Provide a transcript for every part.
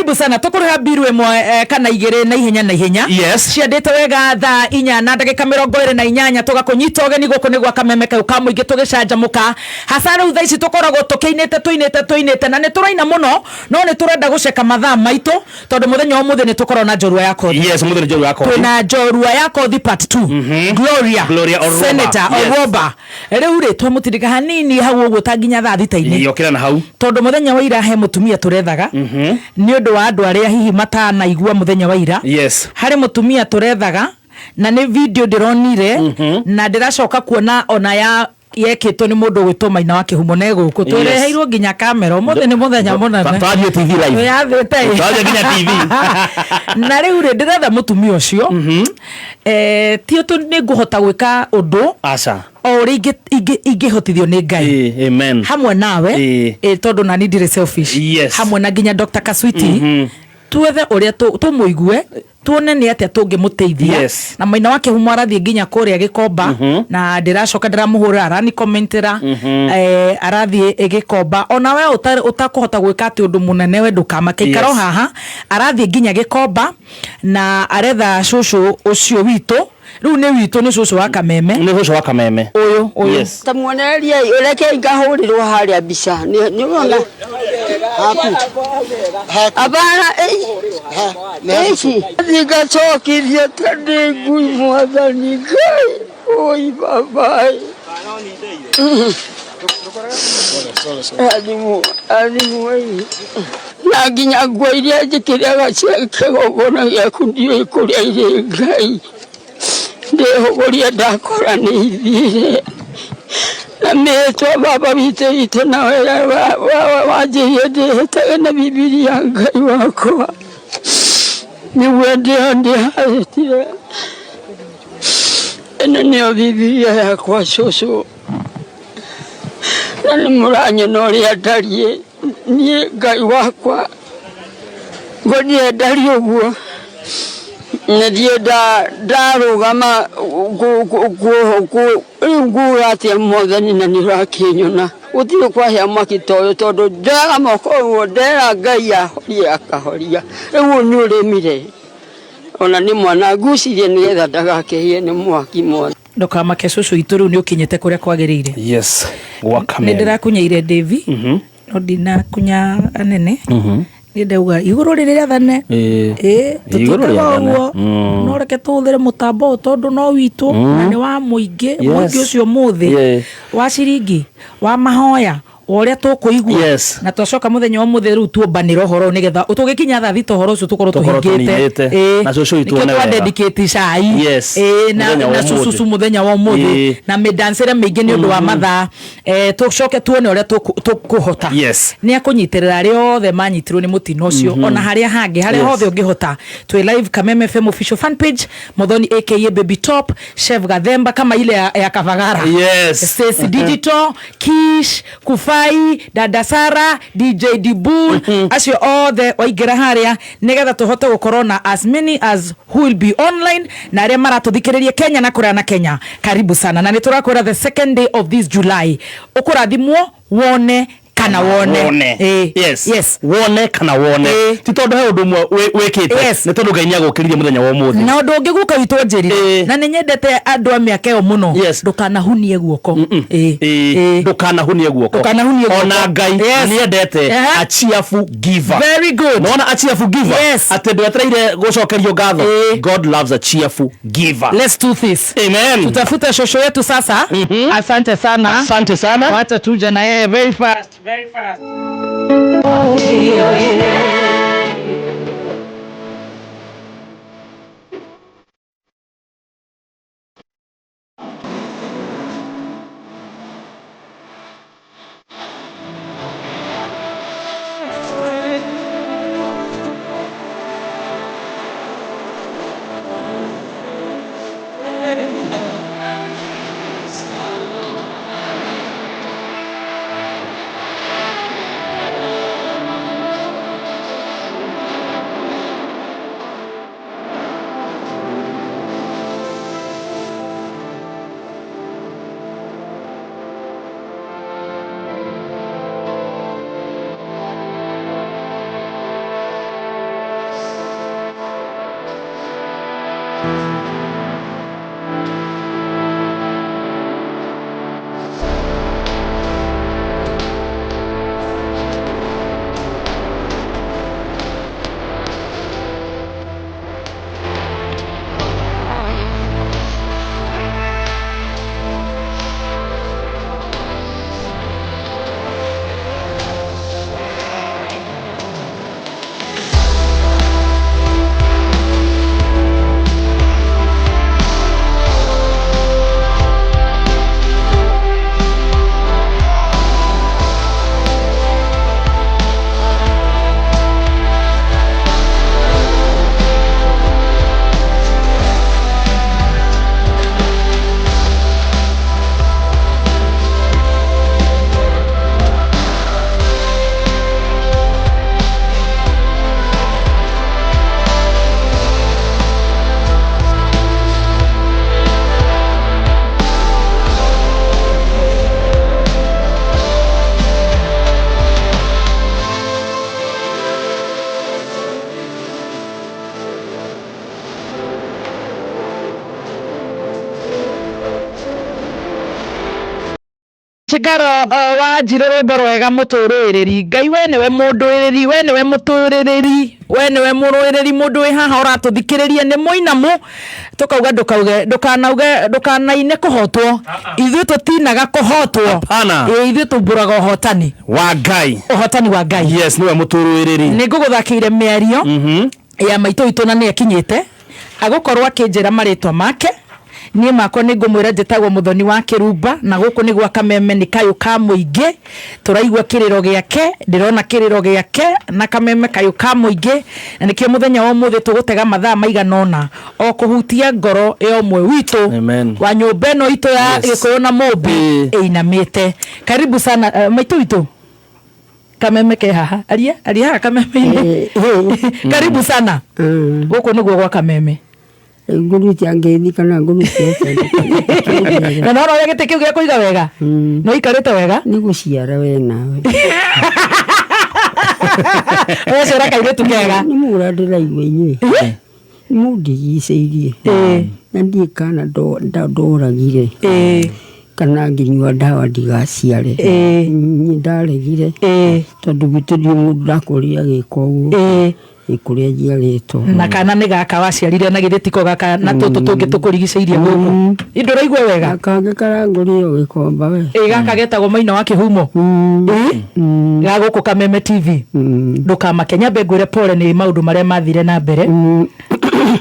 Karibu sana. Tũkũrĩha mbiru ĩmwe kana igĩrĩ na ihenya na ihenya. Yes. Ciandĩte wega thaa inya na ndagĩka 28 tũgakũnyita ũgeni gũkũ nĩ gwa kameme kau ka mũingĩ tũgĩcanjamũka. Hasa rĩu thaa ici tũkoragwo tũkĩinĩte tũinĩte tũinĩte na nĩ tũraina mũno no nĩ tũrenda gũceka mathaa maitũ tondũ mũthenya wa ũmũthĩ nĩ tũkoragwo na njorua ya kothi. Yes, mũthenya njorua ya kothi. Twĩna njorua ya kothi part 2. Gloria. Gloria Orwoba. Senator Yes. Orwoba. Rĩu rĩ twamũtindĩka hanini hau ũguo ta nginya thaa thita-inĩ. Yokĩra na hau. Tondũ mũthenya wa ira he mũtumia tũrethaga nĩ ũndũ wa andũ arĩa hihi matanaigua mũthenya wa ira. Yes. Harĩ mũtumia tũrethaga na nĩ video ndĩronire na ndĩracoka kuona ona ya yekĩtwo nĩ mũndũ ũgwĩtwo Maina wa Kĩhumo na egũkũ twĩreheirwo nginya kamera ũmũthĩ nĩ mũthenya mũnene. Twathiĩ TV live. Twĩyathĩte ĩ. Twathiĩ nginya TV. Na rĩu rĩ ndĩretha mũtumia ũcio ti ũtũ nĩ ngũhota gwĩka ũndũ Aca. o ũrĩa ingĩhotithio nĩ Ngai. Amen. Hamwe nawe tondũ nani ndirĩ selfish. Yes. Hamwe na nginya Dr. Kaswiti tuethe ũrĩa tũmũigue tuone nĩ atĩa tũngĩmũteithia. Yes. Na Maina wa Kĩhumo arathiĩ nginya kũrĩa Gĩkomba na ndĩracoka ndĩramũhũrĩra arani-commentĩra arathiĩ Gĩkomba ona we ũtakũhota gwĩka atĩ ũndũ mũnene we ndũkamake ikara o Yes. haha arathiĩ nginya Gĩkomba na aretha cũcũ ũcio witũ rĩu nĩ witũ nĩ cũcũ wa Kameme. Nĩ cũcũ wa Kameme. Ũyũ ũyũ. Yes. Ta muonererie reke ngahũrĩrwo harĩa mbica nĩ ũrona Haku. Abana ici thingacokithia ta ndĩ ngui mwathani Ngai oi babai. Athimwo athimwo na nginya nguo iria njĩkĩraga cia kĩgongona gĩaku ndiũĩ kũrĩa irĩ Ngai ndĩhũgũria ndakora nĩ ithire na mĩĩtwa baba witũ witũ na wega wanjĩire ndĩhĩtage na Bibilia Ngai wakwa nĩguo ndĩo ndĩharĩtire ĩno nĩyo Bibilia yakwa cũcũ na nĩ mũranyona ũrĩa ndariĩ niĩ Ngai wakwa ngoniĩ ndariĩ ũguo na ndiĩ ndarũgama rĩu nguga atĩa mwathani na nĩ ũrakĩnyona gũtirĩ kwahĩa mwaki ta ũyũ tondũ njoyaga moko ũguo ndera Ngai ahorie akahoria rĩu ũyũ nĩ ũrĩmire ona nĩ mwana ngucirie nĩgetha ndagakĩhĩe nĩ mwaki mwana. Ndũkamake cũcũ itũ rĩu nĩ ũkinyĩte kũrĩa kwagĩrĩire. Yes. Gwa Nĩ Kameme. ndĩrakunyeire Davy no ndinakunya anene. Nĩ ndauga igũrũ rĩrĩ rĩathane. Igũrũ Tũtiĩkaga rĩathane. ũguo no reke tũhũthĩre mũtambo ũyũ tondũ no witũ na nĩ wa mũingĩ mũingĩ ũcio mũthĩ wa ciringi wa mahoya wa ũrĩa tũkũigua. Yes. Na twacoka mũthenya wa ũmũthĩ rĩu tuombanĩre ũhoro ũyũ nĩgetha tũgĩkinya thaa thita ũhoro ũcio tũkorwo Tũkorwo tũhingĩte. tũninĩte. Na cũcũ witũ Nĩkĩo one wega. twa-dedicate cai. Yes. Na Mũthenya wa na ũmũthĩ. cucucu mũthenya wa ũmũthĩ na mĩdancĩre mĩingĩ nĩ ũndũ wa mathaa tũcoke tuone ũrĩa tũkũhota. Yes. Nĩ akũnyitĩrĩra arĩa othe manyitirwo nĩ mũtino ũcio ona harĩa hangĩ harĩa Yes. hothe ũngĩhota. Twĩ live Kameme FM official fan page, Muthoni aka Baby Top, Chef Gathemba kama ile ya Kavagara. Yes. Stacy Digital, Kish, Kufai, Dada Sara, DJ Dibul, acio othe waingĩra harĩa nĩgetha tũhote gũkorwo na as many as who will be online na arĩa maratũthikĩrĩria Kenya na kũraya na Kenya. Karibu sana. Na nĩ tũrakwĩra the second day of this July. Ũkũrathimwo wone kana wone. Wone. Yes. Yes. Wone kana wone. Ti tondũ he ũndũ ũmwe wĩkĩte. Yes. Nĩ tondũ Ngai nĩ agũkĩririe mũthenya wa ũmũthĩ. Na ũndũ ũngĩ guka witũ njĩrire na nĩ nyendete andũ a mĩaka ĩyo mũno. Yes. Ndũkanahunie guoko. Ndũkanahunie guoko. Ndũkanahunie guoko. Ona Ngai Yes. nĩ endete a cheerful giver. Very good. Nĩwona a cheerful giver? Yes. Atĩ ndwetereire gũcokerio ngatho. God loves a cheerful giver. Let's do this. Amen. Tutafute shosho yetu sasa. Asante sana. Asante sana. Wacha tuje na yeye very fast. Very fast. Chigaro wa njire rwimbo rwega muturĩrĩri. Ngai we nĩwe mũndũĩrĩri, we nĩwe mũtũrĩrĩri, we nĩwe mũrũĩrĩri. Mũndũ wĩ haha ũratũthikĩrĩria nĩ mũinamu, tũkauga ndũkauge, ndũkanauge, ndũkanaine kũhotwo. Ithuĩ tũtinaga kũhotwo. Hapana. Ĩ, ithuĩ tumbũraga ũhotani. Wa Ngai. Ũhotani wa Ngai. Yes, nĩwe mũtũrũĩrĩri. Nĩ ngũgũthakĩire mĩario ya maitũ witũ na nĩ akinyĩte agũkorwo akĩnjĩra marĩtwa make. Niĩ makwa nĩ ngũmwĩra njĩtagwo Mũthoni wa Kĩrumba, na gũkũ nĩ gwa Kameme, nĩ kayũ ka mũingĩ. Tũraigua kĩrĩro gĩake, ndĩrona kĩrĩro gĩake na Kameme kayũ ka mũingĩ, na nĩkĩo mũthenya wa ũmũthĩ tũgũtega mathaa maigana ũna o kũhutia ngoro ya ũmwe witũ Amen. wa nyũmba ĩno itũ ya Gĩkũyũ na Mũmbi ĩinamĩte. Karibu sana, maitũ witũ. Kameme ke haha, aria aria haha Kameme-inĩ. Karibu sana, gũkũ nĩguo gwa Kameme. Ngũrutia ngeithi kana ngũrutia atĩa? Na nona ũrĩa gĩtĩ kĩu gĩa kũiga wega no ikarĩte wega. Nĩ gũciara we nawe. Ũgaciara kairĩtu kega. Nĩ mũra ndĩraigua inyuĩ mũndigicĩirie na ndiĩ kana ndoragire kana ngĩnyua ndawa ndigaciare. Niĩ ndaregire tondũ gwitũ ndiũ mũndũ ndakũrire agĩka ũguo, nĩ kũrĩa njiarĩtwo. Na kana nĩ gaka waciarire, na githĩ tiko gaka na tũtũ tũngĩ tũkũrigicĩirie gũkũ indo ũraigua wega? Na kangĩ karangũrire gĩkomba we. Ĩ, gaka getagwo Maina wa Kĩhumo. Ĩ, ga gũkũ Kameme TV. Ndũkamake, nyambe ngwĩre pole nĩ maũndũ marĩa mathire na mbere,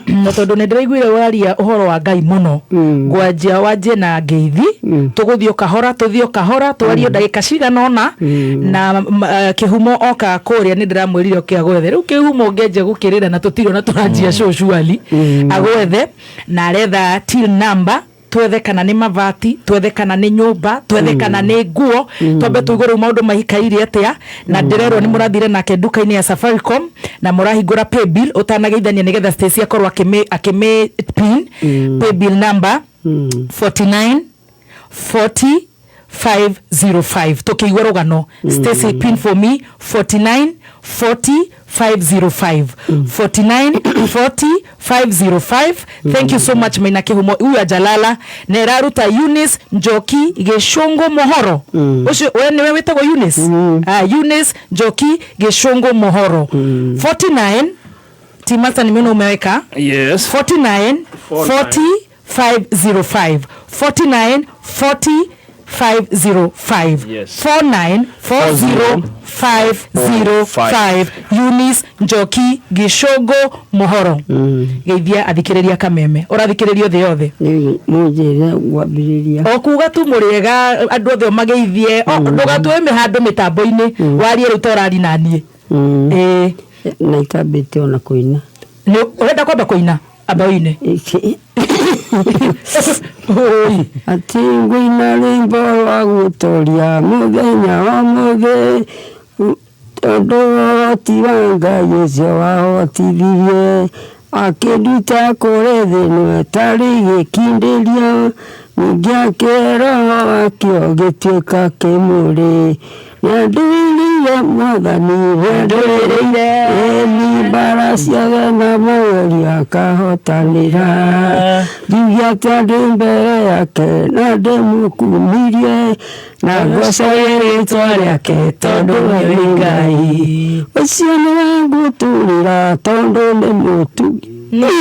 na tondũ nĩ ndĩraiguire waria ũhoro wa Ngai mũno, ngwanjia wanjie na ngeithi. Tũgũthiĩ o kahora, tũthiĩ o kahora, twarie ndagĩka cigana ũna na Kĩhumo oka kũrĩa. Nĩ ndĩramwĩrire oke agwethe. Rĩu Kĩhumo ũngĩanjia gũkĩrĩra na tũtirĩ ona tũranjia show, surely agwethe na aretha till number, twethe kana nĩ mabati, twethe kana nĩ nyũmba, twethe kana nĩ nguo, twambe tũigue rĩu maũndũ maikaire atĩa. Na ndĩrerwo nĩ mũrathire nake nduka-inĩ ya Safaricom na mũrahingũra paybill. Ũtanageithania, nĩgetha Stacy akorwo akĩmĩ pin paybill number 49 40 505. Tukĩigua rũgano, Stacy, pin for me 49 40 505, 49 40 505. Thank you so much. Maina Kĩhumo huyu ajalala na ĩraruta Eunice Njoki Gĩcũngũ Mohoro. Ũcio we nĩwe wĩtagwo Eunice? Ah, Eunice Njoki Gĩcũngũ Mohoro, 49 Timasa, nimeona umeweka. Yes. 49 40 505, 49 40 505. Yes. 49 40 505, Eunice Njoki Gicogo Mohoro. Geithia athikĩrĩria Kameme, ũrathikĩrĩrio thĩ yothe. Mũnjĩre ngwambĩrĩria. O kuga tu mũrĩega andũ othe, ũmageithie. Ndũgatue mĩhando mĩtambo-inĩ, warie rĩu ta ũrari naniĩ. Ĩĩ. Na itambĩte ona kũina. Nĩ ũrenda kwamba kũina? Amba ũine. Oi. Atĩ ngũina rwĩmbo rwa gũtoria mũthenya wa mũthĩ, tondũ ũhoti wa Ngai ũcio wahotithirie akĩnduta kũrĩ thĩ ĩno ĩtarĩ gĩkindĩria, ningĩ akĩhe roho wakĩo gĩtuĩka kĩmũrĩ. Nĩandũĩrĩire Mwathani, nĩandũĩrĩire ĩni mbara ciothe na magerio akahotanĩra. Njuge atĩa ndĩ mbere yake na ndĩmũkumirie na ngocage rĩtwa rĩake, tondũ we nĩ Ngai ũcio nĩwe ngũtũrĩra, tondũ nĩ mũtugi, nĩ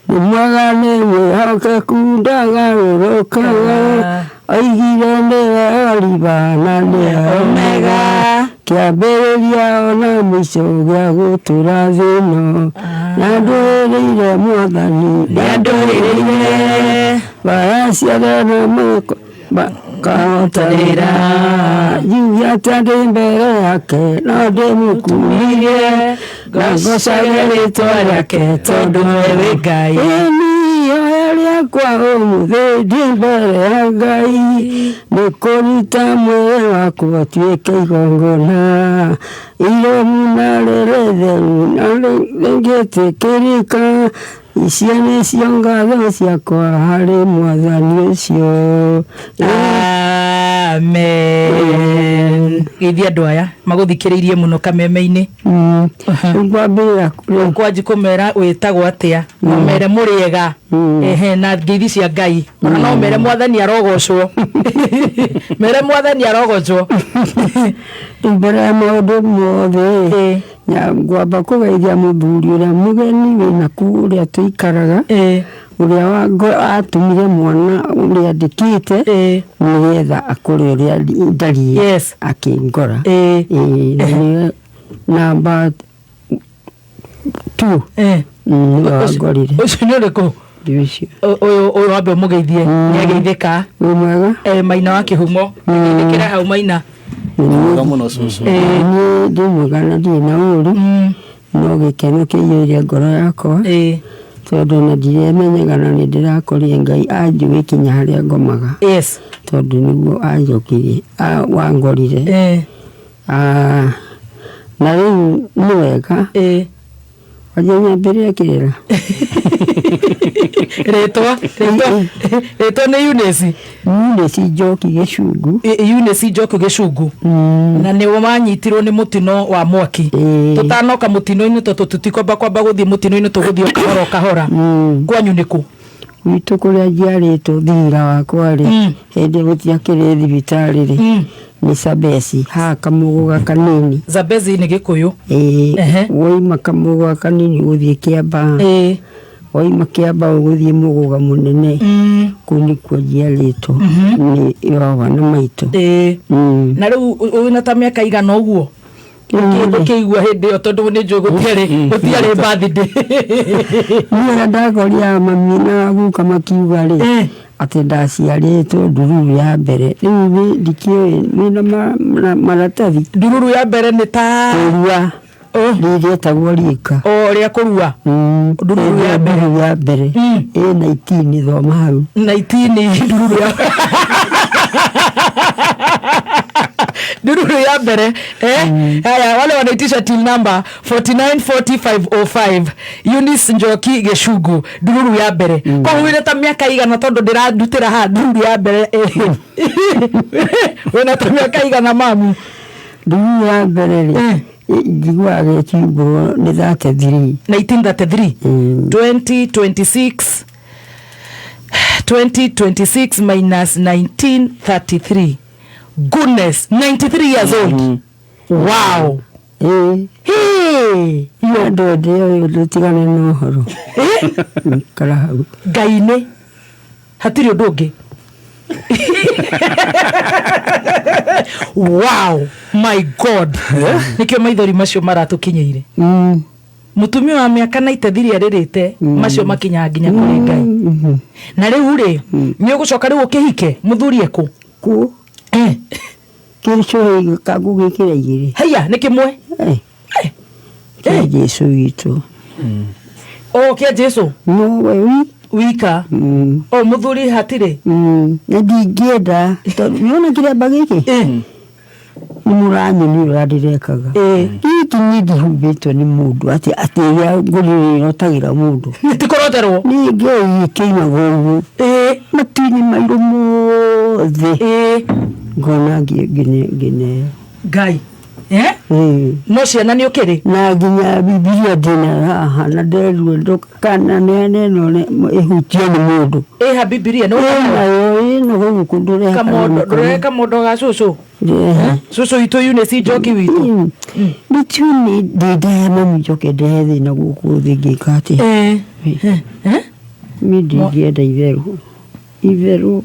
mwega, nĩ mwĩhokeku, ndagarũrũkaga. Oigire nĩwe Aliba na nĩwe Omega, kĩambĩrĩria ona mũico gĩa gũtũra thĩ ĩno. Nĩandũĩrĩire Mwathani, nĩandũĩrĩire mbara ciothe na moko makahotanĩra. Njuge atĩa ndĩ mbere yake no ndĩmũkumirie na ngocage rĩtwa rĩake, tondũ we wĩ Ngai. Ĩni ihoya rĩakwa ũmũthĩ ndĩ mbere ya Ngai nĩ kũruta mwĩrĩ wakwa ũtuĩke igongona. Iremu na rĩrĩ theru na rĩngĩtĩkĩrĩka, icio nĩcio ngatho ciakwa harĩ mwathani ũcio. Amen. Geithia andũ aya magũthikĩrĩirie mũno kameme-inĩ. Ngwambĩrĩra kũrĩ Kwanji kũmera wĩtagwo atĩa, ũmere mũrĩega, ehe, na ngeithi cia Ngai. Ona no mere mwathani arogocwo. Mere mwathani arogocwo. Mbere ya maũndũ mothe, ngwamba kũgeithia mũthuri ũrĩa mũgeni wĩna kũu ũrĩa tũikaraga, ũrĩa atũmire mwana ũrĩa ndĩkĩte nĩgetha akũre ũrĩa ndariĩ, akĩngora. Ĩĩ, na nĩwe namba 2. Nĩwe wangorire. Ũcio nĩ ũrĩkũ? Nĩ ũcio. Ũyũ wambe ũmũgeithie, nĩageithĩka. Wĩ mwega? Maina wa kĩhumo. Geithĩkĩra hau Maina. Mwega mũno cũcũ. Niĩ ndĩ mwega na ndirĩ na ũru, no gĩkeno kĩiyũire ngoro yakwa, tondũ ona ndiremenyaga na nĩ ndĩrakorire Ngai anjũĩ kinya harĩa ngomaga, tondũ nĩguo anjokirie, wangorire. Na rĩu nĩ wega. Wanjia nyambĩrĩre kĩrĩra. Rĩtwa nĩ Eunice. Eunice Njoki Gĩcungu. Eunice Njoki Gĩcungu. Na nĩ wanyitirwo nĩ mũtino wa mwaki. Tũtanoka mũtino-inĩ tondũ tũtikwamba kwamba gũthiĩ mũtino-inĩ, tũgũthiĩ o kahora o kahora. Kwanyu nĩ kũ? Gwitũ kũrĩa njiarĩtwo thirira wakwa rĩ, hĩndĩ gũtiakĩrĩ thibitarĩ rĩ, nĩ Zambezi, haha kamũgũga kanini. Zambezi nĩ Gĩkũyũ. Ĩĩ, woima kamũgũga kanini ũgũthiĩ Kĩambaa. Waima Kĩambaa ũgũthiĩ mũgũga mũnene. Kũu nĩkuo njiarĩtwo nĩ baba na maitũ. Na rĩu wĩna ta mĩaka igana ũguo? Ũkĩigua hĩndĩ ĩyo tondũ nĩ njũĩ gũtiarĩ birthday. Niĩ ũrĩa ndakoria mami na guka makiuga rĩ, atĩ ndaciarĩtwo ndururu ya mbere. Rĩu ndikĩũĩ wĩna maratathi. Ndururu ya mbere nĩ ta Kũrua. Rĩrĩa rĩetagwo rika. O rĩa kũrua. Ndururu ya mbere. Ndururu ya mbere. Ĩ 19 thoma hau. 19 ndururu ya ndururu ya mbere. Haya, wale wanaitisha till number 4940505 Eunice Njoki Gĩcungu, ndururu ya mbere. Koguo wĩna ta mĩaka igana tondũ ndĩrandutĩra haha ndururu ya mbere. Wĩna ta mĩaka igana mamu? Ndururu ya mbere rĩ, njiguaga ĩkiumbũrwo nĩ 33. 1933. 2026 minus 1933. Goodness, 93 years old. Wow. Hey. Iyo ndende ũyũ ndũtigane na ũhoro. Ikara hau. Ngai nĩ hatirĩ ũndũ ũngĩ. Wow, my God. Nĩkĩo maithori macio maratũkinyĩire. Mũtumia wa mĩaka 93 arĩrĩte, macio makinyaga nginya kũrĩ Ngai. Na rĩu rĩ, nĩ ũgũcoka rĩu ũkĩhike, mũthuri ekũ? Kũ? Kĩrĩcũhĩ kangũgĩkĩra igĩrĩ. Haiya, nĩ kĩmwe? Kĩa Jesũ witũ. O, kĩa Jesũ? No we wi. Wika. O, mũthuri hatirĩ? Na ndingĩenda, tondũ nĩwona kĩremba gĩkĩ? Nĩ mũranyoni ũrĩa ndĩrekaga. Gĩkĩ niĩ ndihumbĩtwo nĩ mũndũ, atĩ ũrĩa ngũrĩrotagĩra mũndũ. Ti kũroterwo? Niĩ ngĩoĩ kĩimagwo ũguo. Matu-inĩ mairũ mothe. Ngona ngĩneo. Ngai. No ciana nĩ ũkĩrĩ? Na nginya Bibilia ndĩna haha na nderirwo ndũkananeane ĩno ĩhutio nĩ mũndũ. Ĩha Bibilia nĩ ũkanayo? Ĩnayo, ĩna gũkũ ndũrehe Kamondo, ndũrehe kamondo ga cũcũ? Ndehe. Cũcũ witũ Eunice Njoki witũ. Nĩkĩo nĩ ndĩ ndaya mami njoke ndehe thĩna gũkũ thĩ ngĩka atĩa? Niĩ ndingĩenda itherũ. Itherũ.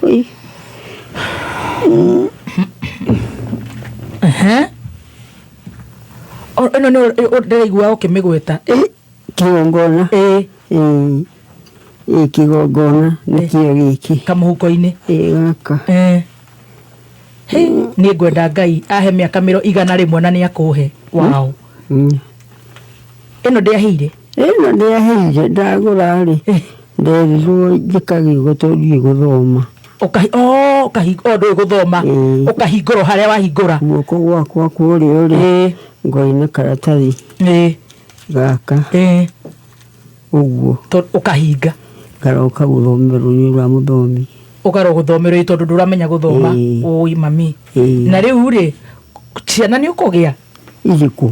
Ui. Ĩno nĩ ndĩraigua ũkĩmĩgweta. Kĩgongona. Kĩgongona nĩkĩo gĩkĩ. Kamũhuko-inĩ. Gaka. Niĩ ngwenda Ngai ahe mĩaka mĩro igana rĩmwe na nĩakũhe. Wow. Ĩno ndĩaheire? Ĩno ndĩaheire, ndagũra rĩ, nderirwo njĩkage ũguo tondũ ndiũĩ gũthoma. Oh, ũkahinga, oh, ndũĩ gũthoma. Ĩĩ. Ũkahingũra o harĩa wahingũra. Guoko gwakwa kũrĩo rĩ, ngoina karatathi gaka ũguo. Ũkahinga. Ngaroka gũthomerwo nĩ ũrĩa mũthomi. Ũkarwo gũthomerwo, ĩ, tondũ ndũramenya gũthoma. Ĩĩ. Ũi mami. Ĩĩ. Na rĩu rĩ, ciana nĩ ũkũgĩa? Irĩkũ?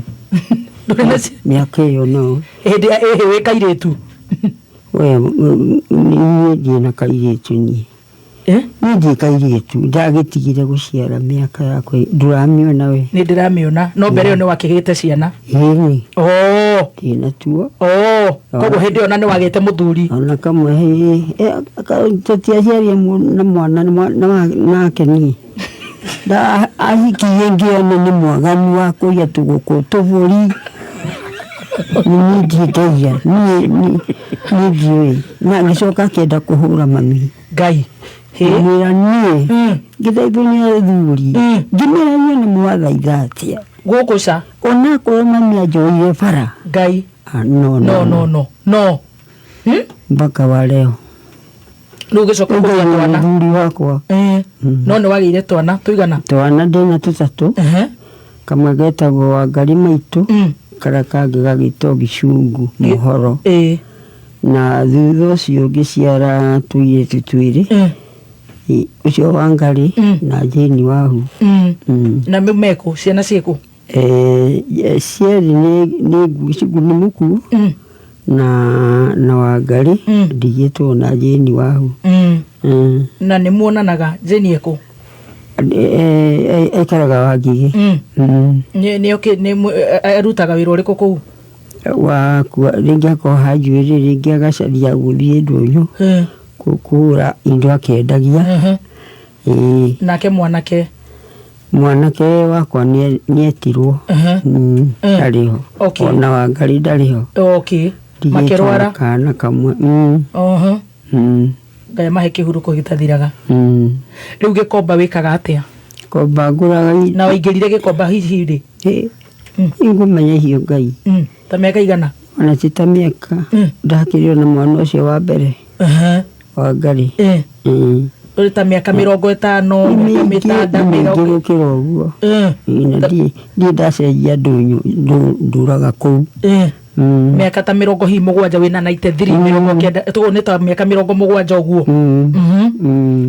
Ndũrĩ na Mĩaka ĩyo no Hĩndĩ ya ĩhĩ wĩ kairĩtu. We niĩ ndirĩ na kairĩtu niĩ. Eh? Niĩ ndirĩ kairĩtu, ndagĩtigire gũciara mĩaka yakwa, ndũramĩona we? Nĩ ndĩramĩona, no mbere ĩyo nĩ wakĩgĩte ciana? Ĩni. Oh. Ndĩ natuo. Oh, koguo hĩndĩ ĩyo na nĩ wagĩte mũthuri? Ona kamwe, tũtiaciarie na mwana nake niĩ. Ahikirie ngĩona nĩ mwaganu wa kũiya tũgũkũ tũbũri. Niĩ ndirĩ ndaiya, niĩ ndiũĩ. Na agĩcoka akĩenda kũhũra mami. Ngai. Ngĩmwĩra niĩ, ngĩthaithwo nĩ athuri. Ngĩmwĩra niĩ nĩ mwathaitha atĩa? Gũkũ ca. Onakorwo mami anjoire bara. Ngai. Ah, no, no, no, no, no. Mpaka wa leo. Rĩu ũgĩcoka kũgĩa twana. Mũthuri wakwa. No nĩ wagĩire twana tũigana? Twana ndĩna tũtatũ. Kamwe getagwo Wangari Maitũ, karĩa kangĩ gagĩtwo Gĩcungu Mũhoro. Na thutha ũcio ngĩciara tũirĩtu twĩrĩ. Ũcio Wangari na Jane Wahu. Na mekũ? Ciana ciĩkũ? Cierĩ nĩ Gĩcungu nĩ mũkuũ na Wangari ndigĩtwo na Jane Wahu. Na nĩ muonanaga? Jane ekũ? Aikaraga Wangigĩ. Nĩ arutaga wĩra ũrĩkũ kũu? Wakua rĩngĩ akoha njuĩrĩ, rĩngĩ agacaria gũthiĩ ndũnyũ kũgũra indo akĩendagia. Ĩĩ. Nake mwanake? Mwanake wakwa nĩetirwo. Ndarĩ ho. Ona Wangari ndarĩ ho. Ndigĩtwo na Makĩrwara? Kana kamwe. Ngai mahe kĩhurũko gĩtathiraga. Rĩu Gĩkomba wĩkaga atĩa? Gĩkomba ngũraga Na waingĩrire Gĩkomba hihi rĩ? Ngũmenya hiyo Ngai. Ta mĩaka igana? Ona ti ta mĩaka. Ndakĩrĩ ona mwana ũcio wa mbere. Wangari. Ũrĩ ta mĩaka 50, mĩaka 6, Mĩingĩ mĩrongo gũkĩra ũguo. Na ndiĩ ndacenjia ndũnyũ, ndũraga kũu. Mĩaka ta mĩrongo hihi mũgwanja, wĩna 93, 90, tũguo nĩ ta mĩaka 70 ũguo.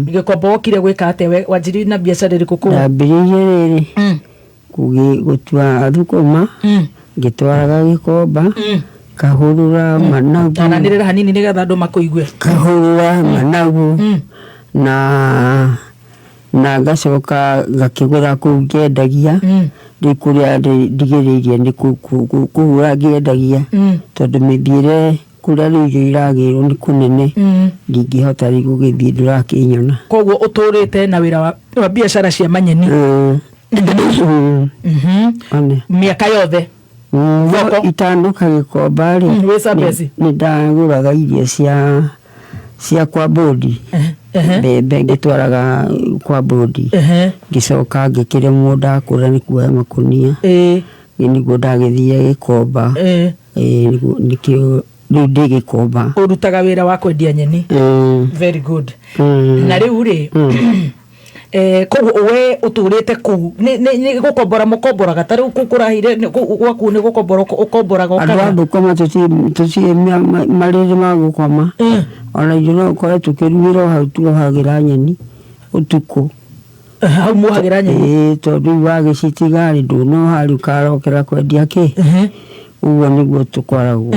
Gĩkomba wokire gwĩka atĩa? Wanjirie na biacara ĩrĩkũ kũu? Ndambĩrĩirie rĩrĩ, gũtua thũkũma, ngĩtwaraga Gĩkomba, kahũrũra managu. Taranĩrĩra hanini nĩgetha andũ makũigue. Kahũrũra managu na ngacoka ngakĩgũra kũu ngĩendagia. Rĩu kũrĩa ndigĩrĩirie nĩ kũhũra ngĩendagia, tondũ mĩthiĩre kũrĩa rĩu irio iragĩrwo nĩ kũnene, ndingĩhota rĩu gũgĩthiĩ, ndũrakĩnyona. Koguo ũtũrĩte na wĩra wa biacara cia manyeni? One. Mĩaka yothe? No itanoka Gĩkomba rĩ, Wĩ Zambezi? Nĩ ndagũraga irio cia kwa bodi, mbembe ngĩtwaraga kwa bodi, ngĩcoka ngĩkĩremwo, ndakũra nĩ kuoya makũnia, nĩguo ndagĩthire Gĩkomba. Nĩguo nĩkĩo rĩu ndĩ Gĩkomba. Ũrutaga wĩra wa kwendia nyeni? Very good. Na rĩu rĩ, koguo we ũtũrĩte kũu nĩ gũkombora mũkomboraga? Ta rĩu kũu kũrahire gwaku nĩ gũkombora ũkomboraga? Andũ a ũkaga thũkũma tũtirĩ marĩrĩ ma gũkoma, ona ithuĩ no ũkore tũkĩrugĩra o hau tuohagĩra nyeni ũtukũ. Hau muohagĩra nyeni? Ĩĩ, tondũ rĩu wagĩcitiga rĩ, ndũnoha rĩu karokera kwendia kĩ, ũguo nĩguo tũkoragwo.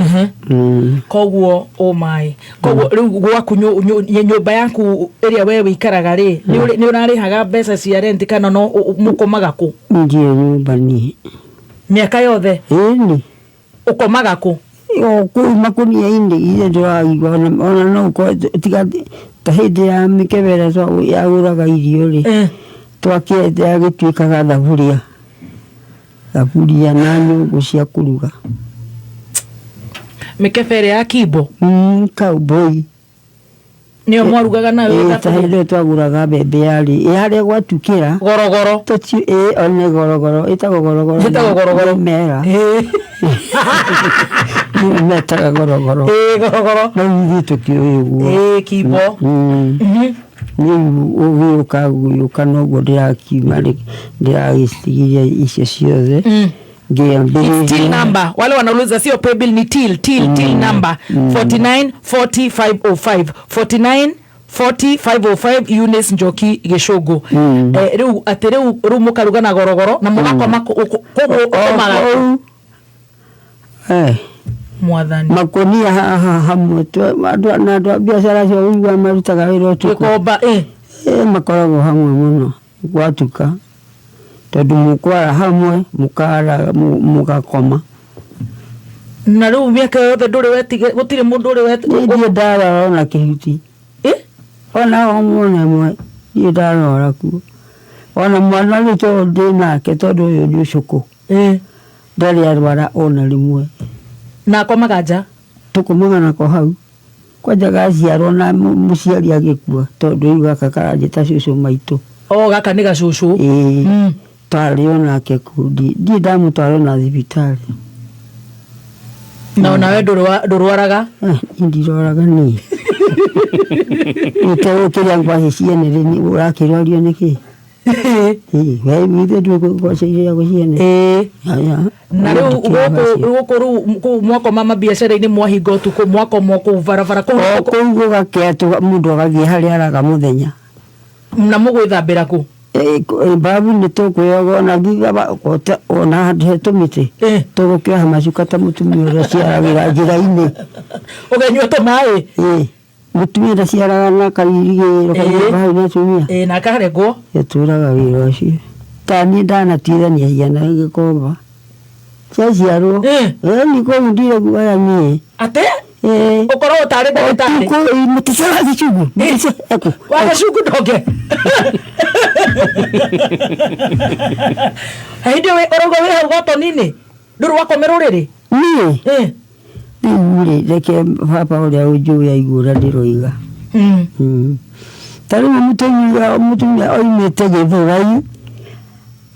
Koguo ũmaĩ, koguo rĩu gwaku nyũmba yaku ĩrĩa we wĩikaraga rĩ, nĩ ũrarĩhaga mbeca cia rent kana no mũkomaga kũ? Ndirĩ nyũmba niĩ. Mĩaka yothe? Ĩni. Ũkomaga kũ? O kũu makũnia-inĩ, ithe ndĩraigua ona no ũkore tiga ta hĩndĩ ya mĩkebe ĩrĩa yagũraga irio rĩ, yagĩtuĩkaga thaburia, thaburia na nyũngũ cia kũruga. Mĩkebe ĩrĩa ya kimbo? Cowboy. Nĩyo mwarugaga nayo? Ĩĩ, ta hĩndĩ ĩyo twagũraga mbembe yarĩ ĩ harĩa gwatukĩra. Gorogoro. Ĩĩ, one gorogoro, ĩtagwo gorogoro. Ĩtagwo gorogoro. Mera. Metaga gorogoro. Ĩĩ, gorogoro. No ithuĩ tũkĩũĩ ũguo. Ĩĩ, kimbo. Rĩu ũgĩũka gũgĩũka noguo ndĩrakiuma ndĩragĩcitigire icio ciothe. It's till Ngĩambĩrĩria number wale wanauliza sio paybill ni till till till number 49 40 505 49 40 505 Eunice Njoki Gĩcũngũ. Rĩu atĩ rĩu mũkaruga na gorogoro na mũgakoma kũguo ũkomaga kũu. Mwathani. Makonia haha hamwe na andũ a biacara acio ũiguaga marutaga wĩra ũtukũ. Gĩkomba. Makoragwo hamwe mũno gwatuka tondũ mũkwara hamwe mũkara mũgakoma. Na rĩu mĩaka yothe ndũrĩ wetige gũtirĩ mũndũ ũrĩ wet Niĩ ndirĩ ndarwara ona kĩhuti. Ona ona ĩmwe ndirĩ ndarwara kuo ona mwana rĩu tondũ ndĩ nake tondũ ũyũ nĩ ũcũkũ ndarĩ arwara ona rĩmwe. Na akomaga nja? Tũkomaga nako hau kwanja gaciarwo na mũciari agĩkua tondũ rĩu gaka karanjĩta cũcũ maitũ. O gaka nĩ gacũcũ. Ĩĩ. Twarĩ onake kũu ndirĩ ndamũtwara ona thibitarĩ. Na onawe ndũrwaraga? Niĩ ndirwaraga niĩ. Ũtegũkĩrĩa ngwacĩ ciene rĩ ũrakĩrwario nĩkĩ? Ĩĩ, we ithuĩ ndũĩ ngwacĩ irĩagwo ciene. Aya. Na rĩu gũkũ rĩu kũu mwakoma mabiacara-inĩ mwahinga ũtukũ mwakoma kũu barabara kũu? O kũu gũgakĩa mũndũ agathiĩ harĩa araga mũthenya. Na mũgwĩthambĩra kũ? Babu nĩ tũkwĩyoga ona thutha ona handũ he tũmĩtĩ tũgũkĩoha macuka ta mũtumia ũrĩa ciaragĩra njĩra-inĩ. Ũgenyua tũmaĩ? Ĩĩ. Mũtumia ndaciaraga na kairigĩro kanyũmba hau na atumia. Ĩĩ, na akaregwo. Ĩtũraga wĩra ũcio. Ta niĩ ndanatuithania ciana gĩkomba. Ciaciarwo. Ĩni kũu ndire guoya niĩ. Atĩ? Ĩĩ. Ũkoragwo tarĩ ndagĩtarĩ? Ũtukũ mũticio wa gĩcungu. Wa gĩcungu ndonge. Hĩndĩ ĩyo ũrauga wĩ hau gotoni-inĩ? Ndũrĩ wakomera ũrĩrĩ? Niĩ? Rĩu rĩ reke baba ũrĩa ũnjũĩ aigue ũrĩa ndĩroiga. Ta rĩu mũtumia oimĩte Gĩthũrai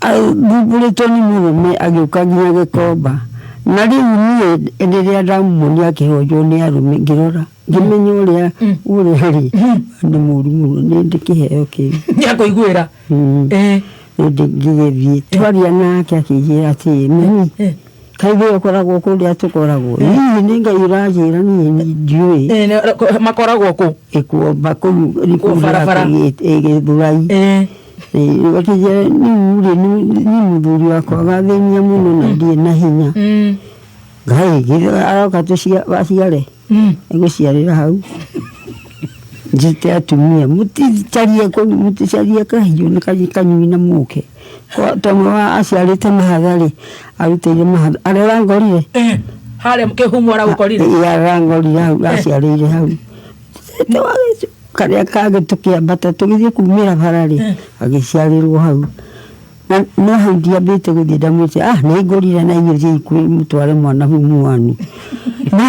athumbũrĩtwo nĩ mũrũme agĩũka nginya Gĩkomba. Na rĩu niĩ rĩrĩa ndamuonia akĩhũnjwo nĩ arũme ngĩrora ngĩmenya ũrĩa ũrĩa rĩ nĩ mũru mũno nĩ ndĩ kĩheo kĩu. Nĩakũiguĩra. Ngĩgĩthiĩ twaria nake akĩnjĩra atĩrĩ mami kaĩ we ũkoragwo kũrĩa tũkoragwo hihi nĩ Ngai ũranjĩra niĩ ndiũĩ. Makoragwo kũ? Gĩkomba kũu Kũu barabara. Gĩthũrai. Akĩnjĩra rĩu rĩ niĩ mũthuri wakwa agathĩnia mũno na ndirĩ na hinya. Ngai aroka aciare egũciarĩra hau. Njĩte atumia mũticarie kũu mũticarie kahiũ na kanyui na mũke. Tondũ wa aciarĩte mahatha rĩ arutĩire mahatha arĩa ũrangorire. Harĩa kĩhumo aragũkorire? Ĩĩ arangorire hau aciarĩire hau. Karĩa kangĩ tũkĩambata tũgĩthiĩ kumĩra bara rĩ agĩciarĩrwo hau. Na no hau ndiambĩte gũthiĩ ndamwĩte nĩ ngũrire na inyuĩ thiĩi mũtware mwana bumuani.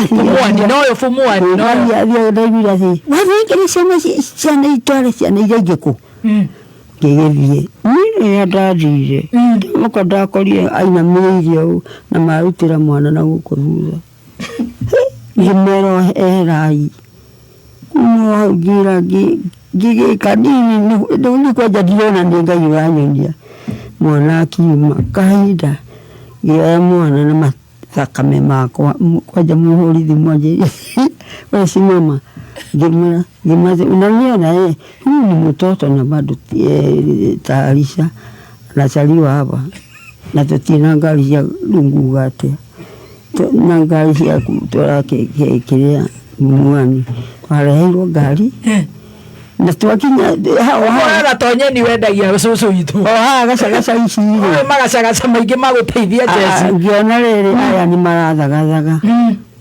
Bumuani no yo bumuani no. Athiĩ ndaiguire atĩ wathingĩre ciana ciana itware ciana iria ingĩ kũ. Ngĩgĩthiĩ niĩ rĩrĩa ndathire ndamoka ndakorire ainamĩrĩire ũũ na marutĩra mwana na gũkũ thutha. Ngĩmera eherai. Kuma hau ngĩra ngĩgĩka nini rĩu nĩ kwanja ndirona nĩ Ngai ũranyonia. Mwana akiuma kahinda ngĩoya mwana na mathakame makwa kwanja mũhũri thimũ anjĩrire we simama. Ngĩmwĩra unaniona huyu ni mtoto na bado tayarisha anazaliwa hapa na tũtirĩ na ngari cia rĩu nguga atĩa na ngari cia gũtwara kĩrĩa mwani twareheirwo ngari na twakinya Ũkoraga to nyeni wendagia cũcũ witũ. O haha gacagaca ici rĩ. Magacagaca maingĩ ma gũteithia njeci. Ngĩona rĩrĩ aya nĩ marathagathaga.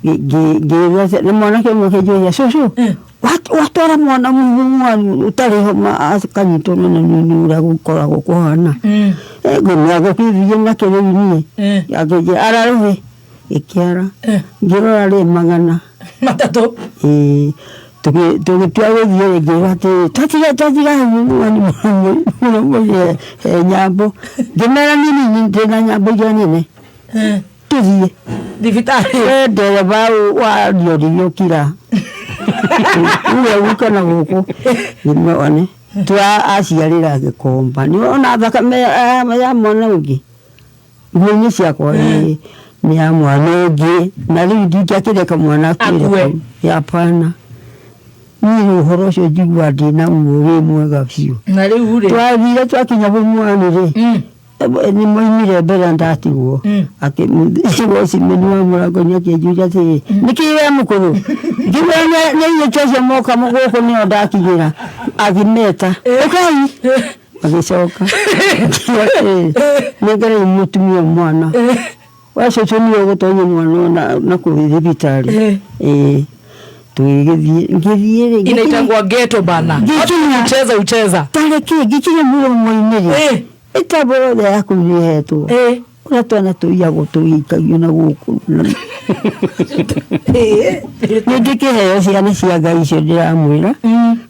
Ngĩĩra na mwanake ũmwe akĩnjũria cũcũ watwara mwana mwanu ũtarĩ ho akanyitwo na nĩ ũrĩa gũkoragwo kũhana. Ngĩmwĩra gũkĩthiĩ nakĩo rĩu niĩ. Akĩnjĩra ara rũhĩ ĩkĩara. Ngĩrora rĩ magana matatũ. Ĩĩ. Tũgĩtua gũthiĩ ngĩĩrwo atĩrĩ twatiga hau mwani mũno he nyambo. Ngĩmera niĩ ndĩna nyambo iria nene. Tũthiĩ thibitarĩ. We ndereba wa ndiorire ũkira. Uge ũke na gũkũ. Ngĩmwĩra one. Twa aciarĩra gĩkomba nĩ ona thakame ya mwana ũngĩ nguo-inĩ ciakwa ĩ, nĩ ya mwana ũngĩ na rĩu ndingĩakĩreka mwana akuĩre Akue. kau. Hapana, niĩ rĩu ũhoro ũcio njigua ndĩ naguo wĩ mwega biũ. Na rĩu rĩ Twathire twakinya bũmwani rĩ, nĩ moimire mbere ndatigwo. Akĩwocimeni wa mũrango nĩ akĩnjũria atĩrĩ, nĩkĩ we mũkũrũ ngĩmwĩra nĩ airĩtu acio moka gũkũ nĩo ndakinyĩra, akĩmeta ũkai, agĩcoka atĩrĩ, nĩngerei mũtumia mwana we cũcũ nĩwe ũgũtonya mwana ũyũ na kũu thibitarĩ. Ĩĩ, tũgĩgĩthiĩ, ngĩthiĩ rĩ, ngĩkinya- Inaitangwa ghetto bana. Ngĩkinya- Ucheza ucheza. Tarĩkĩ ngĩkinya mũromo-inĩ rĩ, ĩtambo yothe yaku nĩhetwo, ũrĩa twana tũiyagwo tũgĩikagio na gũkũ nĩ ndĩkĩheo ciana cia Ngai icio ndĩramwĩra,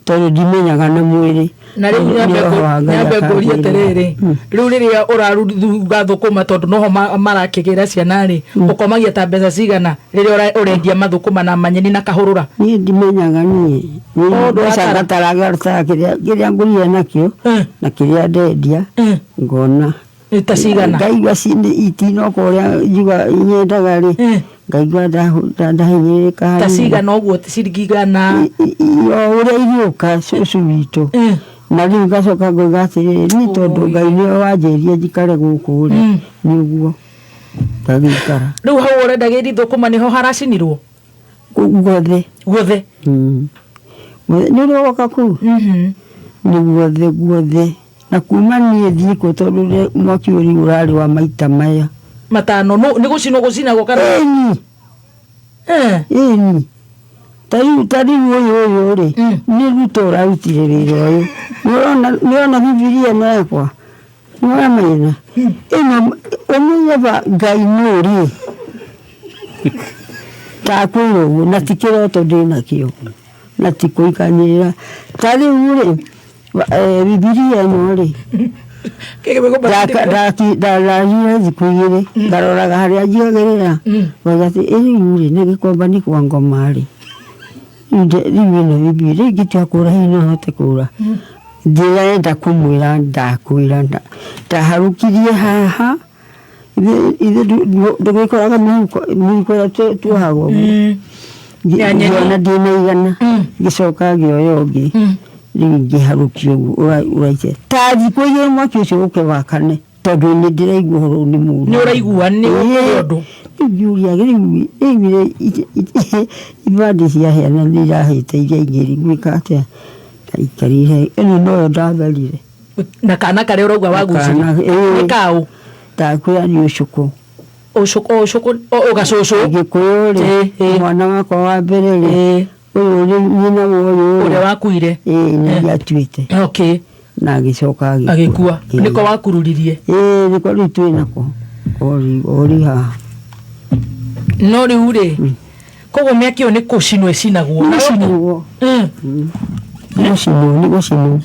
tondũ ndimenyaga na mwĩrĩ. Na rĩu Nĩ roho wa Ngai nyambe ngũrie akanjĩra. atĩrĩrĩ, rĩu rĩrĩa ũraruthuga thũkũma tondũ noho marakĩgĩra ciana rĩ, ũkomagia ta mbeca cigana rĩrĩa ũrendia mathũkũma na manyeni na kahũrũra? Niĩ ndimenyaga niĩ. Oh, Niĩ mbeca ndũratara. ngataraga kĩrĩa kĩrĩa ngũrire nakĩo na kĩrĩa ndendia, ngona Nĩ ta cigana? Ngaigua itinoka ũrĩa njuga nyendaga rĩ, ngaigua ndahinyĩrĩrĩka Ta hanini. cigana ũguo, ciringi igana? O ũrĩa iriũka cũcũ witũ, na rĩu ngacoka ngoiga atĩrĩrĩ, niĩ tondũ Ngai nĩwe wanjĩrire njikare gũkũ rĩ, nĩ ũguo ngagĩikara. Rĩu hau ũrendagĩria thũkũma nĩho haracinirwo? Guothe. Guothe? Nĩ ũroka kũu nĩ guothe guothe, na kuma niĩ thiĩ kuo tondũ mwaki ũrĩ ũrarĩ wa maita maya 5. Nĩ gũcinwo gũcinagwo kana? Ĩni. Ĩni, ta rĩu ũyũ rĩ, nĩ Ruto ũrarutire wĩra ũyũ. Nĩũrona Bibilia ĩno yakwa, nĩũramĩona ĩno, ũmenye ba Ngai nũ rĩ, ndakwĩra ũguo, na ti kĩroto ndĩnakĩo na ti kũikanĩrĩra. Ta rĩu rĩ, Bibilia ĩno rĩ, ndararire thikũ 2 ngaroraga harĩa njigagĩrĩra, ngoiga atĩ ĩ rĩu rĩ, nĩ gĩkomba nĩ kwa ngoma rĩ, rĩu ĩno Bibilia rĩu ingĩtua kũra, hihi no hote kũra? Ndĩrenda kũmwĩra, ndakwĩra ndaharũkirie haha, ithuĩ ndũgĩkoraga mĩhuko mĩhuko ĩrĩa tuohagwo ũguo. Ya nyeni. Ngĩona ndĩna 100, ngĩcoka ngĩoya ũngĩ, rĩu ngĩharũkia ũguo ũraite ta thikũ 2 mwaki ũcio ũke wakane, tondũ nĩ ndĩraigua ũhoro ũyũ nĩ mũũru. Nĩ ũraigua nĩ Ĩĩ. ũndũ. Rĩu ngĩũria rĩu rĩu ibandĩ ciaheana nĩ irahĩte iria ingĩ rĩ, ngwĩka atĩa? Ndaikarire ĩno noyo ndatharire. Na kana karĩa ũrauga wagucirie? Kana, ĩĩ. Nĩ kaũ? Ndakwĩra nĩ ũcũkũ. Ũcũkũ, ũcũkũ, ũgacũcũ. Gĩkũyũ rĩ, mwana wakwa wa mbere rĩ, ũyũ rĩ, nyina wa ũyũ rĩ. Ũrĩa wakuire. Ĩĩ, nĩ atuĩte. Na agĩcoka agĩkua. Agĩkua. Ĩĩ. Nĩko wakururirie. Ĩĩ, nĩko rĩu twĩ nako. Ori haha. No rĩu rĩ, koguo mĩaki ĩyo nĩ kũcinwo ĩcinagwo. Nĩ gũcinwo. Nĩ gũcinwo, nĩ gũcinwo.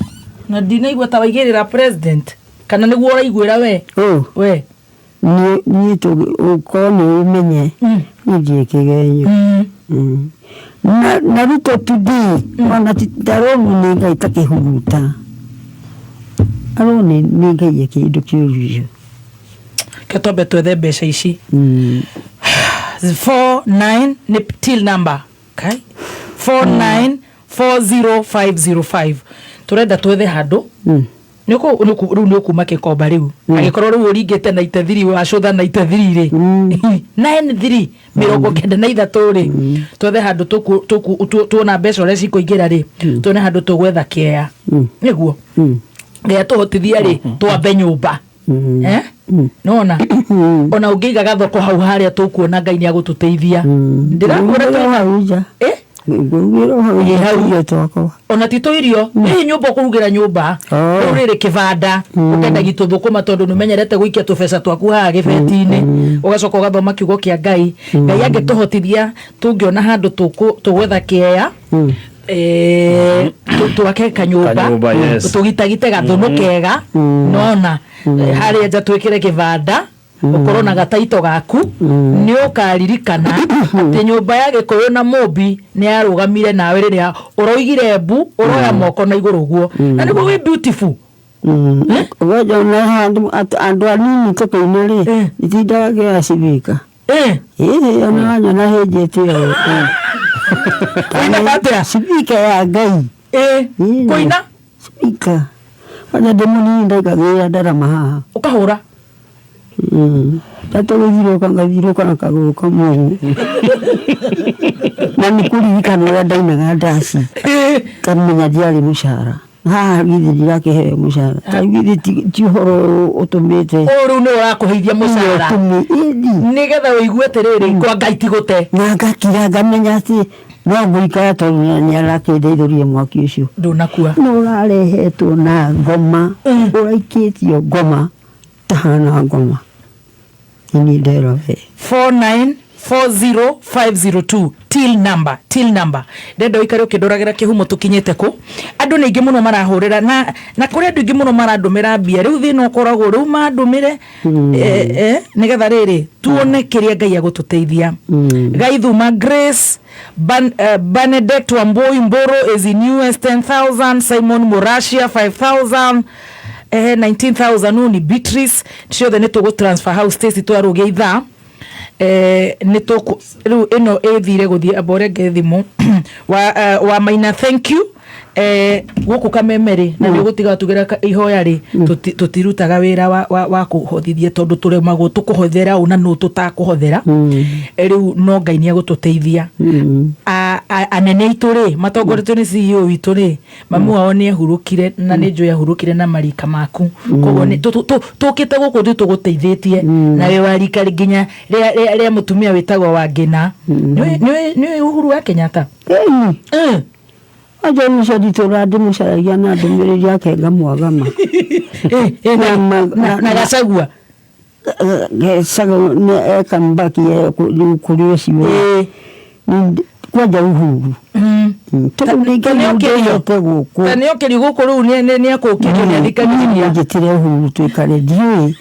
Na ndinaigua ta waigĩrĩra president, kana nĩguo ũraiguĩra we? Ũ. We. Niĩ, niĩ ũkorwo nĩ ũmenye, niĩ ndirĩ kĩgenyo. Na Ruto today, ona ti ndaronu nĩ Ngai ta kĩhuruta. Aroni nĩ Ngai e kĩndũ kĩũru icio. Ke twambe twethe mbeca ici. 49 nĩ till number. Okay. 4940505. Turenda twethe handũ. Rĩu nĩ ũkuma Gĩkomba rĩu. Angĩkorwo rĩu ũringĩte na 93 wacũtha na 93 rĩ. 93 93 rĩ. Twethe handũ tuona mbeca ũrĩa cikũingĩra rĩ. Tuone handũ tũgwetha kĩea. Nĩguo. Ngai atũhotithia rĩ, twambe nyũmba. Nona? Ona ũngĩiga gathoko hau harĩa tũkuona Ngai nĩ agũtũteithia. Ndĩrakwĩra Ngũrugĩra hau nja. Ngũrugĩra hau nja Hau. tũirio twakwa. Ona ti tũirio, ĩ nyũmba ũkũrugĩra nyũmba. Rĩu rĩrĩ kĩbanda, ũkendagia tũthũkũma tondũ nĩ ũmenyerete gũikia tũbeca twaku haha gĩbeti-inĩ. Ũgacoka ũgathoma kiugo kĩa Ngai. Ngai angĩtũhotithia tũngĩona handũ tũgwetha kĩea, twake kanyũmba, Kanyũmba, yes. tũgitagite gathũnũ kega, nona? Harĩa nja twĩkĩre kĩbanda. Ũkorwo na gataito gaku nĩ ũkaririkana atĩ nyũmba ya Gĩkũyũ na Mũmbi nĩ yarũgamire nawe rĩrĩa ũroigire mbu ũroya moko na igũrũ ũguo na nĩguo wĩ beautiful. Wajona handũ andũ anini tũkĩina rĩ, itindaga ngĩoya cibika. Ĩĩ, ona wanyona hĩnjĩte ũũ. Kũinaga atĩa? Cibika ya Ngai. Kũina? Cibika. Kwanja ndĩ mũnini ndaikagĩrĩra ndarama haha. Ũkahũra? Ndatũgĩthiũrũrũka ngathiũrũrũka na kagũrũ kamwe ũguo. Na nĩ kũririkana ũrĩa ndainaga ndaci. Ngamenya ndiarĩ mũcara. Haha githĩ ndirakĩheo mũcara. Ta rĩu githĩ ti ũhoro ũyũ ũtũmĩte. Ũyũ rĩu nĩwe ũrakũheithia mũcara. Ĩni. Nĩgetha ũigue atĩrĩrĩ, kwa Ngai ti gũte. Na ngakira ngamenya atĩ no ngũikara tondũ nĩ arakĩndeithũrire mwaki ũcio. Ndũnakua. Nĩ ũrarehetwo na ngoma, ũraikĩtio ngoma, tahana ngoma. Nĩ ndera we. 4940502 till number, till number. Ndenda ũikare ũkĩndoragĩra kĩhumo tũkinyĩte kũ. Andũ nĩ aingĩ mũno marahũrĩra na kũrĩ andũ aingĩ mũno marandũmĩra mbia. Rĩu thĩna ũkoragwo rĩu mandũmĩre nĩgetha rĩrĩ tuone kĩrĩa Ngai agũtũteithia. Gaithuma Grace Benedict Wambui Mburu is in US 10,000, Simon Murashia 5,000, 19,000 ni Beatrice. Ciothe nĩ tũgũ transfer house Stacy twarũgia ithaa. Nĩ tũkũ rĩu ĩno ĩthire gũthiĩ amba ũrenge thimũ. Wa Maina, thank you. Gũkũ Kameme-rĩ, na nĩ ũgũtiga tugĩra ihoya rĩ, tũtirutaga wĩra wa kũhothithia tondũ tũremagwo tũkũhothera ũ na nũ tũtakũhothera. Rĩu no Ngai nĩ egũtũteithia. Anene aitũ rĩ, matongoretio nĩ CEO witũ rĩ, mamu wao nĩ ehurũkire na nĩ njũĩ ahurũkire na marika maku. Koguo nĩ tũkĩte gũkũ ithuĩ tũgũteithĩtie na wĩ wa rika nginya rĩa mũtumia wĩtagwo Wangĩna. Nĩũĩ Uhuru wa Kenyatta? Ĩni. Aja ũcio nditũra ndĩmũcaragia na ndũmĩrĩri yake ngamwagama. Na Gachagua? Gachagua nĩ eka mbaki kũrĩ ũcio. Kwanja Uhuru. Tondũ nĩ Ngai ũndehete gũkũ. Ta nĩ okĩrio gũkũ rĩu nĩ ekũkĩrio nĩ athikagĩrĩria. Njĩtĩre Uhuru tũikare ndiũĩ.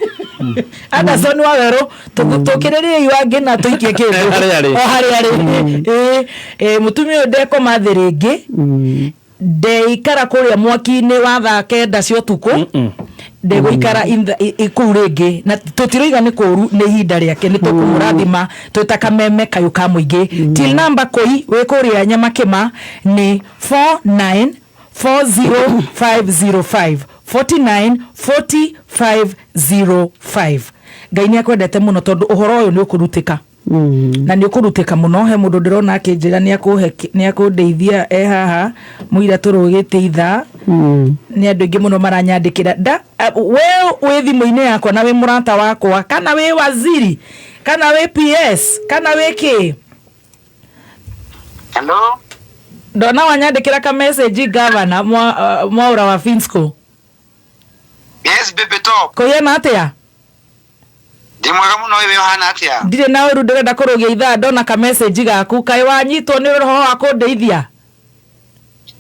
Anderson wa werũ tũkĩrĩrĩei wangĩ na tũikie kĩndũ. Harĩa arĩ. O harĩa arĩ. Mũtumia ũyũ ndekoma thĩ rĩngĩ. Ndeikara kũrĩa mwaki-inĩ wa thaa 9 cia ũtukũ. Ndegũikara kũu rĩngĩ. Na tũtiroiga nĩ kũũru, nĩ ihinda rĩake, nĩ tũkũmũrathima twĩ ta Kameme kayũ ka mũingĩ. Till number kũi wĩ kũrĩa Nyamakĩma nĩ 4940505. 4940505. Ngai nĩ akwendete mũno tondũ ũhoro ũyũ nĩ ũkũrutĩka. Na nĩ ũkũrutĩka mũno. He mũndũ ndĩrona akĩnjĩra nĩ akũndeithia e haha mũira tũrũgĩte ithaa. Nĩ andũ aingĩ mũno maranyandĩkĩra. We wĩ thimũ-inĩ yakwa na wĩ mũrata wakwa, kana wĩ waziri, kana wĩ PS, kana wĩ kĩ? Hello? Ndona wanyandĩkĩra ka message governor Mwaura wa Finsco. Yes, baby top. Kũiyana atĩa? Ndi mwega mũno, wewe ũhana atĩa? Ndirĩ na ũru, ndĩrenda kũrũgia ithaa ndona ka message gaku. Kaĩ wanyitwo nĩ roho wa kũndeithia?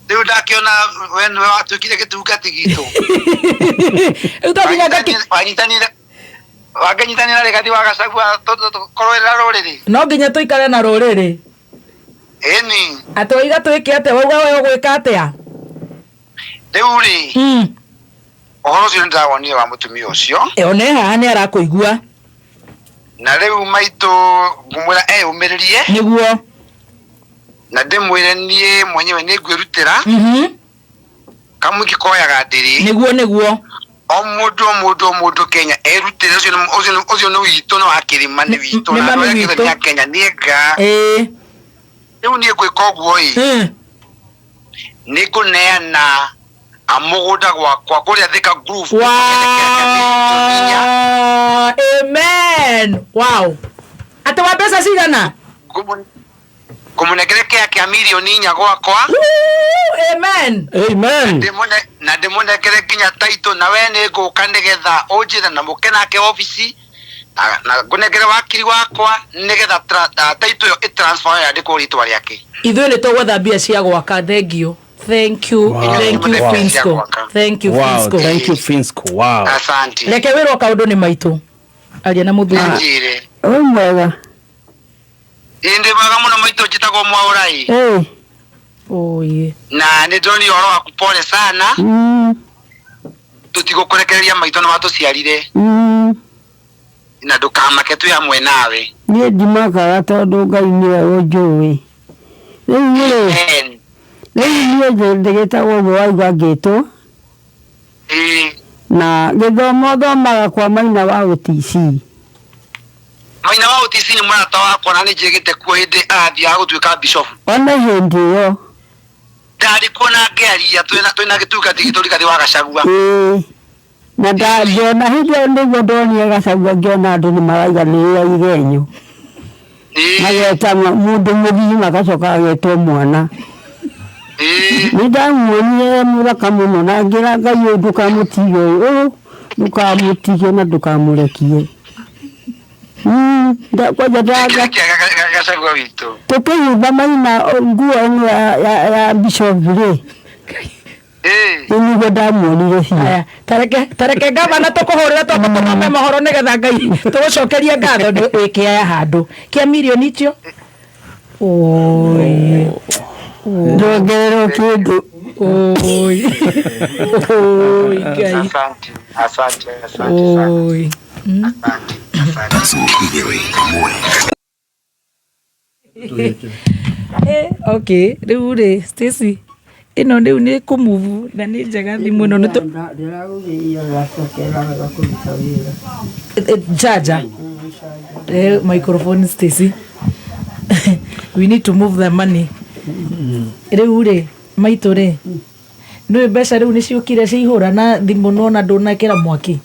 Rĩu ndakĩona we nĩwe watuĩkire gĩtungati gitũ. Rĩu to nginya ngaki- Wanyitanire wangĩnyitanĩra Rigathi wa Gachagua tũkũrũĩrĩra rũrĩrĩ. No nginya tũikare na rũrĩrĩ. Ĩni. Atĩ waiga twĩke atĩa? Wauga we ũgwĩka atĩa? Rĩu rĩ, ũhoro ũcio nĩndawonire wa mũtumia ũcio. One haha nĩ arakũigua. Na rĩu maitũ ngũmwĩra eyũmĩrĩrie. Nĩguo. Na ndĩmwĩre niĩ mwenyewe nĩ ngwĩrutĩra. Kamwĩki koyaga ndĩrĩ. Nĩguo, nĩguo. O mũndũ, o mũndũ, o mũndũ Kenya erutĩre, ũcio nĩ witũ, nĩ wa kĩrĩma, nĩ witũ, Nĩ na mami andũ arĩa witũ. nĩ a Kenya, nĩ nga. Rĩu niĩ ngwĩka ũguo ĩ. Nĩ ngũneana mũgũnda gwakwa kũrĩa Thika Groove. Wow! Amen! Wow! Atĩ wa mbeca cigana? Ngũmũnengere kĩa kĩa mirioni inya gwakwa. Woo! Amen! Amen! Na ndĩmũnengere nginya title, na we nĩ ngũka nĩgetha ũnjĩre na mũke nake obici, na ngũnengere wakiri wakwa nĩgetha title ĩyo ĩ-transfer yandĩkwo rĩtwa rĩake. Ithuĩ nĩ tũgwetha mbia cia gwaka. Thank you. Thank you. Wow. Thank you, Wow. Finsco. Thank you, Wow. Finsco. Thank you, Finsco. Wow. Asante. Reke wĩrwo kaũndũ nĩ maitũ. Aria na mũthuri. Njire. Wĩ mwega. Ĩ ndĩ mwega mũno maitũ njĩtagwo Mwaũrai. Ĩ. Oye. Na nĩ ndonire ũhoro waku pole sana. Tũtigũkũrekereria maitũ nĩ watũciarire. Na ndũkamake twĩ hamwe nawe. Niĩ ndimakaga tondũ Ngai nĩwe ũnjũĩ. Rĩu rĩ, Amen. rĩu niĩ ndĩgĩtagwo ũguo waigua ngĩtwo. Ĩ. Na gĩthomo thomaga kwa Maina wa OTC. Maina wa OTC nĩ mũrata wakwa na nĩ njĩgĩte kuo hĩndĩ arathiaga gũtuĩka bishop. Ona hĩndĩ ĩyo. Ndarĩ kuo na ngĩaria twĩna gĩtungati gitũ Rigathĩ wa Gachagua. Ĩĩ. Na ngĩona hĩndĩ ĩyo nĩguo ndonire Gachagua ngĩona andũ nĩ marauga nĩ igenyo. Ĩ. Mageta mũndũ mũthii magacoka agetwo mwana. Ĩ. Nĩ ndamuonire e mũthaka mũno na ngĩra Ngai ũyũ ndũkamũtige ũyũ ndũkamũtige na ndũkamũrekie. Kwanja ndanga Kĩrĩa Gachagua witũ. Tũkĩhumba Maina nguo ĩno ya bishop rĩ. Ĩ. Rĩu nĩguo ndamuonire biũ. Aya, tareke gavana tũkũhũrĩra twamba tũthome mohoro nĩgetha Ngai tũgũcokerie ngatho nĩ wĩ kĩaya handũ kĩa mirioni icio. Oi. Ndongererwo kĩndũ. Oi. Oi Ngai. Asante, asante, asante sana. Oi. Asante, asante. Okay, rĩu rĩ Stacy ĩno rĩu nĩ kũmove na nĩ njega thimũ ĩno nĩ tũ Jaja. Microphone Stacy. We need to move the money. Rĩu rĩ maitũ rĩ nĩ mbeca rĩu nĩ ciũkire ciihũra na thimũ nona ndũnekĩra mwaki.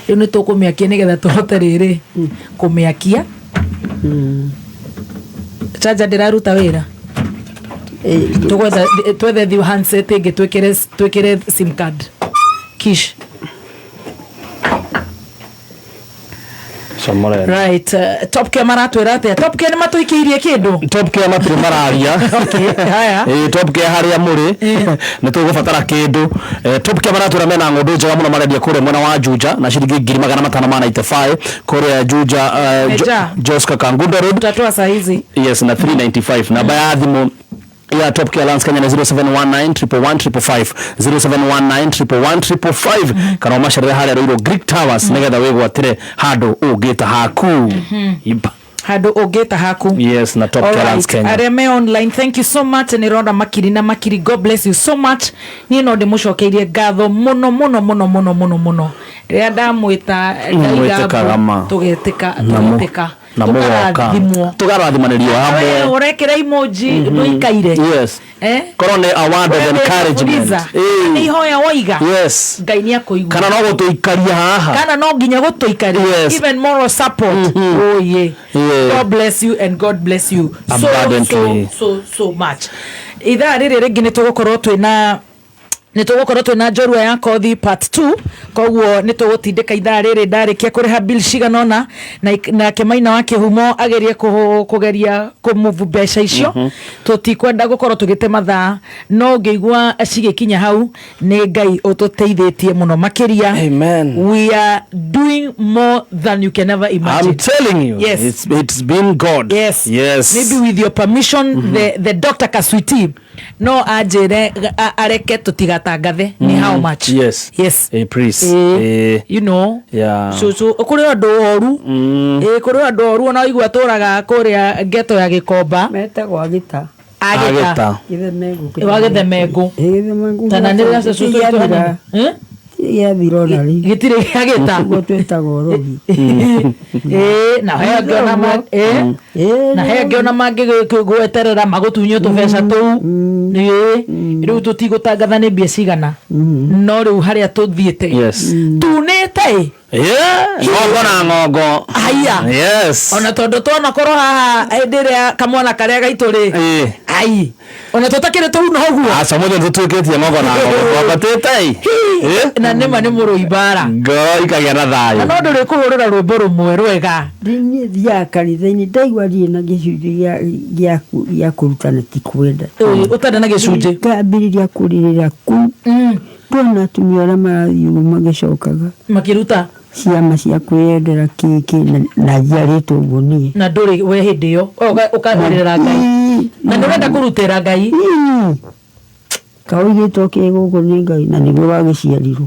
Rĩu nĩ tũkũmĩakia nĩgetha tũhote rĩrĩ kũmĩakia. Charger ndĩraruta wĩra. Tũgwetha twethe thiũ handset ĩngĩ twĩkĩre sim card. Kish. Comore. Right, Top Care maratwĩra atĩa? Top Care nĩ matũikĩirie kĩndũ? Top Care matirĩ mararia. Okay, haya. Ĩ, Top Care harĩa mũrĩ nĩ tũgũbatara kĩndũ. Top Care maratwĩra mena ng'ũndũ njega mũno marendia kũrĩa mwena wa Juja na ciringi ngiri magana matano ma 95 kũrĩa Juja, Meja. Joska Kangundo Road. Tutatoa saa hizi. Yes, na 395 namba ya thimũ ya Top Care Lands Kenya ni 0719 111 555 0719 111 555 kana ũmacerere harĩa Ruiru Greek Towers nĩgetha wĩgwatĩre handũ ũngĩta haku. Yep. Handũ ũngĩta haku. Yes, na Top Care Lands Kenya. Arĩa me online, thank you so much. Nĩ rona makiri na makiri. God bless you so much. Niĩ no ndĩmũcokeirie ngatho mũno mũno mũno mũno mũno mũno. Rĩrĩa ndamwĩta ndaiga Mwĩtĩkaga ma. tũgetĩka Na mũ- tũgetĩka. na mũgoka. Tũkarathimwo. Tũkarathimanĩrio We hamwe. ũrekĩra emoji ndũikaire. Yes. Eh? Korwo nĩ a word of encouragement. Nĩ Ĩĩ. ihoya woiga. Yes. Ngai nĩ akũigua. Kana no gũtũikaria haha. Kana no nginya gũtũikaria. Yes. Even moral support. Oh yeah. Yeah. God bless you and God bless you so Abundantly. so so so much. Ithaa rĩrĩ rĩngĩ nĩ tũgũkorwo twĩna nĩ tũgũkorwo twĩna njorua ya kothi part 2 koguo nĩ tũgũtindĩka ithaa rĩrĩ ndarĩkia kũrĩha bill cigana ũna nake Maina wa Kĩhumo agerie kũgeria kũmove mbeca icio. Tũtikwenda gũkorwo tũgĩte mathaa no ũngĩigua cigĩkinya hau nĩ Ngai ũtũteithĩtie mũno makĩria. Amen. We are doing more than you can ever imagine. I'm telling you. Yes. It's been God. Yes. Yes. Maybe with your permission, the Dr. Kaswiti no anjĩre areke tũtigatangathe nĩ how much. Yes. Yes. Please. You know. Yeah. So kũrĩ andũ oru. Kũrĩ andũ oru ona waigua tũraga kũrĩa ghetto ya Gĩkomba. Metagwo Agĩta. Agĩta. Agĩta. Gĩthemengũ. Wa Gĩthemengũ. Gĩthemengũ. Tana nĩ rĩrĩa cũcũ witũ hanini. Eh? Gĩathira ona rĩu. Gĩtirĩ gĩagĩta. Ũguo twĩtagwo rũgi. Na he angĩ ona na he angĩ ona mangĩgweterera magũtunywo tũbeca tũu. Rĩu tũtigũtangatha nĩ mbia cigana. No rĩu harĩa tũthiĩte. Yes. Tunĩte ĩ. Yeah. Ng'ongo na ng'ongo. Haiya. Yes. Ona tondũ twanakorwo haha hĩndĩ ĩrĩa kamwana karĩa gaitũ rĩ. Ai. Ona tũtakĩrĩ tũu no ũguo. Aca mũthĩ nĩtũtuĩkĩtie ng'ongo na ng'ongo twambatĩte ĩ. Na nĩma nĩ mũrũi mbara. Ngoro ikagĩa na thayũ. Na no ndũrĩ kũhũrĩra rwĩmbo rũmwe rwega. Niĩ thiaga kanitha-inĩ ndaigua ndirĩ na gĩcunjĩ gĩa kũrutana ti kwenda. Ũtarĩ na gĩcunjĩ. Ngambĩrĩria kũrĩrĩra kũu. Ndona atumia arĩa marathiĩ ũguo magĩcokaga. Makĩruta. Ciama cia kwĩyendera kĩkĩ na njiarĩtwo ũguo niĩ. Na ndũrĩ we hĩndĩ ĩyo ũkarĩrĩra Ngai na nĩ ũrenda kũrutĩra Ngai. Kaũigĩtwo kĩ gũkũ nĩ Ngai na nĩguo wagĩciarirwo.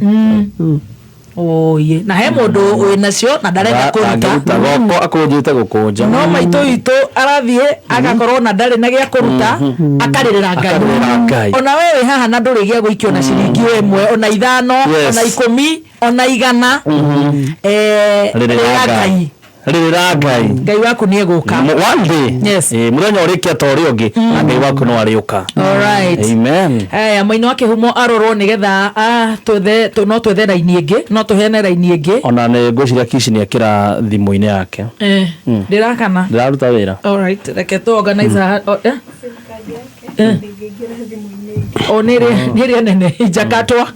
Oye, na he mũndũ wĩ nacio na ndarenda kũruta. Angĩruta goko akũnjĩte gũkũnja. No maitũ witũ arathiĩ agakorwo na ndarĩ na gĩa kũruta, akarĩrĩra Ngai. Akarĩrĩra Ngai. Ona we wĩ haha na ndũrĩ gĩa gũikio na ciringi ĩmwe, ona 5, ona 10, ona 100. Rĩrĩra Rĩrĩra Ngai. Rĩrĩra Ngai. Ngai waku nĩ egũka. One day. Yes. Mũthenya ũrĩkia ta ũrĩa ũngĩ, na Ngai waku no arĩũka. All right. Amen. Aya, mũini wa kĩhumo arorwo nĩgetha twethe, no twethe raini ĩngĩ, no tũheane raini ĩngĩ. Ona nĩ ngwĩciria Kishi nĩ ekĩra thimũ-inĩ yake. Ndĩrakana. Ndĩraruta wĩra. All right, reke tũ organize haha. O nĩ ĩrĩa nene njakatwa.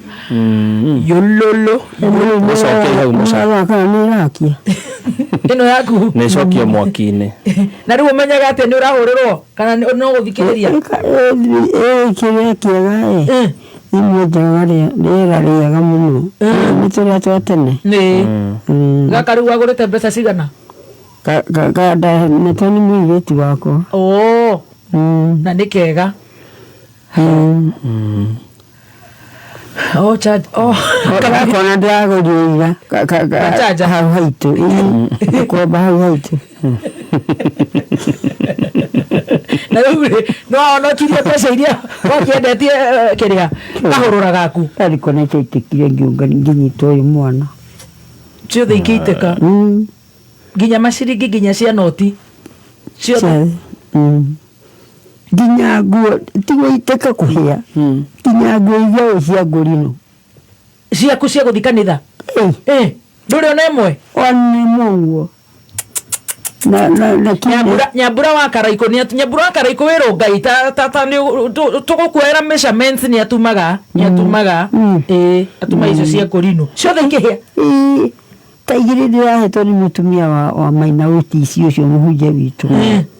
Yololo. Mũcoke hau mũcoke. Kana nĩ ĩrakia. Ĩno yaku. Nĩ ĩcokie mwaki-inĩ. Na rĩu ũmenyaga atĩa nĩ ũrahũrĩrwo kana no gũthikĩrĩria? Kĩrĩa kĩega ĩ. Thimũ njega rĩera rĩega mũno. Nĩ tũrĩa twa tene. Nĩ. Gaka rĩu wagũrĩte mbeca cigana? Ndatwo nĩ mũirĩtu wakwa. Oo. Na nĩ kega. Oh, charge. Oh. Gakona ndĩragũrire ira. Gacharger. Hau haitũ. Gũkomba hau haitũ. Na rĩu rĩ, no wahonokirie mbeca iria wakĩendetie kĩrĩa kahũrũra gaku. Ndarikwo na kĩaitĩkire ngĩnyita ũyũ mwana. Ciothe ikĩitĩka. Nginya maciringi, nginya cia noti. Ciothe. Nginya nguo, ti gũitĩka kũhĩa. Nginya nguo iria cia ngũrinũ. Ciaku cia gũthiĩ kanitha? Ndũrĩ ona ĩmwe? Ona ĩmwe ũguo. Na Nyambura wa Karaikũ nĩ Nyambura wa Karaikũ wĩ Rũngai ta nĩ tũgũkuoera measurements nĩ atumaga, nĩ atumaga. Atumaga icio cia ngũrinũ. Ciothe ikĩhĩa. Ta igĩrĩ ndĩrahetwo nĩ mũtumia wa Maina Otis ũcio mũhunjia witũ.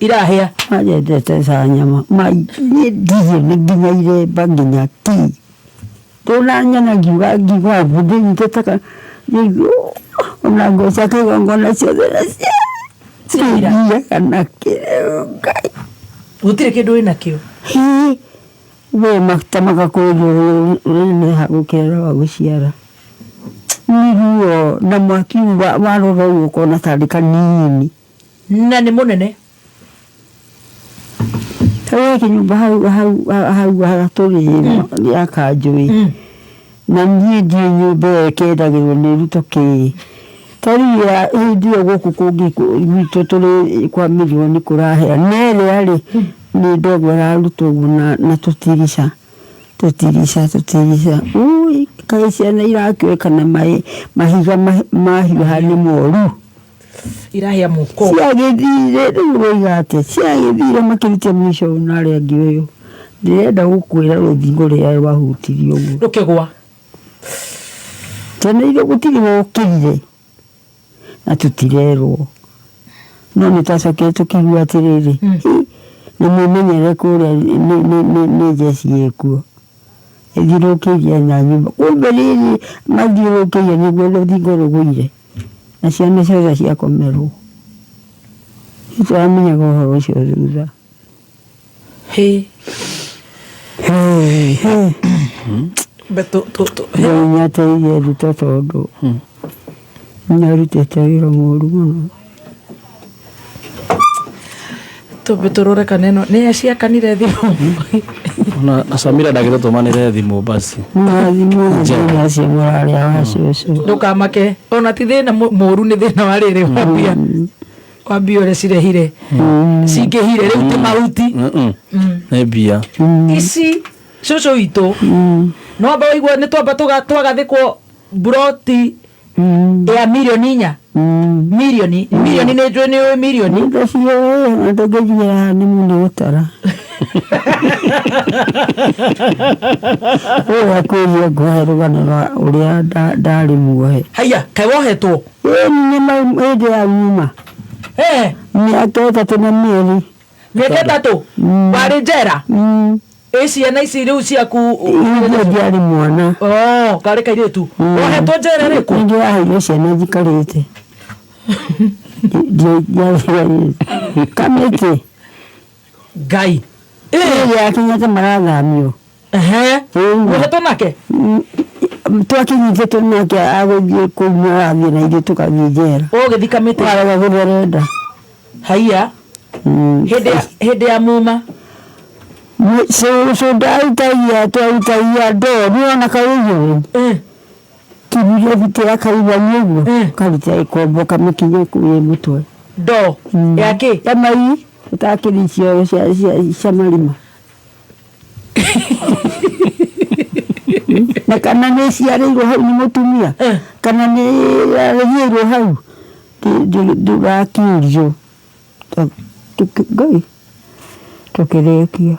Irahĩa. Anyendete ca nyama. Mai, niĩ ndirĩ nĩ nginya iremba nginya ki. Ndũnanyona ngiuga ngiuga ndĩnyitĩte ka ona nguo cia kĩgongona ciothe na cia kana kĩrĩu Ngai. Gũtirĩ kĩndũ wĩnakĩo. Hĩ, we maguta magakũrĩrio ũneneha gũkĩra wa gũciara. Nĩ ruo na mwaki warora ũguo ũkona tarĩ kanini. Na nĩ mũnene. Tarĩ kĩnyũmba hau hau hau hagatũrĩ ya kanjũĩ. Na niĩ ndiũĩ nyũmba ĩyo ĩkĩendagĩrwo nĩ Ruto kĩ. Tarĩu ya hĩndĩ ĩyo gũkũ kũngĩ gwitũ tũrĩ kwa mirioni kũrahĩa. Na ĩrĩa rĩ nĩ ndogo ĩrarutwo ũguo na tũtirica. Tũtirica, tũtirica. Ui, kaĩ ciana irakĩũĩ kana mahiga mahiũha nĩ moru. Irahĩa mũko. Ciagĩthire, rĩu ũroiga atĩa? Ciagĩthire makĩrutia mũico ũyũ na arĩa angĩ ũyũ. Ndĩrenda gũkwĩra rũthingo rũrĩa rwahutirio ũguo. Rũkĩgwa. Ciana iria gũtirĩ wokĩrire na tũtirerwo. No nĩ twacokire tũkĩigua atĩrĩrĩ, hi, na mwĩmenyerere kũrĩa nĩ njeci ĩkuo. Ĩthiũrũrũkĩirie na nyũmba. Kumbe rĩrĩ mathiũrũrũkĩirie nĩguo rũthingo rũgũire. Na ciana ciothe ciakomerwo. Nĩtũramenyaga ũhoro ũcio thutha. Hĩ. Be tu. Ngai nĩateithie Ruto tondũ nĩarutĩte wĩra mũru mũno. Tũmbe tũrore kana ĩno nĩ ciakanire thimũ. Ona Samira ndagĩtũtũmanĩre thimũ basi. Na thimũ nĩ acio mũrarĩa wa cũcũ. Ndũkamake ona ti thĩna mũru nĩ thĩna wa rĩrĩ wa mbia. Wa mbia ũrĩa cirehire. Cingĩhire rĩu ti mahuti. Nĩ mbia. Ici cũcũ witũ. No amba ũigue nĩ twamba twagathĩkwo mburoti ya mirioni 4. Mirioni, mirioni nĩ njũĩ nĩ ũĩ mirioni. Ndaciũĩ, ndũngĩnjigĩra nĩ mũndũ gũtara. Ũyũ akwĩria ngũhe rũgano rwa ũrĩa ndarĩ muohe. Haiya, kaĩ wohetwo? Ĩĩ, nĩ hĩndĩ ya nyuma. Mĩaka 3 na mĩeri. Mĩaka 3? Warĩ njera? Ĩ ciana ici rĩu ciaku? Ithuĩ ndiarĩ mwana. Oh, karĩ kairĩtu. Wohetwo njera ĩrĩkũ? Nĩ ndĩraheirwo ciana njikarĩte. Ndiarĩ kamĩtĩ. Ngai. Ĩĩ yakinyĩte marathamio. Ehe. Ĩĩ. Wohetwo nake? Twakinyitĩtwo nake agũthiĩ kũu marathiĩ na ithuĩ tũkathiĩ njera. Ũgĩthiĩ kamĩtĩ. Warega gũtherenda. Haiya. Hĩndĩ ya muma. Cũcũ ndarutagia twarutagia ndoo nĩwona kaũiyũ kibiria bitĩra kaigani ũguo karuta ĩkombo kamĩkinye kũu ĩ mũtwe. Ndoo ya kĩ? Ya mai ũtakĩri icio cia marima. Na kana nĩ ciarĩirwo hau nĩ mũtumia kana nĩ yarĩhĩirwo hau ndũgakĩũrio. Ngai tũkĩrĩkia.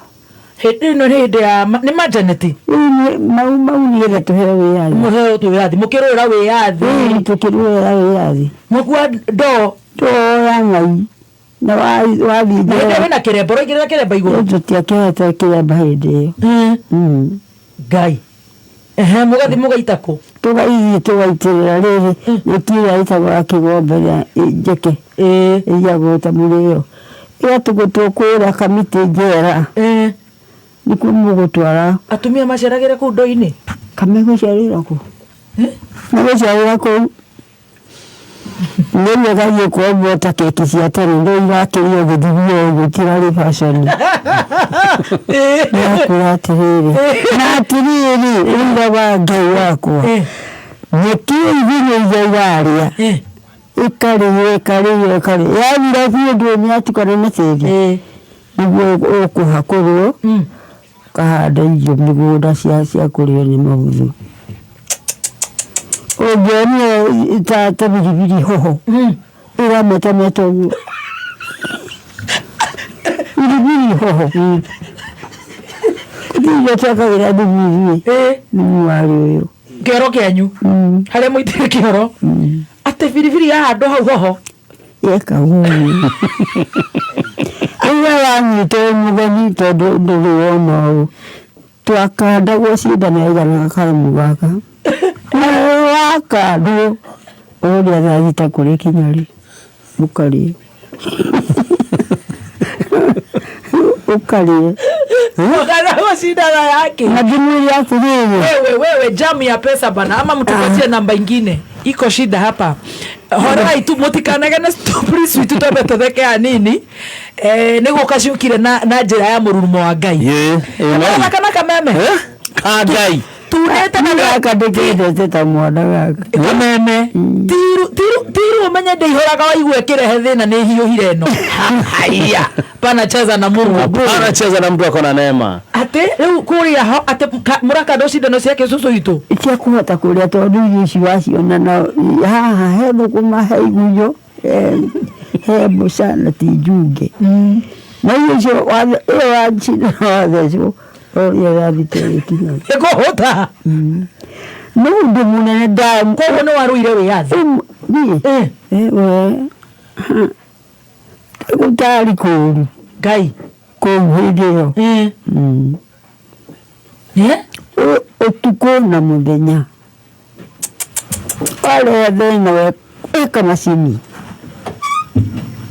Hĩndĩ ĩno nĩ hĩndĩ ya nĩ majaneti. Rĩu mau mau nĩgetha tũheo wĩyathi. Mũheo wĩyathi. Mũkĩrũĩra wĩyathi. Ĩĩ tũkĩrũĩra wĩyathi. Mũkua ndoo. Ndoo ya mai na wathiĩ Na hĩndĩ ĩyo njera. wĩna kĩremba ũraigĩrĩra kĩremba igũrũ. Tũtiakĩhete kĩremba hĩndĩ ĩyo. Ngai. Ehe, mũgathiĩ mũgaita kũ? Tũgaithiĩ tũgaitĩrĩra rĩrĩ nyeki ĩrĩa ĩtagwo ya kĩgombe ĩrĩa njeke ĩigagwo ta mũrĩo. Ĩgatũgũtwo kũrĩa kamĩtĩ njera. Nĩkuo mũgũtwara. Atumia maceragĩra kũu ndoo-inĩ? Kamegũcerera kũ? Megũcerera kũu. Nĩguo gathiĩ kuombwo ta keki cia tene rĩu irakĩrio gĩthimio ũguo itirarĩ fashion. Ndĩrakwĩra atĩrĩrĩ na atĩrĩrĩ ũira wa Ngai wakwa nyeki igunyũ iria irarĩa ĩkarĩo ĩkarĩo ĩkarĩo yathira biũ ndũĩ nĩ yatukana na tĩri nĩguo ũkũhakũrwo ũkahanda irio mĩgũnda cia kũrĩo nĩ mahuthũ. Ũngĩonire ta biribiri hoho ĩrametameta ũguo biribiri hoho iria twakagĩra thumu ithuĩ thumu warĩ ũyũ Kĩoro kĩanyu harĩa mũitire kĩoro atĩ biribiri yahandwo hau hoho yeka ũguo. Rĩu wanyitwo mũgeni tondũ ndũrĩ wona ũũ twakandagwo cindano yaiganaga karamu gaka na wakandwo ũrĩa thaa thita kũrĩ kinya rĩ mũkarĩe ũkarĩe Wakandagwo cindano yake na ndĩmwĩre atĩrĩrĩ wewe wewe jamu ya pesa bana ama mtupatie namba ingine iko shida hapa horai tu mutikanagane please witu twambe tutheke hanini nĩguo kaciũkire na njĩra ya mũrurumo wa Ngai. Ĩĩ, amen. Kana kameme Ka Ngai. tunete na gaka ndĩkendete ta mwana gaka kameme tiru tiru tiru ũmenye ndĩihũraga waigua ĩkĩrehe thĩna nĩ hiũhire ĩno haiya panacheza na Mungu Hapana cheza na mtu ako na neema. atĩ rĩu kũrĩa ho atĩ mũrakandwo cindano ciake cũcũ witũ cia kũhota kũrĩa tondũ irio ici waciona na haha he thũkũma he igunyũ he mbũca na ti njunge na irio icio ĩyo wacindano wathecwo ũrĩa wathite gĩkinya ĩkũhũta nĩ ũndũ mũnene koguo nĩ warũire wĩyathi. Niĩ we gũtarĩ kũũru Ngai kũu hĩndĩ ĩyo. Ũtukũ na mũthenya warehe thĩna wĩka macini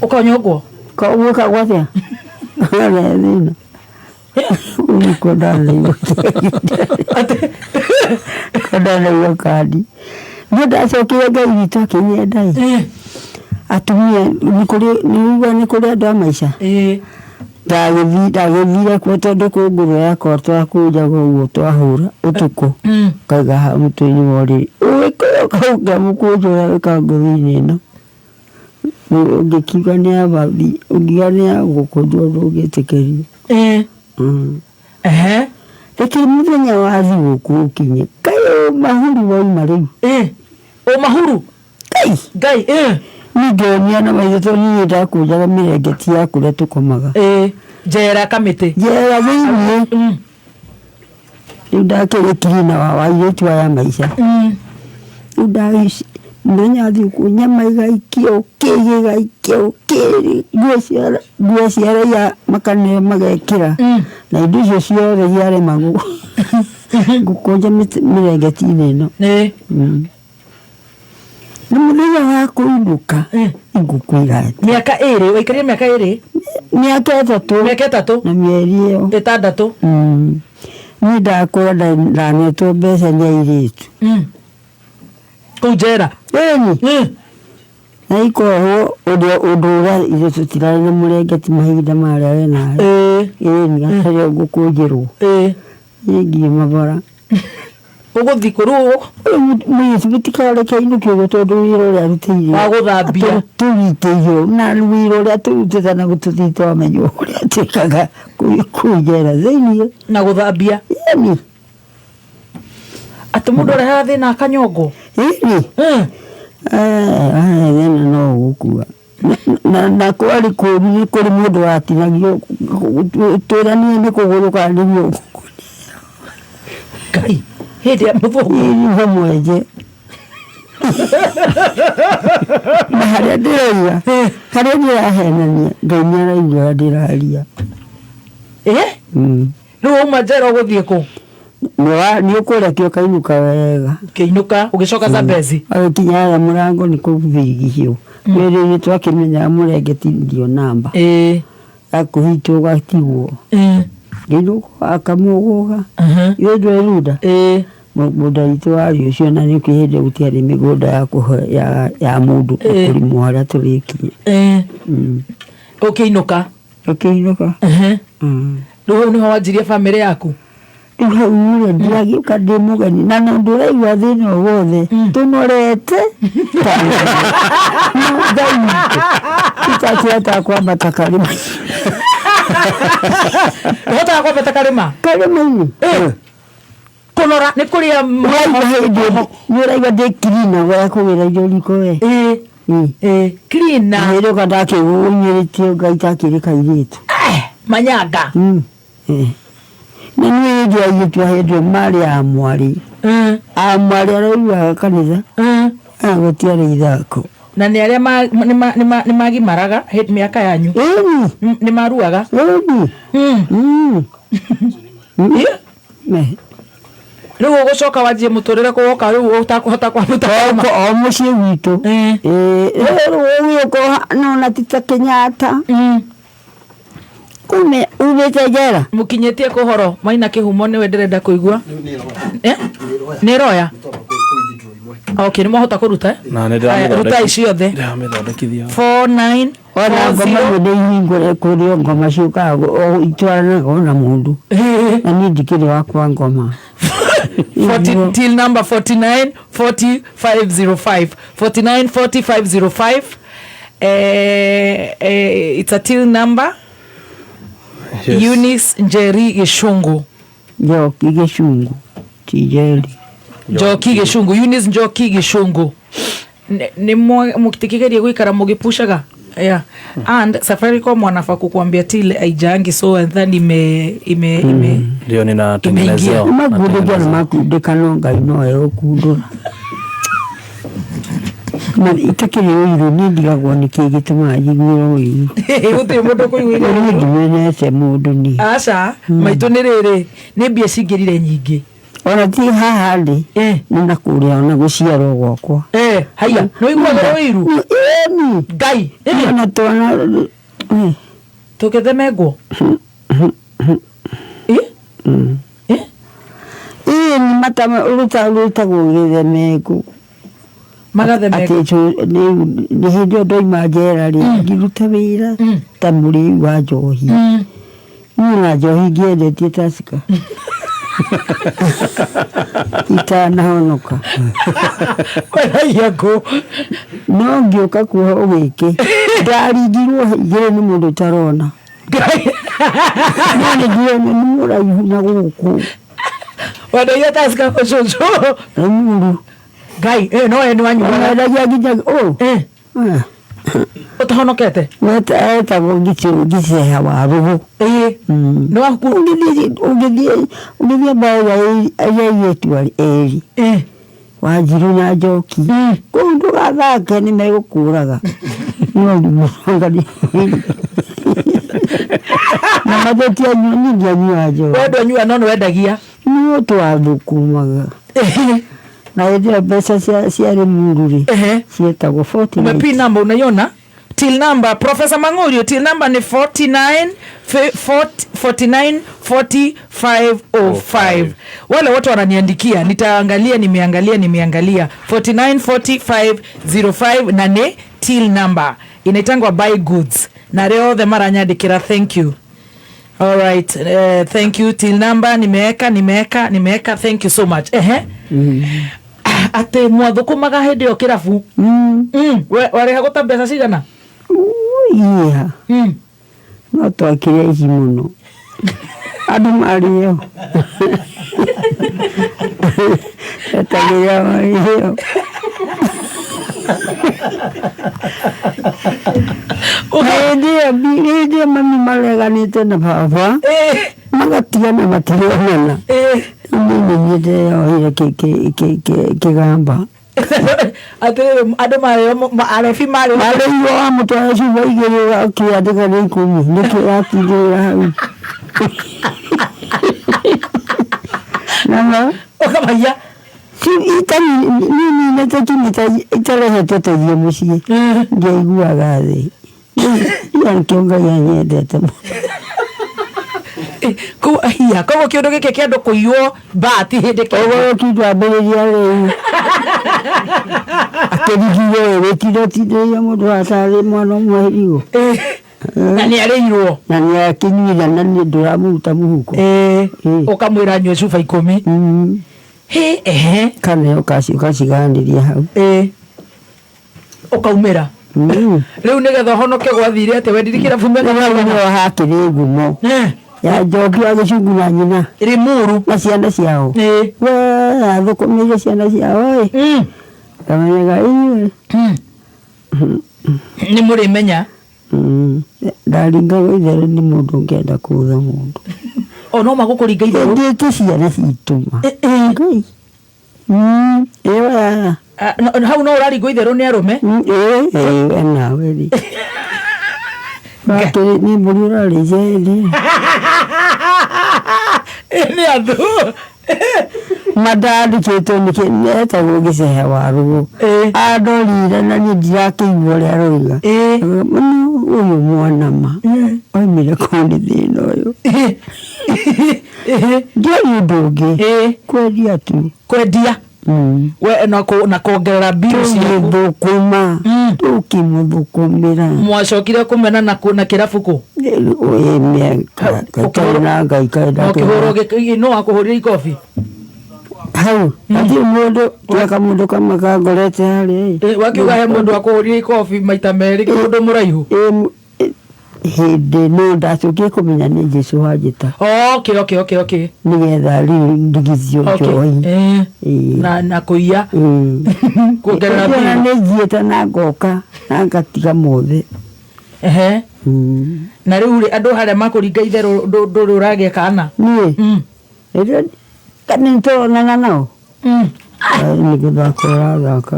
ũkanyongwo gwĩkagwo atĩa warehe thĩna ũgĩkwo ndanaigua kandi no ndacokire Ngai witũ akĩnyenda ĩ atumia nĩũigua nĩ kũrĩ andũ a maica ndagĩthire kuo tondũ kwĩ ngũrwe yakwa twakũnjaga ũguo twahũra ũtukũ kaiga haha mũtwe-inĩ wa ũrĩrĩ ũgĩkũyũ kau ngamũkũnja ũrĩa wĩkaga ngũthi-inĩ ĩno ũngĩkiuga nĩ ya bathi ũngiuga nĩ ya gũkũnjwo ndũngĩtĩkĩrio. Reke mũthenya wa thigũkũ ũkinye kaĩ ũmahuru wauma rĩu ũmahuru Ngai Ngai niĩ ngĩonia na maitho tondũ niĩ ndakũnjaga mĩrengeti ya kũrĩa tũkomaga njera kamĩtĩ njera thĩiniĩ rĩu ndakĩrĩ kirina wa airĩtu aya maica rĩu Mũthenya wa thigũkũ nyama igaikio, kĩ gĩgaikio, kĩ nguo cia raia makaneo magekĩra. Na indo icio ciothe ciaremagwo ngũkũnja mĩrengeti-inĩ ĩno. Nĩ mũthenya wa kũinũka ngũkwĩra atĩ. Mĩaka ĩrĩ, waikarire mĩaka ĩrĩ? Mĩaka ĩtatũ. Mĩaka ĩtatũ. Na mĩeri ĩyo. Ĩtandatũ. Niĩ ndakũra ndanetwo mbeca nĩ airĩtu. Kũu njera? Ĩni. Na ikohwo ũndũ ũrĩa ithuĩ tũtirarĩ na mũrengeti mahinda marĩa we nawe. Ĩni, gatarĩ ngũkũnjĩrwo. Niĩ ngiuma bara. Ũgũthiĩ kũ rĩu? Ũyũ mũirĩtu mũtikareke ainũke ũguo tondũ wĩra ũrĩa arutĩire. Wa gũthambia. Tũrutĩirwo na wĩra ũrĩa tũrutĩte na tũtirĩ twamenya ũrĩa twĩkaga kũu njera thĩiniĩ. Na gũthambia. Ĩni. Atĩ mũndũ arehaga thĩna akanyongwo? Ĩni. Thĩna no ũgũkua. Na kwarĩ kũũru nĩ kũrĩ mũndũ watinagio twĩranie nĩ kũgũrũ kana nĩ guoko. Ngai, hĩndĩ ya mũthũngũ. Ĩni hamwenje. Na harĩa ndĩrauga, harĩa ndĩrahenania, Ngai nĩ araigua ndĩraria. Rĩu wauma njera ũgũthiĩ kũ? Nĩ ũkũrekio ũkainũka wega. Ũkĩinũka, ũgĩcoka Zambezi? Agĩkinya harĩa mũrango nĩ kũbirigicwo. Wĩrĩ-inĩ twakĩmenyaga mũrengeti ndio namba. Gakũhitwo gatigwo. Ngĩinũka akamũgũga. Ithuĩ ndwerunda. Mũgũnda witũ warĩ ũcio na nĩkĩo hĩndĩ ĩyo gũtiarĩ mĩgũnda ya kũhe ya mũndũ kũrĩmwo harĩa tũrĩkinya. Ũkĩinũka? Ũkĩinũka. Rĩu hau nĩho wanjirie bamĩrĩ yaku? Rĩu hau rĩ ndĩragĩũka ndĩ mũgeni na na ũndũ ũraigua thĩna ũyũ wothe tũnorete ta Ngai witũ itakĩhotaga kwambata karĩma. Ũhotaga kwambata karĩma? Karĩma-inĩ. Kũnora nĩ kũrĩa Ũraigua hĩndĩ nĩ ũraigua ndĩ cleaner ya kũgĩra indo riko we. Cleaner. Hĩndĩ ĩyo ndakĩgũnyĩrĩtio Ngai takĩrĩ kairĩtu. Manyanga. Na niĩ hĩndĩ ya airĩtu a hĩndĩ ĩyo marĩ a mwarĩ. A mwarĩ araugaga kanitha. Gũtiarĩ ithako. Na nĩ arĩa nĩ magimaraga mĩaka yanyu. Nĩ maruaga. Rĩu ũgũcoka wanjie mũtũrĩre kũ woka rĩu ũtakũhota kwambata karĩma? O mũciĩ gwitũ. Rĩu ũgĩũka nona ti ta Kenyatta. Umĩte njera. Mũkinyĩtie kũ ũhoro? Maina Kĩhumo nĩwe ndĩrenda kũigua. Nĩ ĩroya? Okay, nĩ mwahota kũruta? Na nĩ ndĩramĩthondeki- Rutai ciothe. Ndĩramĩthondekithia. 4 9 Ona ngoma ĩyo nĩ ihingũre kũrĩ o ngoma ciũkaga itwaranaga ona mũndũ. Na niĩ ndikĩrĩ wakwa ngoma. 40, till number 49 40 505. 49 40 505. It's a till number. Yes. Eunice Njeri Gĩcũngũ. Njoki Gĩcũngũ, ti Njeri. Njoki Gĩcũngũ, Eunice Njoki Gĩcũngũ. Nĩ mũtikĩgerie gũikara mũgĩpushaga. Yeah. And Safaricom wanafaa kukuambia till haijaangi, so and then ime Ndio ninatengenezewa. Nĩ makundĩkio na makundĩka no Ngai no egũkundũra. Na itakĩrĩ ũiru niĩ ndigagwo nĩkĩ gĩtũmaga njiguĩrwo ũiru. Gũtirĩ mũndũ ũkũiguĩra Niĩ ũiru. ndimenete mũndũ niĩ. Aca, maitũ nĩ rĩrĩ, nĩ mbia cingĩrire nyingĩ. Ona ti haha ndĩ, nĩ na kũrĩa ona gũciarwo gwakwa. Haiya, nĩ ũiguaga ũiru? Ĩni. Ngai. Ona twana, Tũgĩthemengwo? Ĩĩ, nĩ mata rũtagwo gĩthemengũ. Magathemengwo. Atĩ nĩ hĩndĩ ĩyo ndoima njera rĩ, ngĩruta wĩra ta mũrĩi wa njohi. Niĩ na njohi ngĩendetie Tusker. Itanahonoka. Wendagia ngũ. No ngĩũka kuohwo gĩkĩ, ndaringirwo igĩrĩ nĩ mũndũ ũtarona. No nĩ ndĩrona nĩ mũraihu na gũkũ. Wendagia Tusker kũ cũcũ? Rĩmuru. Ngai, no we nĩ wanyuaga. Wendagia nginya ũ. Ũtahonokete? Etagwo Gĩceha wa Rũhũ. Nĩ waku. Ũngĩthiĩ mbaũ ya airĩtu erĩ. Wanjiru na Njoki kũu ndũgathake nĩ megũkũraga no mũrangani na matheti anyua niĩ ndianyuaga njohi. We ndwanyua no nĩwendagia. Niĩ twathũkũmaga na hĩndĩ ĩyo mbeca cia Limuru rĩ cietagwo fortnight. Ume pin number unaiona? Till number Professor Mangurio, till number ni 49 49 40 505. Wale wote wananiandikia, nitaangalia, nimeangalia, nimeangalia 49 40 505 na ni till number inaitangwa buy goods na rä othe maranyandĩkĩra thank you. All right, thank you. Till number nimeweka, nimeweka, nimeweka, thank you so much. Ehe. Atĩ mwathũkũmaga hĩndĩ ĩyo kĩrabu. Warĩhagwo ta mbeca cigana? Iya. No twakire ici mũno andũ marĩo etagĩrĩra marĩo. Hĩndĩ ĩyo hĩndĩ ĩyo mami mareganĩte na baba magatigana matirionana. Niĩ nĩ niĩ ndĩroire kĩgamba. Atĩrĩrĩ andũ marĩo arebi marĩo. Marĩirwo wamũtwara cuba igĩrĩ ũkĩandĩka nĩ ikũmi nĩkĩ ũratindĩrĩra hau. Nama ũkamaiya. Nininĩte kimita itarehete ũteithio mũciĩ ndiaiguaga thĩ. Ira nĩkĩo Ngai anyendete mũno. Kũu hiya koguo kĩũndũ gĩkĩ kĩa andũ kũiywo mbati hĩndĩ kĩngĩ. Ũguo kĩndwambĩrĩria rĩu akĩrigirwo wĩtinde ũtindĩrĩire mũndũ atarĩ mwana ũmwe irigũ. Na nĩ arĩirwo. Na nĩ akĩnyuire na nĩ ndũramũruta mũhuko. Ũkamwĩra anyue cuba ikũmi. Hĩ ehe. Kana ũkaciganĩria hau. Ũkaumĩra. Rĩu nĩgetha ũhonoke gwathire atĩa wendirie kĩrabu mĩaka Rĩu mĩigana? nĩho hakĩrĩ ngumo ya Njoki wa Gĩcungu na nyina Limuru na ciana ciao. We athũkũmĩire ciana ciao ĩ. Ngamenyaga inyuĩ. Nĩ mũrĩmenya. Ndaringagwo itherũ nĩ mũndũ ũngĩenda kũũtha mũndũ. O no magũkũringa itherũ. Endete ciana citũ ma. Ngai. Ĩyo ya. Hau no ũraringwo itherũ nĩ arũme? Ĩĩ we nawe rĩ. Bakĩrĩ nĩ mbũri ũrarĩithia hĩndĩ ĩyo. Nĩ andũ. Mandandĩkĩtwo nĩkĩ etagwo Gĩcehe wa Rũgũ. Andorire na niĩ ndirakĩigua ũrĩa aroiga. Mũno ũyũ mwana ma oimire kũ nĩ thĩna ũyũ. Ndiarĩ ũndũ ũngĩ. Kwendia tu. Kwendia. We na kuongerera bill ciaku. Tũgĩthũkũma. Tũkĩmũthũkũmĩra. Mwacokire kũmena na na kĩrabu kũ? Ĩĩ na Ngai kaenda. Ũkĩhũrwo no akũhũrire ikobi? Hau hatirĩ mũndũ tiga kamũndũ kamwe kangorete harĩa. Wakiuga he mũndũ akũhũrire ikobi maita merĩ mũndũ mũraihu? Hĩndĩ no ndacokire kũmenya nĩ Jesũ wanjĩta. Okay, okay, okay, okay. Nĩgetha rĩu ndigithio njohi. Na kũiya. Kuongerera bill. Nĩ njiĩte na ngoka na ngatiga mothe. Ehe. Na rĩu rĩ andũ harĩa makũringa itherũ ndũrĩ ũragĩa kana? Niĩ? Nĩ tũronana nao? Nĩ gũthaka ũrathaka.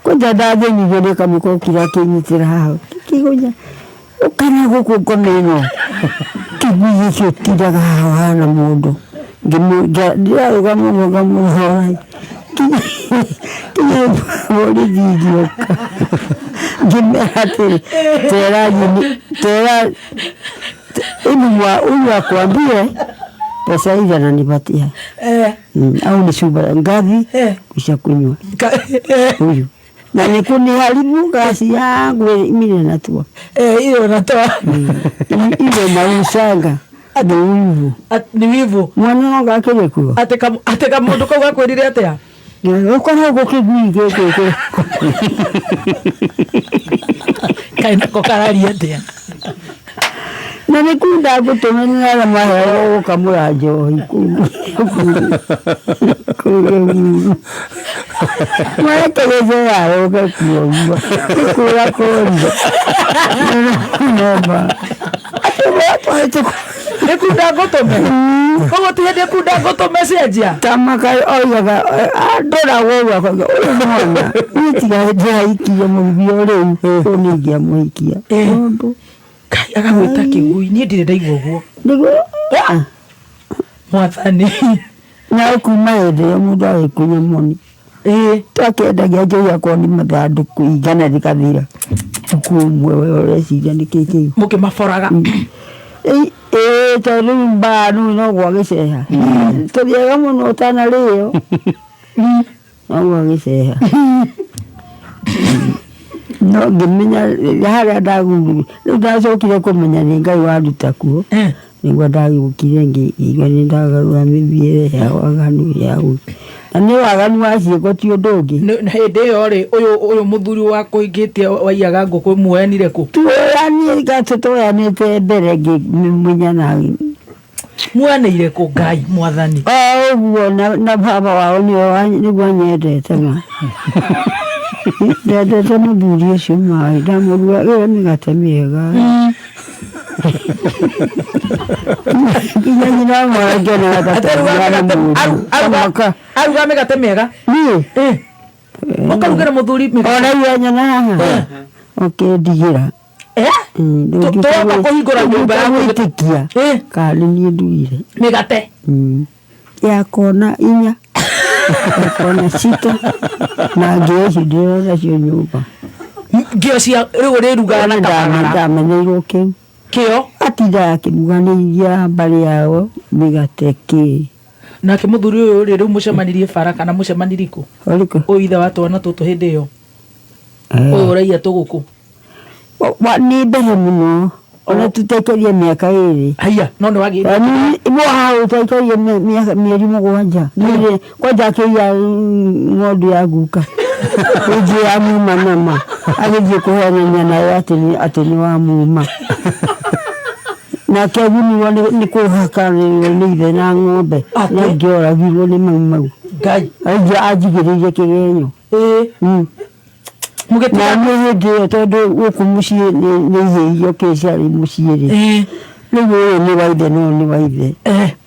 Kwanja ndathĩnirwo nĩ kamũko kira kĩnyitĩra haha. Kĩgũnya. Ũkana gũkũ ngoma ĩno. Kĩgui gĩkĩ ũtindaga haha ũhana mũndũ. Ndĩrarũgama ũguo ngamũrora. Nginya borithi igĩũka. Ngĩmera atĩrĩ, tera tera huyu akwambie pesa hizi ananipatia. Au ni cuba ngathi kisha kunywa. Huyu. Na nĩ kũniharibu gasi yangu mimi natua. Hiyo natoa. Ile na usanga. Nĩ wivu. Nĩ wivu. Mwana wanga akĩrĩ kuo. Atĩ kamũndũ kau gakwĩrire atĩa? Ũkoragwo kĩgui gĩkĩ. Kaĩ nako kararia atĩa? Na nĩ kunda ngũtũmĩra maheo gũkamũra njohi kũu. Kũu Limuru. Marekereire yaroge kuo ũguo. Nĩ kũra kũrire. Nomba. Atĩ watwarĩte kũ. Nĩ kunda ngũtũme. Koguo ti hĩndĩ kunda ngũtũme cenjia. Tamaka oigaga andoragwo ũguo akoiga ũyũ mwana niĩ tiga ndĩrahikirie mũthuri rĩu ũyũ nĩ ingĩamũhikia tondũ Kai agagwĩta kĩgui niĩ ndirĩ ndaigua ũguo. Nĩguo. Mwathani. Na kuma hĩndĩ ĩyo mũndũ agĩkunya moni. Twakĩendagia njohi akorwo nĩ mathandũkũ igana rĩkathira ũtukũ ũmwe, we ũreciria nĩkĩ kĩu? Mũkĩmaboraga. Ĩĩ, tondũ rĩu mbaa rĩu no gwa gĩceha tũthiaga mũno ũtanarĩo no gwa gĩceha, no ngĩmenya harĩa ndagumire rĩu ndacokire kũmenya nĩ Ngai wanduta kuo. Nĩguo ndagĩũkire ngĩigua nĩ ndagarũra mĩthiĩre ya waganu ya na nĩ waganu wa ciĩko ti ũndũ ũngĩ. Hĩndĩ ĩyo rĩ, ũyũ mũthuri wa kũingĩtie waiyaga ngũkũ muoyanire kũ? Tuoyanire tũtoyanĩte mbere ngĩmenya na Muoyanĩire kũ Ngai mwathani? O ũguo na baba wao nĩwe nĩguo anyendete ma. Ndendete mũthuri ũcio maĩ ndamũrugagĩra mĩgate mĩega. Nginya nyina wa mwanake onaga ta twaiguana mũndũ. Kamaka. Aruga mĩgate mĩega? Niĩ? Ũkarugĩra mũthuri mĩgate? Ona iria nyona haha. Ũkĩndigĩra. Tũroka kũhingũra nyũmba yaku. Ndũngĩtĩkia kana nĩ niĩ ndugire. Mĩgate? Ya kona inya, ya kona cita, na ngĩo ici ndĩrona nacio nyũmba. Ngĩo cia rĩu ũrĩrugaga na kabagara? Ndamenyeirwo kĩu. Kĩo? Atindaga akĩruganĩria mbarĩ yao mĩgate kĩ. Nake mũthuri ũyũ rĩ, rĩu mũcemanirie bara kana mũcemanirie kũ? Ũrĩkũ? Ũyũ ithe wa twana tũtũ hĩndĩ ĩyo. Ũyũ ũraiya tũgũkũ. Nĩ mbere mũno. Ona tũtaikarie mĩaka ĩrĩ. Haiya, no nĩ wagĩire. Hau twaikarie mĩeri mũgwanja. Kwanja akĩiya ng'ondu ya guka. Ĩngĩ ya muma nama. Agĩthiĩ kũhenania nayo atĩ nĩ wa muma. Nake agunirwo nĩ kũhakanĩrwo nĩ ithe na ng'ombe. Na ngĩoragirwo nĩ mau mau. Ngai. Anjigĩrĩire kĩgenyo. Na nĩ hĩndĩ ĩyo tondũ gũkũ mũciĩ nĩ ihĩio kĩ ciarĩ mũciĩ rĩ. Rĩu ũyũ nĩ wa ithe na ũyũ nĩ wa ithe.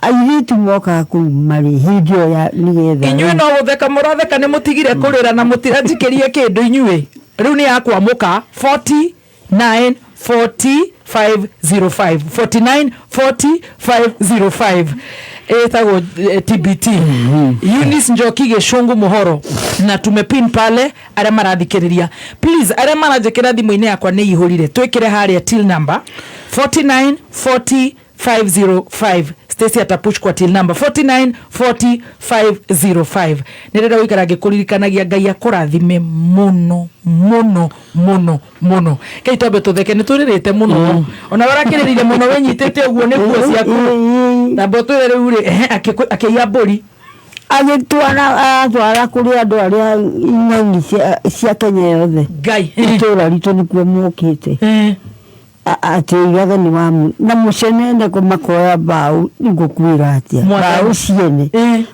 Airĩtu mokaga kũu marĩ hĩndĩ ĩyo ya nĩgetha. Inyuĩ no gũtheka mũratheka nĩ mũtigire kũrĩra na mũtiranjikĩrie kĩndũ inyuĩ. Rĩu nĩ ya kwamũka 49 40 505 49 40 505 ĩtagwo TBT. Eunice Njoki Gĩcũngũ Mũhoro na tumepin pale arĩa marathikĩrĩria. Please arĩa maranjĩkĩra thimũ-inĩ yakwa nĩ ihũrire twĩkĩre harĩa till number 49 40 505. Stacy atapush kwa till number 49 40 505. Nĩ rĩrĩa gũikara ngĩkũririkanagia Ngai akũrathime mũno mũno mũno mũno. Kei twambe tũtheke nĩ tũrĩrĩte mũno. Ona ũrakĩrĩrire mũno wĩnyitĩte ũguo nĩ nguo ciaku. Tamba ũtwĩre rĩu rĩ, akĩiya mbũri. Agĩtwara atwara kũrĩ andũ arĩa ing'ang'i cia Kenya yothe. Ngai. Itũũra ritũ nĩkuo mokĩte. Atĩ oigaga nĩ wa na mũcenene kũ makoya mbaũ nĩngũkwĩra atĩa. Mbaũ ciene.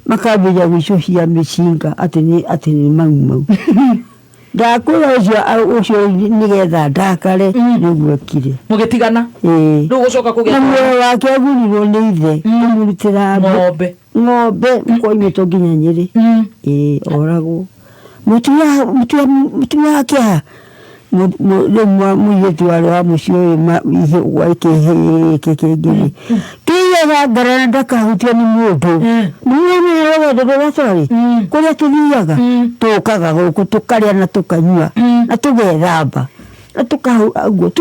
Makambĩrĩria gũicũhia mĩcinga atĩ nĩ mau mau. Ndakwĩra ũcio nĩgetha ndakare nĩguo ekire. Mũgĩtigana? Ĩĩ. Rĩu gũcoka kũgĩa Na muoyo wake agurirwo nĩ ithe kũmũrutĩra ng'ombe. Ng'ombe koimĩtwo nginya Nyĩrĩ. Ĩĩ oragwo. Mũtumia wa kĩeha. Rĩu mũirĩtu warĩ wa mũciĩ ũyũ gĩkĩ kĩngĩ rĩ. Kĩiyaga ngarara ndakahutio nĩ mũndũ. Nĩũramenya rũgendo rũrĩa twarĩ? Kũrĩa tũthiaga? Tũkaga gũkũ tũkarĩa na tũkanyua na tũgethamba na tũkahura nguo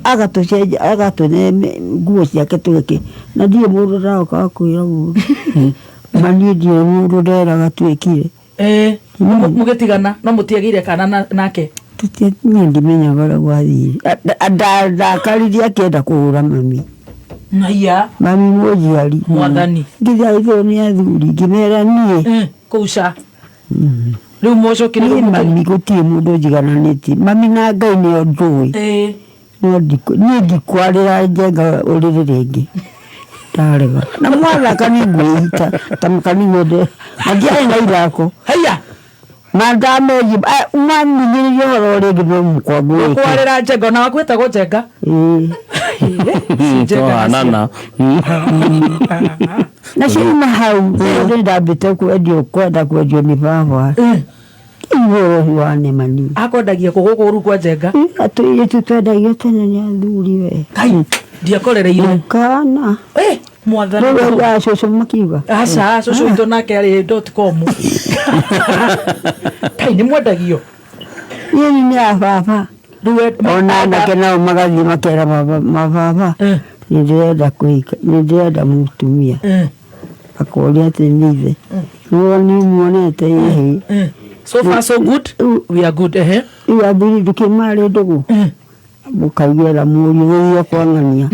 agatũcenjia agatũne nguo ciake tũgĩkĩ na ndirĩ mũndũ ndaroka wa kwĩra ũru. Ma niĩ ndirĩ mũndũ nderaga twĩkire. Mũgĩtigana no mũtiagĩire kana nake? Niĩ ndimenyaga ũrĩa gwathire. Ndakaririe akĩenda kũhũra mami. Naiya. Mami mũnjiari. Mwathani. Ngĩthaithwo nĩ athuri ngĩmera niĩ. Kũu ca. Rĩu mũcokire Niĩ mami gũtirĩ mũndũ njigananĩtie. Mami na Ngai nĩo njũĩ. No niĩ ndikwarĩra njenga ũrĩrĩ rĩngĩ. Ndarega. Na mwathaka nĩ ngwĩita ta mũkaninyende. Na ndiarĩ na ithako. Haiya. Na ndamerie maminyĩrĩrie ũhoro rĩngĩ no mũkwa ngwĩke. Kwarĩra njenga ona waku wĩtagwo njenga. Ĩĩ. Twahanana. Na ciuma hau nĩ ndambĩte kwendio kwenda kwendio nĩ baba igũrũ wa nĩmani. Akwendagia kũ gũkũ rĩu kwa Njenga? Atũirĩtu twendagio tene nĩ athuri we. Kai ndiakorereire. Kana. Eh, mwathani. Rĩu augaga cũcũ makiuga. Aca, cũcũ witũ nake arĩ dot com. Kai nĩ mwendagio? Niĩ nĩ a baba. Rĩu Ona anake nao magathiĩ makera baba mababa. Nĩ ndĩrenda kũhika, nĩ ndĩrenda mũtumia. Akoria atĩ nĩ ithe. Nĩwe nĩ muonete ĩhĩ. So far so good. We are good. Ehe. Rĩu athuri ndũkĩmarĩ ndũgũ. Mũkaigĩra mũriũ gũthiĩ kwang'ania.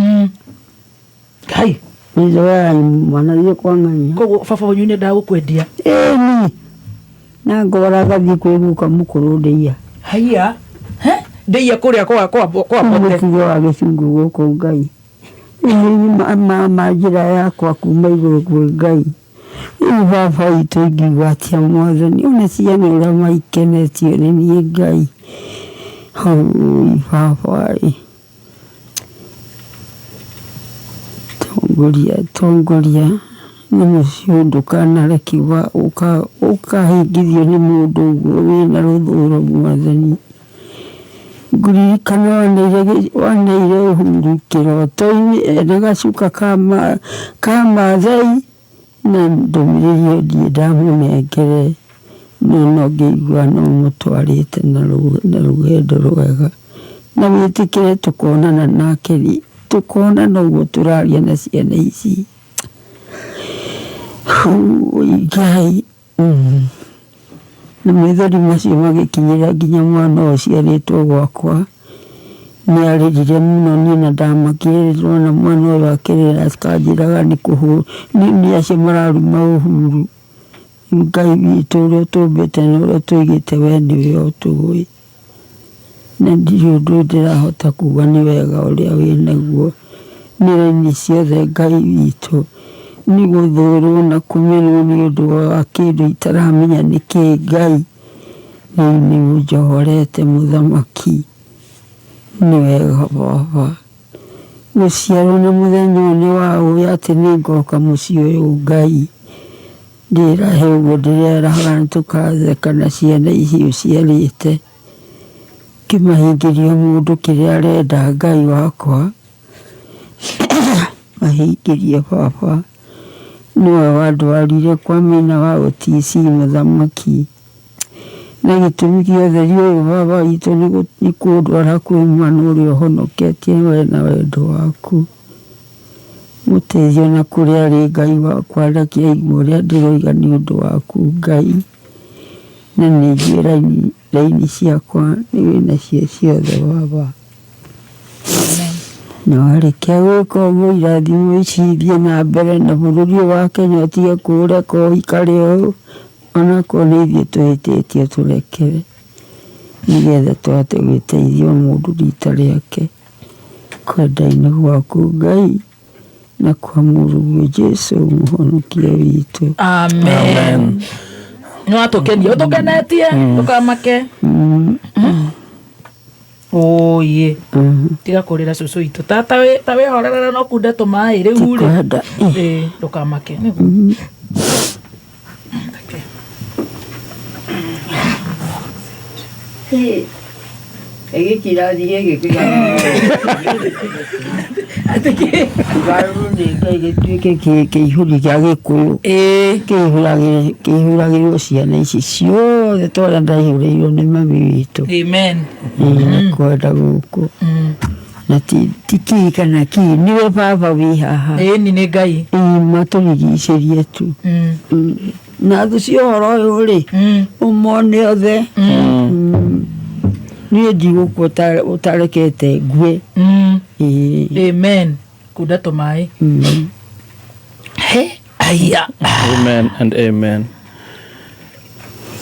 Kai. Nĩndoya mwana thiĩ kwang'ania. Koguo baba wanyu nĩ endaga gũkwendia? Ĩni. Na ngora gathiĩ kwĩ guka mũkũrũ ndĩia. Haiya. He? Ndĩia kũrĩa kwa Bote. Mũtigo wa gĩcungu gũkũ Ngai. Nĩ ma njĩra yakwa kuma igũrũ kwĩ Ngai. Rĩu baba witũ ingiuga atĩa mwathani ona ciana ũrĩa maikenetio nĩ niĩ Ngai. Hau baba ĩ. Tongoria tongoria nĩ mũciĩ ndũkanareke ũkahĩngithio nĩ mũndũ ũguo wĩna rũthũro mwathani. Ngũririkana waneire Uhuru kĩroto-inĩ ena gacuka ka Maathai na ndũmĩrĩri ĩyo ndirĩ ndamũnengere no no ngĩigua no mũtwarĩte na rũgendo rwega na wĩtĩkĩre tũkonana nake rĩ tũkonana ũguo tũraria na ciana ici. Ngai. Na maithori macio magĩkinyĩra nginya mwana ũyũ ũciarĩtwo gwakwa nĩ arĩrire mũno niĩ na ndamakire ndĩrona mwana ũyũ akĩrĩra akanjĩraga nĩ kũhũ nĩ acio mararuma Uhuru. Ngai witũ ũrĩa ũtũmbĩte na ũrĩa ũtũigĩte we nĩwe ũtũĩ. Na ndirĩ ũndũ ndĩrahota kuga nĩ wega ũrĩa wĩnaguo. Nĩ raini ciothe Ngai witũ nĩ gũthũrwo na kũmenwo nĩ ũndũ wa kĩndũ itaramenya nĩ kĩĩ Ngai. Rĩu nĩ ũnjohorete mũthamaki. Nĩ wega baba. Gũciarwo na mũthenya ũyũ nĩ wa ũĩ atĩ nĩ ngoka mũciĩ ũyũ Ngai. Ndĩrahe ũguo ndĩreraga tũkatheka na ciana ici ũciarĩte. Kĩmahingĩrio mũndũ kĩrĩa arenda Ngai wakwa. Mahingĩrie baba. Nĩwe wandwarire kwa Maina wa OTC mũthamaki. Na gĩtũmi gĩa ũtheri ũyũ baba witũ nĩ kũndwara kwĩ mwana ũrĩa ũhonoketie we na wendo waku. Mũteithio na kũrĩa arĩ Ngai wakwa reke aigue ũrĩa ndĩroiga nĩ ũndũ waku Ngai. Na nĩ njũĩ raini ciakwa nĩ wĩnacio ciothe baba. Na warĩkia gwĩka ũguo irathimo ici ithiĩ na mbere na bũrũri ũyũ wa Kenya ũtige kũũreka ũikare ũũ onakorwo nĩ ithuĩ tũhĩtĩtie tũrekere nĩgetha tũhote gwĩteithia o mũndũ rita rĩake kwenda-inĩ gwaku Ngai na kwa mũrũguo Jesũ mũhonokia witũ. Amen. Nĩ watũkenia ũtũkenetie ndũkamake. Oye. Tiga kũrĩra cũcũ witũ ta wĩhorerera no kunde tũmaĩ rĩu rĩ. Tikwenda. Ĩĩ ndũkamake nĩguo. Gĩkĩ irathi gĩkĩ kĩgarũrwo nĩ Ngai gĩtuĩke kĩihũri kĩa Gĩkũyũ. Ĩĩ. Kĩihũragĩrwo ciana ici ciothe ta ũrĩa ndaihũrĩirwo nĩ mami witũ. Amen. Ĩĩ nĩ kwenda gũkũ. Na ti kĩ kana kĩ nĩwe baba wĩ haha. Ĩni nĩ Ngai. Ĩĩ matũrigicĩrie tu. Na thũ cia ũhoro ũyũ rĩ ũmone othe. Niĩ ndigũkua ũtarekete ngue. Ĩĩ. Amen. Kunda tũmaĩ. He aya. Amen and amen.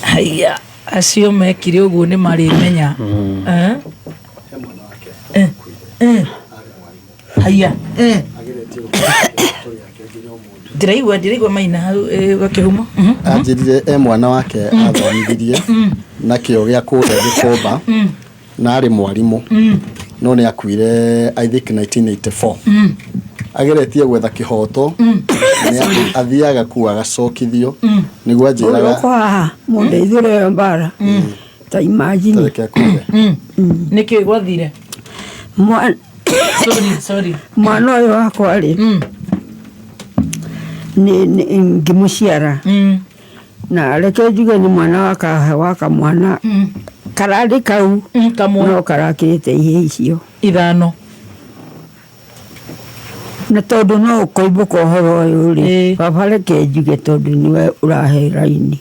Haiya acio mekire ũguo nĩ marĩmenya. Haiya. Ndĩraigua maina hau gakĩhumo. Anjĩrire e mwana wake athomithirie na kĩo gĩa kũrĩa Gĩkomba na arĩ mwarimũ. No nĩ akuire, I think, 1984. Ageretie gwetha kĩhoto. Nĩ athiaga kuo agacokithio nĩguo anjĩraga. Ũyũ haha mũndeithũre ĩyo mbara ta imagine. Tareke akuge. Nĩkĩ gwathire? Sorry, sorry. Mwana ũyũ wakwa rĩ, nĩ ngĩmũciara, na reke njuge nĩ mwana wa kamwana kararĩ kau. Kamwe. No karakĩrĩte ihĩ icio ithano. Na tondũ no ũkoimbũka ũhoro ũyũ rĩ, baba, reke njuge tondũ nĩwe ũrahe raini.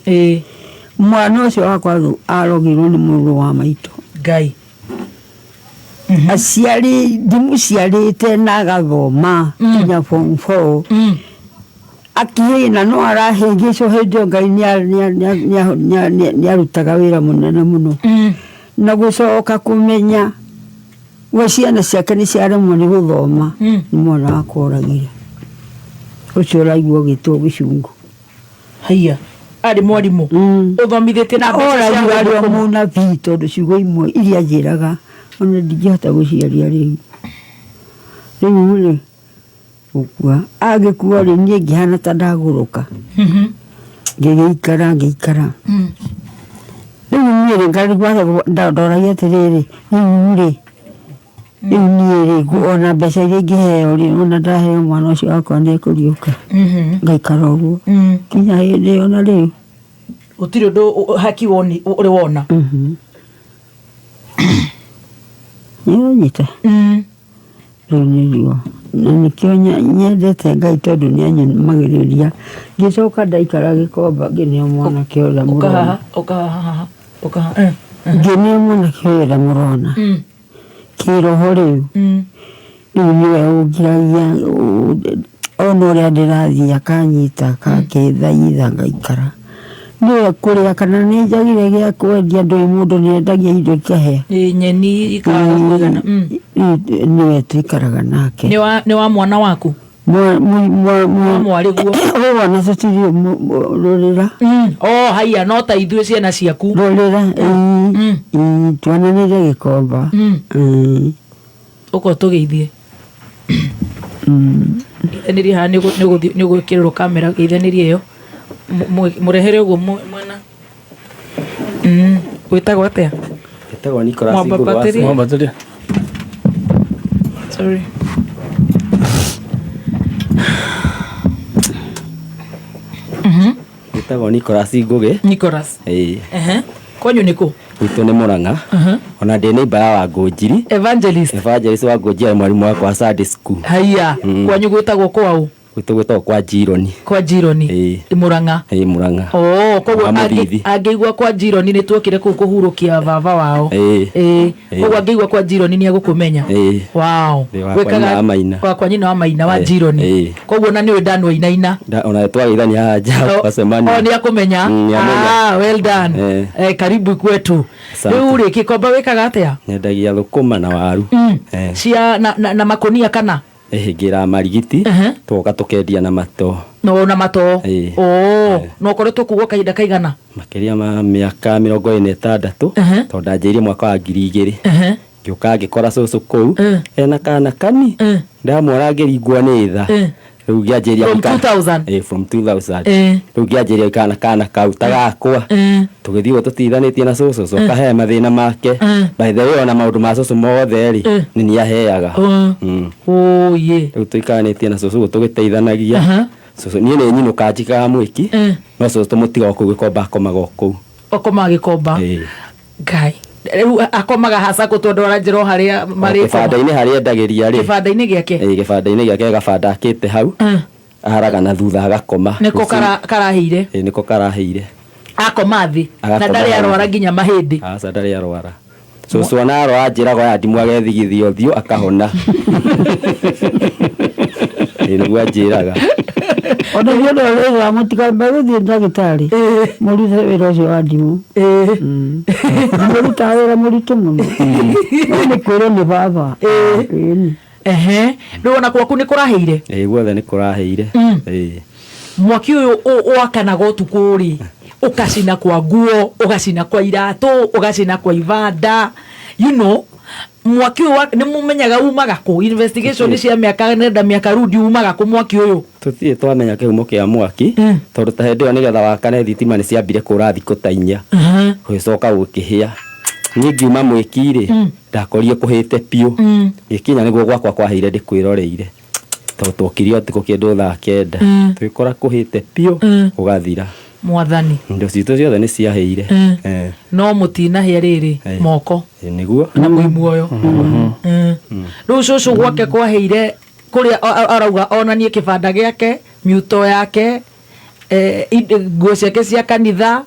Mwana ũcio wakwa rĩu arogirwo nĩ mũrũ wa maitũ. Ngai. Aciari ndimũciarĩte na agathoma nginya form four, akĩhĩ na no arahĩngĩcwo. Hĩndĩ ĩyo Ngai nĩarutaga wĩra mũnene mũno na gũcoka kũmenya we ciana ciake nĩ ciaremwo nĩ gũthoma. Nĩ mwana wakwa oragire ũcio ũraigua ũgĩtwo gĩcungu. Haiya, arĩ mwarimũ ũthomithĩtie na mbeca cia Oragire arĩ o gũthũkũma. Mũnabii, tondũ ciugo imwe iria njĩraga ona ndingĩhota gũciaria rĩu. Rĩu rĩ, gũkua agĩkua rĩ, niĩ ngĩhana ta ndagũrũka. Ngĩgĩikara, ngĩikara. Rĩu niĩ rĩ, ngarigwo, ndoragia atĩrĩrĩ, rĩu rĩ, rĩu niĩ rĩ, ona mbeca iria ingĩheo rĩ, ona ndaheo mwana ũcio wakwa nĩ ekũriũka. Ngaikara ũguo nginya hĩndĩ ĩyo na rĩu. Gũtirĩ ũndũ haki woni ũrĩ wona. Nĩũranyita? Rĩu nĩguo na nĩkĩo nyendete Ngai, tondũ nĩ anyũmagĩrĩria. Ngĩcoka ndaikara Gĩkomba, ngĩneo mwanake ũrĩa ũka mũrona. Haha, ũka haha, ũka haha. Ngĩneo mwanake ũrĩa mũrona kĩroho rĩu. Rĩu nĩwe ũngiragia ona ũrĩa ndĩrathiĩ, akanyita, akangĩthaitha, ngaikara nĩwe kũrĩa kana nĩ njagire gĩa kwendia. Ndũĩ mũndũ nĩ endagia indo ikahĩa. Ĩ, nyeni ikaga kũigana. Rĩu nĩwe tũikaraga nake. Nĩ wa mwana waku? Wa mwarĩ guo? Ũyũ wana tũtirĩ rũrĩra. Oh, haiya, no ta ithuĩ ciana ciaku. Rũrĩra ĩĩ, twananĩre Gĩkomba. Ũka ũtũgeithie. Geithanĩrie haha, nĩ ũgwĩkĩrĩrwo kamera. Geithanĩrie ĩyo. Mũrehere ũguo mwena. Wĩtagwo atĩa? Ĩtagwo Nicholas. Mwambatĩrie. Mwambatĩrie. Sorry. Ĩtagwo Nicholas Ngũgĩ. Nicholas. Ĩĩ. Ehe. Kwanyu nĩ kũ? Gwitũ nĩ Mũrang'a. Ona ndĩ neighbor ya Wangũnjiri. Evangelist. Evangelist Wangũnjiri arĩ mwarimũ wakwa wa Sunday school. Haiya. Kwanyu gwĩtagwo kwaũ? Gwitũ gwĩtagwo kwa Njironi. Kwa Njironi? Ĩĩ. Mũrang'a? Ĩĩ, Mũrang'a. Oh, koguo Wa Mũthithi. Angĩigua kwa Njironi, nĩ tuokire kũu kũhurũkia baba wao. Ĩĩ. Ĩĩ. Ĩĩ. Koguo angĩigua kwa Njironi nĩ egũkũmenya. Ĩĩ. Wow. Ndĩ wakwa nyina wa Maina. Wakwa nyina wa Maina wa Ĩĩ. Njironi. Ĩĩ. Koguo na nĩ ũĩ Dan Wainaina. Ona twageithania haha nja twacemania. O nĩ akũmenya. Nĩ amenya. Ah, well done. Eh. Eh, karibu kwetu. Asante. Rĩu rĩ, Gĩkomba wĩkaga atĩa? Nyendagia thũkũma na waru. Eh. Cia na makonia kana? Ĩhĩngĩra marigiti. Tũgoka tũkendia na matoo. No na matoo? Ĩĩ. Oh, no ũkoretwo kuo gwa kahinda kaigana? Makĩria ma mĩaka 26, tondũ ndanjĩirie mwaka wa 2000. Ngĩũka ngĩkora cũcũ kũu ena kana kani, ndamwona ngĩringwo nĩ tha. Rĩu ngĩanjĩria From 2000? Ĩĩ, from 2000. Rĩu ngĩanjĩria gũikara na kana kau ta gakwa. Tũgĩthiĩ ũguo tũtithanĩtie na cũcũ. Cũcũ akahe mathĩna make. By the way, ona maũndũ ma cũcũ mothe rĩ, nĩ niĩ aheaga. Oye. Rĩu tũikaranĩtie na cũcũ ũguo tũgĩteithanagia. Cũcũ niĩ nĩ nyinũka njikaga mwĩki, no cũcũ tũmũtiga o kũu Gĩkomba, akomaga o kũu. Ũkomaga Gĩkomba? Ĩĩ. Ngai, rĩu akomaga haca kũtondũ aranjĩra o harĩa O marĩkoma? kĩbanda-inĩ harĩa endagĩria rĩ. Kĩbanda-inĩ gĩake? Ĩĩ, kĩbanda-inĩ gĩake, gabanda akĩte hau. Araga na thutha agakoma. Nĩko karahĩire? Ĩĩ, nĩko karahĩire. Akoma thĩ na Agakoma ndarĩ hau. arwara nginya mahĩndĩ? Aca, ndarĩ arwara. Cũcũ ona arwara anjĩraga oya ndimũ agethigithia ũthiũ akahona. Ĩĩ, nĩguo anjĩraga. Ona inyuĩ andũ a wĩra mũtikambe gũthiĩ ndagĩtarĩ, mũrute wĩra ũcio wa ndimũ. Mũrutaga wĩra mũritũ mũno, no nĩ kwĩrwo nĩ baba. Ĩni. Ehe, rĩu ona gwaku nĩ kũrahĩire? Ĩĩ, guothe nĩ kũrahĩire. Ĩĩ. Mwaki ũyũ wakanaga ũtukũ rĩ, ũgacina kwa nguo, ũgacina kwa iratũ, ũgacina kwa ibanda. Mwaki ũyũ nĩ mũmenyaga umaga kũ? Investigation cia mĩaka nenda mĩaka rudi, umaga kũ mwaki ũyũ? Tũtirĩ twamenya kĩhumo kĩa mwaki, tondũ ta hĩndĩ ĩyo nĩgetha wakane thitima nĩ ciambire kũra thikũ ta 4, gũgĩcoka gũkĩhĩa. Niĩ ngiuma mwĩki-rĩ, ndakorire kũhĩte biũ. Gĩkinya nĩguo gwakwa kwahĩire ndĩkwĩroreire, tondũ twokire ũtukũ kĩndũ thaa 9, tũgĩkora kũhĩte biũ gũgathira. Mwathani. Indo citũ ciothe nĩ ciahĩire. No mũtinahĩa rĩrĩ moko Nĩguo. Na mwĩ muoyo. Rĩu cũcũ gwake kwahĩire kũrĩa arauga onanie kĩbanda gĩake, miuto yake, nguo ciake cia kanitha,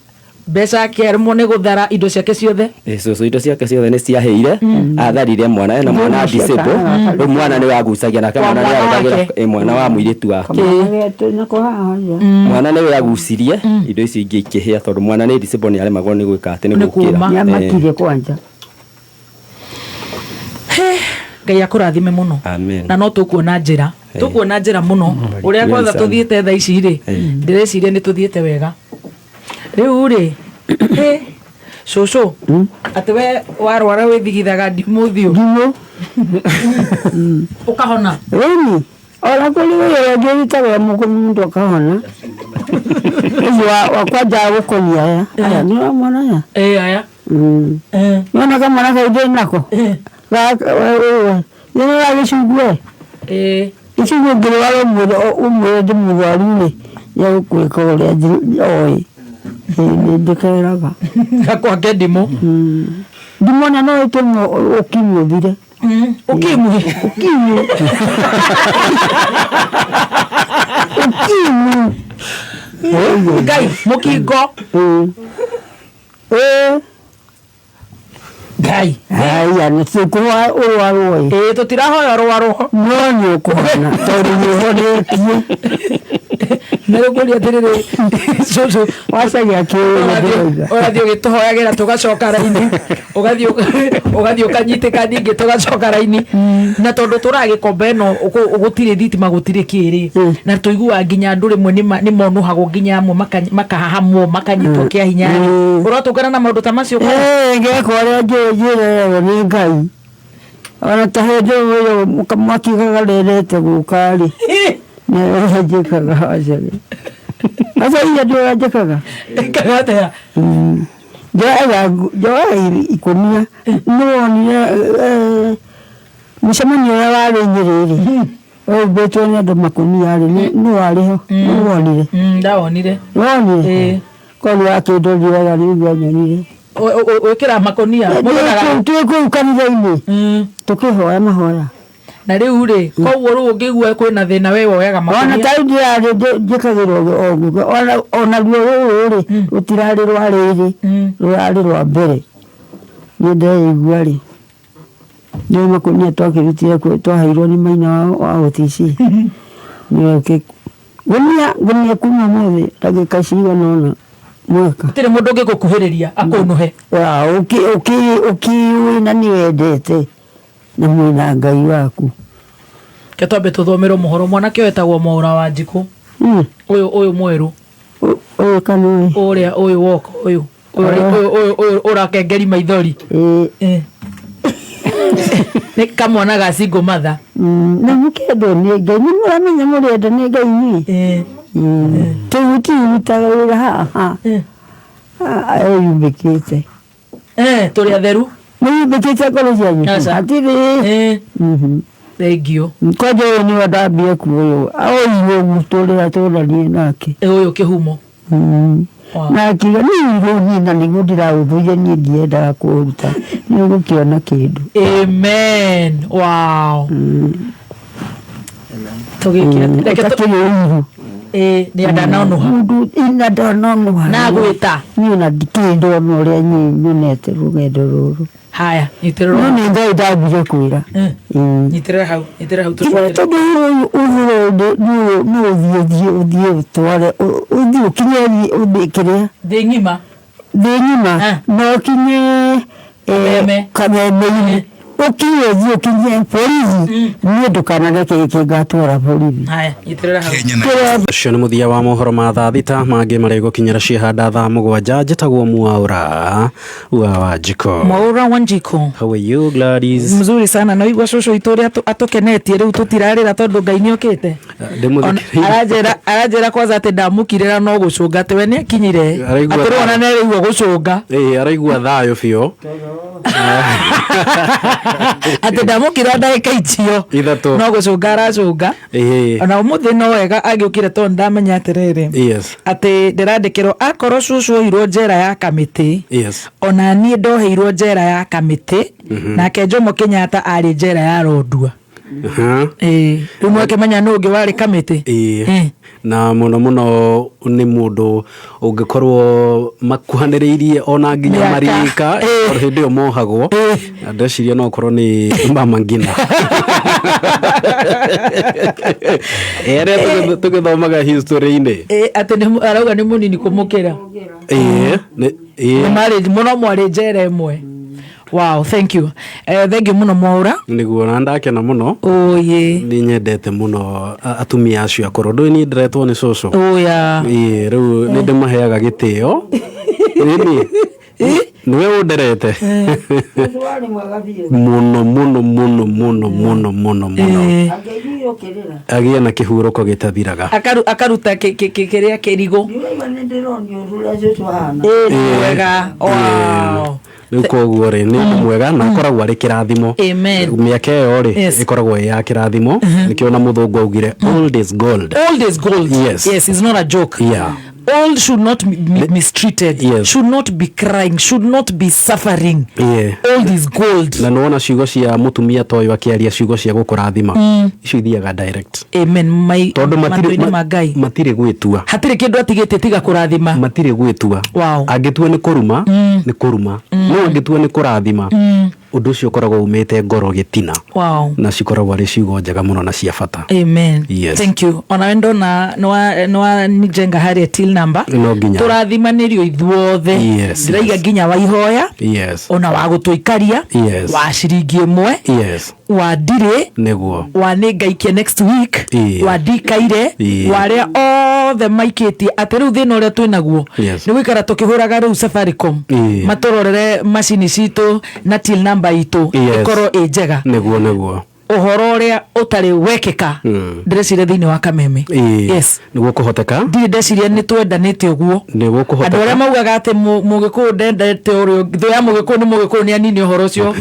mbeca akĩaremwo nĩ gũthara, indo ciake ciothe. Cũcũ indo ciake ciothe nĩ ciahĩire. Atharire mwana, ena mwana disable. Rĩu mwana nĩwe agucagia nake. Wa mwana nĩ mwana arũgagĩra wake. Mwana wa mũirĩtu wake. Nako haha nja. Mwana nĩwe agucirie, indo icio ingĩ ikĩhĩa, tondũ mwana nĩ disable, nĩ aremagwo nĩ gwĩka atĩ nĩ Nĩ gũkĩra. kuuma. Nĩamakire kwanja. He, Ngai akũrathime mũno. Amen. Na no tũkuona njĩra, tũkuona njĩra mũno ũrĩa kwatha Sana. tũthiĩte thaa ici rĩ, ndĩreciria nĩ tũthiĩte wega. Rĩu rĩ, cũcũ, atĩ we warwara wĩthigithaga ndimũ ũthiũ? Ndimũ. Ũkahona? Ĩni, ona kũrĩ wĩra ũngĩ ũrutagwo mũndũ akahona. Ũcio wa kwanja gũkonia aya. Aya nĩ ũramona aya? Ĩ, aya. Nĩwona kamwana kau ndĩ nako? Nĩ gĩcungue. Gĩcungue ũngĩrwara ũmwĩre ndĩ mũrwaru rĩ, nĩegũkwĩka ũrĩa oĩ. Nĩ ndĩkeraga. Gakwake ndimũ. Ndimũ ona no ĩtũme ũkimwi ũthire. Ukimwi? Ukimwi. Ukimwi. Ngai, mũkingo? Ĩĩ. Ngai. Haya, nĩ tũkũhoya ũrwarwo ĩ. Ĩ, tũtirahoya rwarwo. No nĩ ũkũhona tondũ nĩ ũhonetie. Na rĩu ngũria atĩrĩrĩ, cũcũ, Wacaria kĩũĩ na ndĩrauga. Ũrathiĩ ũgĩtũhoyagĩra tũgacoka raini, ũgathiĩ ũkanyitĩka ningĩ tũgacoka raini, na tondũ tũragĩkomba ĩno gũtirĩ thitima, gũtirĩ kĩrĩ, na tũiguaga nginya andũ rĩmwe nĩ monũhagwo, nginya amwe makahahamwo, makanyitwo kĩa hinya rĩ, ũratũngana na maũndũ ta macio kana? Ĩĩ, ngeka ũrĩa njũĩ njĩrererwo nĩ Ngai. Ona ta hĩndĩ ĩyo mwaki gagarĩrĩte gũka rĩ, nĩ ũrĩa njĩkaga wacage. Aca iria ndĩ ũrĩa njĩkaga. Ĩkaga atĩa? Njoyaga ikũnia. Nĩ wonire mũcemanio ũrĩa warĩ Nyĩrĩ rĩ, wahumbĩtwo nĩ andũ makũnia rĩ, nĩ warĩ ho, nĩ wonire? Ndawonire. Nĩ wonire? Ĩĩ. Korwo wakĩndorire wega nĩ ũguo nyonire. Wĩkĩraga makũnia mũndũ Twĩ kũu kanitha-inĩ tũkĩhoya mahoya. Na rĩu rĩ, koguo rĩu ũngĩigua kwĩna thĩna, we woyaga Ona makũnia? ta rĩu ndĩrarĩ njĩkagĩrwo o ũguo, ona ruo rũrũ rĩ, rũtirarĩ rwa rĩrĩ, rũrarĩ rwa mbere. Niĩ ndeigua rĩ, nĩ makũnia twakĩrutire twaheirwo nĩ maina wa OTC, nĩwe ngũnia ngũnia kuma ũmũthĩ ndagĩka cigana ũna mwaka. Gũtirĩ mũndũ ũngĩgũkuhĩrĩria akũnũhe. Ũkĩũĩ na nĩ wendete na mwĩna Ngai waku. Ke twambe tũthomerwo mohoro. Mwanake ũyũ etagwo Mwaũra wa Njikũ, ũyũ mwerũ. Ũyũ kana ũyũ? Ũrĩa ũyũ woka, ũyũ ũyũ ũrakengeri maithori. Nĩ kamwana ga single mother. Na mũkendwo nĩ Ngai, nĩ mũramenya mũrenda nĩ Ngai inyuĩ. Tũtirutaga wĩra haha eyumbĩkĩte. Tũrĩ atheru. Mũyumbĩkĩte ngoro cianyu? Aca. Hatirĩ. Thengiũ. Kwanja ũyũ nĩwe ndambire kuoywo oirwo ũguo tũrĩa tũranie nake. Ũyũ kĩhumo. Wow. Na akiuga nĩ irwo niĩ na nĩguo ndĩraũthũire, niĩ ndiendaga kũũruta, nĩ ũgũkĩona kĩndũ. Amen, wow. Tũgĩke reke Ũtakĩrĩ ũiru. Ĩ, nĩ ndanonũha. Mũndũ ina ndanonũha. Na gwĩta. Niĩ ona ndikĩrĩ ndona ũrĩa niĩ nyonete rũgendo rũrũ. Haya, nyitĩrĩra. No nĩ Ngai ndambire kwĩra. Nyitĩrĩra hau, nyitĩrĩra hau. Tiga tũcoke. Tondũ ũyũ ũhoro nĩ ũthiĩ ũthiĩ ũthiĩ ũtware ũthiĩ ũkinye ũthiĩ kĩrĩa thĩ ng'ima. Thĩ ng'ima na ũkinye Kameme. Kameme-inĩ. Ũkinye thiĩ ũkinye borithi niĩ ndũkanareke gĩkĩ ngatwara borithi. Haya, nyitĩrĩra hau. Kenya na Ũcio nĩ mũthia wa mohoro ma thaa thita mangĩ marĩ gũkinyĩra ciehanda thaa mũgwanja. Njĩtagwo Mwaũra wa Wanjikũ. Mwaura Wanjiko. How are you, Gladys? Mzuri sana. No igua cũcũ witũ ũrĩa atũkenetie rĩu tũtirarĩra tondũ Ngai nĩ okĩte. Ndĩmũthikĩrĩirie. Aranjĩra kwanza atĩ ndamũkirĩra no gũcũnga atĩ we nĩ akinyire. Araigua Atĩ rĩu ona thayũ. nĩ araigua gũcũnga. Ĩĩ, araigua thayũ biũ. Atĩ ndamũkĩra ndagĩka icio Ithatũ. no gũcũnga aracũnga. Ĩĩ. Ona ũmũthĩ no wega agĩũkire tondũ ndamenya atĩrĩrĩ atĩ ndĩrandĩkĩrwo akorwo cũcũ oirwo njera ya kamĩtĩ, ona niĩ ndoheirwo njera ya kamĩtĩ, nake Jomo Kenyatta arĩ njera ya Rondua. Ĩĩ, rĩu mwakĩmenya nũ ũngĩ warĩ kamĩtĩ. Ĩĩ. Eh. Na mũno mũno nĩ mũndũ ũngĩkorwo makuhanĩrĩirie ona nginya Mĩaka. marika Ĩĩ. hĩndĩ ĩyo mohagwo. Ĩĩ. Na ndeciria no ũkorwo nĩ mama ngina ĩrĩa tũgĩthomaga history-inĩ. Ĩĩ, atĩ arauga nĩ mũnini kũmũkĩra. Ĩĩ, ĩĩ. Nĩ marĩ mũno mwarĩ njera ĩmwe. Wow, thank you. Thank you mũno Mwaura. Nĩguo, na ndakena mũno. Oye. Nĩ nyendete mũno atumia acio akũrũ. Ndũĩ niĩ ndĩretwo nĩ cũcũ. Oya. Ĩĩ, rĩu nĩ ndĩmaheaga gĩtĩo. Ĩni nĩwe ũnderete Warĩ mwega biũ. Mũno mũno mũno mũno mũno mũno mũno. Angĩiguire ũkĩrĩra. Agĩe na kĩhurũko gĩtathiraga. Akaruta kĩrĩa kĩrigũ. Ndiraigua nĩ ndĩronio ũrĩa cũcũ ahana. Ĩĩ, nĩ mwega. Wow. Rĩu koguo rĩ, nĩ ũndũ mwega na akoragwo arĩ kĩrathimo. Amen. Mĩaka ĩyo rĩ, ĩkoragwo ĩ ya kĩrathimo. Nĩkĩo na mũthũngũ augire, "Old is gold." Old is gold. Yes. Yes, it's not a joke. Old should not be mistreated. Should not be crying, should not be suffering. Old is gold. Na nĩwona ciugo cia mũtumia ta ũyũ akĩaria ciugo cia gũkũrathima, icio ithiaga direct. Amen. Mai Tondũ matirĩ matũ-inĩ ma Ngai. Matirĩ gwĩtua. Hatirĩ kĩndũ atigĩtie tiga kũrathima. Matirĩ gwĩtua. Wow. Angĩtua nĩ kũruma nĩ kũruma, no angĩtua nĩ kũrathima, ũndũ ũcio ũkoragwo umĩte ngoro gĩtina. Na cikoragwo arĩ ciugo njega mũno na cia bata. Amen. Yes. Thank you. Onawe ndona nĩwa nijenga harĩa till number. No nginya. Tũrathimanĩrio ithuothe. Ndĩraiga nginya wa ihoya, ona wa gũtũikaria, wa ciringi ĩmwe, wa ndirĩ, wa nĩ ngaikia next week, wa ndikaire, wa arĩa othe maikĩtie atĩ rĩu thĩna ũrĩa twĩ naguo nĩ gũikara tũkĩhũraga rĩu Safaricom matũrorere macini citũ na till number itũ ĩkorwo ĩ njega. Nĩguo nĩguo. Ũhoro ũrĩa ũtarĩ wekĩka ndĩreciria thĩinĩ wa kameme. Yes. Nĩguo kũhoteka. Ndirĩ ndeciria nĩ twendanĩte ũguo. Nĩguo Andũ arĩa kũhoteka. maugaga atĩ mũgĩkũyũ ndendete ũrĩa ũngĩ, thũ ya mũgĩkũyũ nĩ mũgĩkũyũ nĩ anini ũhoro ũcio.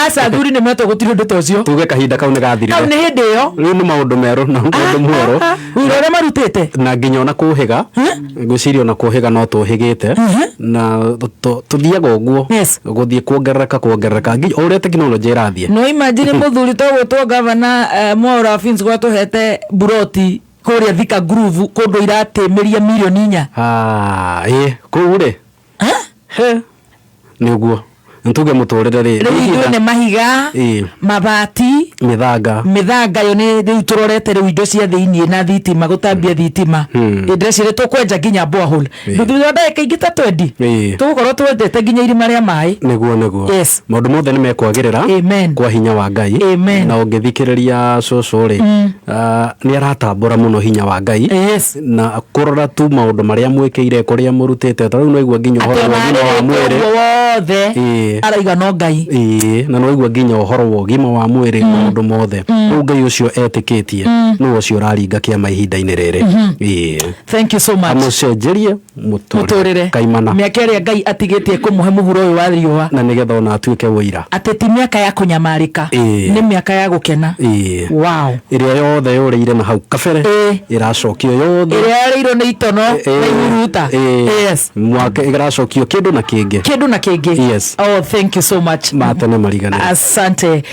Aca, athuri nĩ metwo, gũtirĩ ũndũ ta ũcio. Tuge kahinda kau nĩ gathirire. Kau nĩ hĩndĩ ĩyo. Rĩu nĩ maũndũ merũ na ũndũ mwerũ. Wĩra ũrĩa marutĩte. Na nginya ona kũhĩga, ngwĩciria ona kũhĩga no tũhĩgĩte na tũthiaga ũguo gũthiĩ kuongerereka kuongerereka nginya o ũrĩa tekinoronjĩ ĩrathiĩ. No imagine mũthuri tũgwĩtwo gavana Mwaura Fins gwatũhete buroti kũrĩa Thika Groove kũndũ iratĩmĩria mirioni 4. Ah, ĩĩ, kũu rĩ, he nĩ ũguo ntuge mũtũrĩre rĩ. Rĩu ithuĩ nĩ mahiga, mabati, mĩthanga. Mĩthanga yo nĩ rĩu tũrorete rĩu indo cia thĩiniĩ na thitima, gũtambia thitima. Ndĩreciria tũkwenja nginya borehole thutha wa ndagĩka ingĩ ta 20. Tũgũkorwo twendete nginya irima rĩa maĩ. Nĩguo nĩguo. Maũndũ mothe nĩ mekwagĩrĩra Amen. kwa hinya wa Ngai. Amen. Na ũngĩthikĩrĩria cũcũ rĩ, nĩ aratambũra mũno hinya wa Ngai na kũrora tu maũndũ marĩa mwĩkĩire kũrĩa mũrutĩte ta rĩu no igua nginya Atĩ ũhoro wa ona ũgima wa arĩrĩte mwĩrĩ. ũguo wothe araiga no Ngai. Ĩĩ, na no igua nginya ũhoro wa ũgima wa mwĩrĩ, maũndũ mothe. Rĩu Ngai ũcio etĩkĩtie nĩwe ũcio ũraringa kĩama ihinda-inĩ rĩrĩ. Ĩĩ. Thank you so much. Amũcenjerie mũtũrĩre mũtũrĩre kaimana. Mĩaka ĩrĩa Ngai atigĩtie kũmũhe mũhuro ũyũ wa riũa, na nĩgetha ona atuĩke wũira atĩ ti mĩaka ya kũnyamarĩka, nĩ mĩaka ya gũkena. Wow. Ĩrĩa yothe yũrĩire na hau kabere ĩracokio yothe. Ĩrĩa yarĩirwo nĩ itono na ihuruta. Mwaka ĩracokio kĩndũ na kĩngĩ. Kĩndũ na kĩngĩ. Oh, thank you so much. Matene mariganĩre. Asante.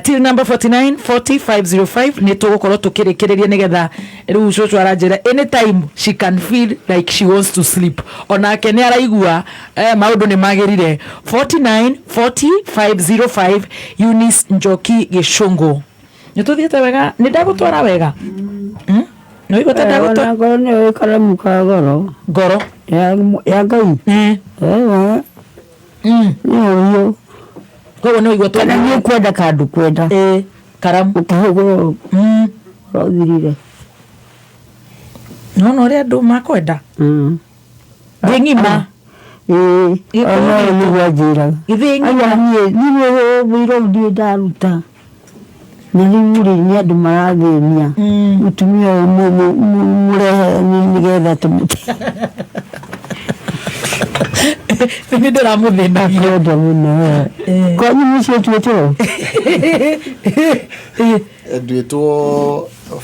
Till number 49 40 505 nĩ tũgũkorwo tũkĩrĩkĩrĩria nĩgetha rĩu cũcũ aranjĩra anytime she can feel like she wants to sleep, onake nĩ araigua maũndũ nĩ magĩrire. 49 40 505, Eunice Njoki Gĩcũngũ. Nĩ tũthiĩte wega, nĩ ndagũtwara wega. Nĩ ũigua ta ndagũtwara? Onakorwo nĩ ũĩ karamu ka goro. Ngoro ya Ngai. Nĩ ũhiũ. Koguo nĩ waigua Kana nĩ ũkwenda kana ndũkwenda. Ĩĩ, karamu. Ũkĩhũgũra ũrothirire. Nona ũrĩa andũ makwenda. Thĩ ng'ima. Ĩĩ, Gĩkũyũ ona ũyũ gitũ. nĩguo anjĩraga. Githĩ ng'ima. Aya niĩ niĩ wĩra ũyũ ndirĩ ndaruta. Na rĩu rĩ nĩ andũ marathĩnia. Mũtumia ũyũ mũrehe nĩgetha tũmũte. Nĩ ndĩramũthĩnagia. Akwenda mũno we. Kwanyu mũciĩ tuĩtwo? Nduĩtwo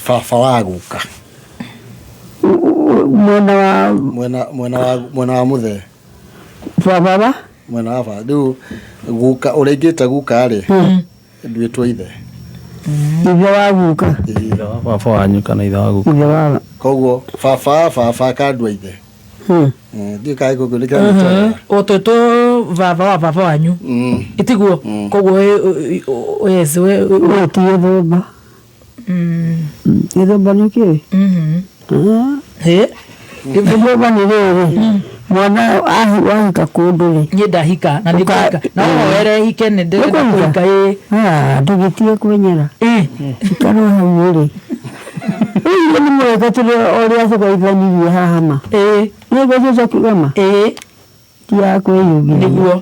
baba wa guka. Mwena wa Mwena mwena wa mwena wa mũthee. Baba wa? Mwena wa baba. Rĩu guka ũrĩa ingĩta guka rĩ nduĩtwo ithe. Ithe wa guka. Ithe wa baba wanyu kana ithe wa guka. Ithe wa Koguo baba wa baba akandua ithe. Ndiũĩ kana gĩkũyũ nĩ kĩranĩtwo. Ũtwĩtwo baba wa baba wanyu. Itiguo. Koguo yes we we ti gĩthũmba. Gĩthũmba nĩ kĩĩ? Hĩ? Gĩthũmba nĩ rĩrĩ. Mwana wahika kũndũ rĩ. Niĩ ndahika na nĩ ngũhika. Na ũhoere hike nĩ ndĩrenda kũhika ĩĩ. Ndũgĩtige kwĩnyera. Ikarwo hau rĩ. Rĩu nĩ mũreka tũrĩ ũrĩa tũgaithanirie haha ma. Ĩĩ. Nĩguo cũcũ akiuga ma. Ĩĩ. Ti ya kwĩyugĩria. Nĩguo.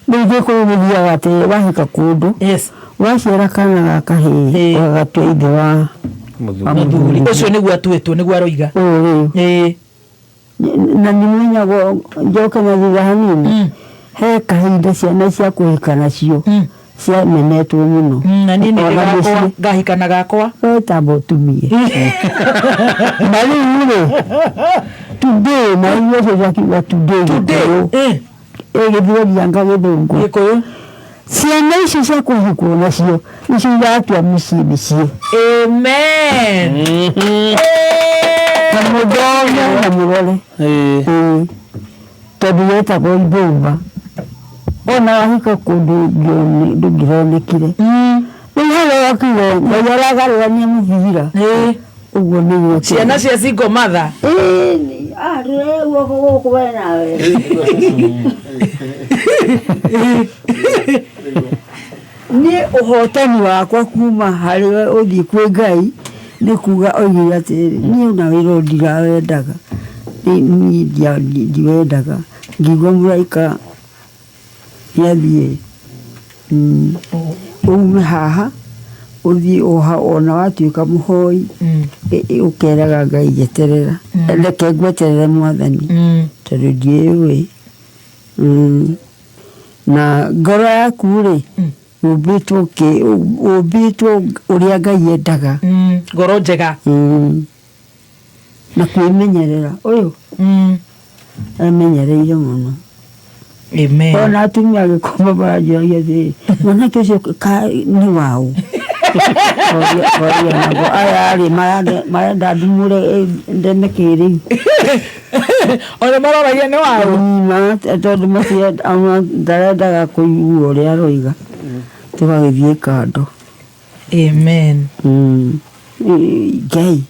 Rĩu gĩkũyũ gĩthiaga atĩ wahika kũndũ. Yes. Waciara kana ga kahĩĩ ũgagatua ithe wa Mũthuri. Ũcio nĩguo atuĩtwo nĩguo aroiga. Ũyũ rĩu. Ĩĩ. Na nĩ menyagwo njoke na thutha hanini. He kahinda ciana cia kũhika nacio ciamenetwo mũno. Na niĩ nĩ Ona gakwa mũciĩ. ngahika na gakwa. We tamba ũtumie. Na rĩu rĩ today na rĩu ũcio akiuga today gĩkũyũ. Ĩ gĩthweri anga gĩthũngũ. Gĩkũyũ. Ciana icio cia kũhikwo nacio nĩcio iratua mĩciĩ mĩciĩ. Amen. Na mũthome na mũrore. Ĩĩ. Tondũ yetagwo ithũmba. Ona wahika kũndũ ndũngĩronekire. Rĩu harĩa wakiuga Ngai aragarũrania mũbira. Ũguo nĩguo. Ciana cia single mother. Ĩĩ, ah, rũre guoko gũkũ we nawe. Niĩ ũhotani wakwa kuma harĩ we ũthiĩ kwĩ Ngai nĩ kuga oigire atĩrĩrĩ niĩ ona wĩra ũyũ ndirawendaga niĩ ndiwendaga ngĩigua mũraika nĩathiĩ ume haha ũthiĩ ona watuĩka mũhoi ũkeraga Ngai njeterera reke ngweterere mwathani tondũ ndiĩũĩ. Na ngoro yaku rĩ ũmbĩtwo ũmbĩtwo ũrĩa Ngai endaga. Ngoro njega. Na kwĩmenyerera ũyũ emenyereire mũno. Amen. Ona atumia agĩkoma maranjũragia atĩrĩrĩ mwanake ũcio nĩ waũ? Koria nabo aya rĩ marenda ndumũre ndeme kĩrĩu. Ona maroragia nĩ waũ? Tondũ ndarendaga kũigua ũrĩa aroiga. Tũgagĩthiĩ kando. Amen. Ngai.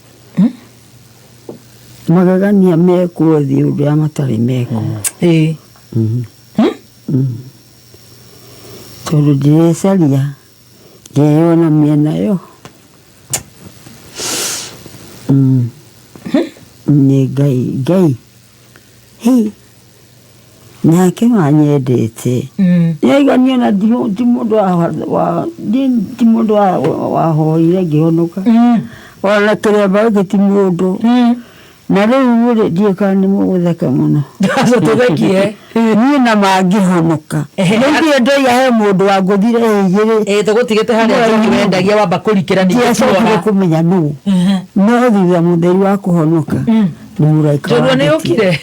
Magegania mekwo thĩ ũrĩa matarĩ mekwo. Ĩĩ. Tondũ ndĩrecaria ngeyona mĩena yo. Nĩ Ngai Ngai. Hĩ. Nake wanyendete. Nĩaigua niĩ ona ti mũndũ ti mũndũ wahoire ngĩhonoka. Ona kĩremba gĩkĩ ti mũndũ. Na rĩu rĩ ndiũĩ kana nĩ mũgũtheka mũno. Aca tũthekie. Niĩ na mangĩhonoka. Rĩu ndoiga he mũndũ wangũthire igĩrĩ. Ĩĩ tũgũtigĩte harĩa njoki wendagia wamba kũrikĩra ningĩ Ndiacokire tuoha. kũmenya nũ. No thutha mũtheri wa kũhonoka nĩ mũraika Njorua nĩ wanjĩtire. ũkire.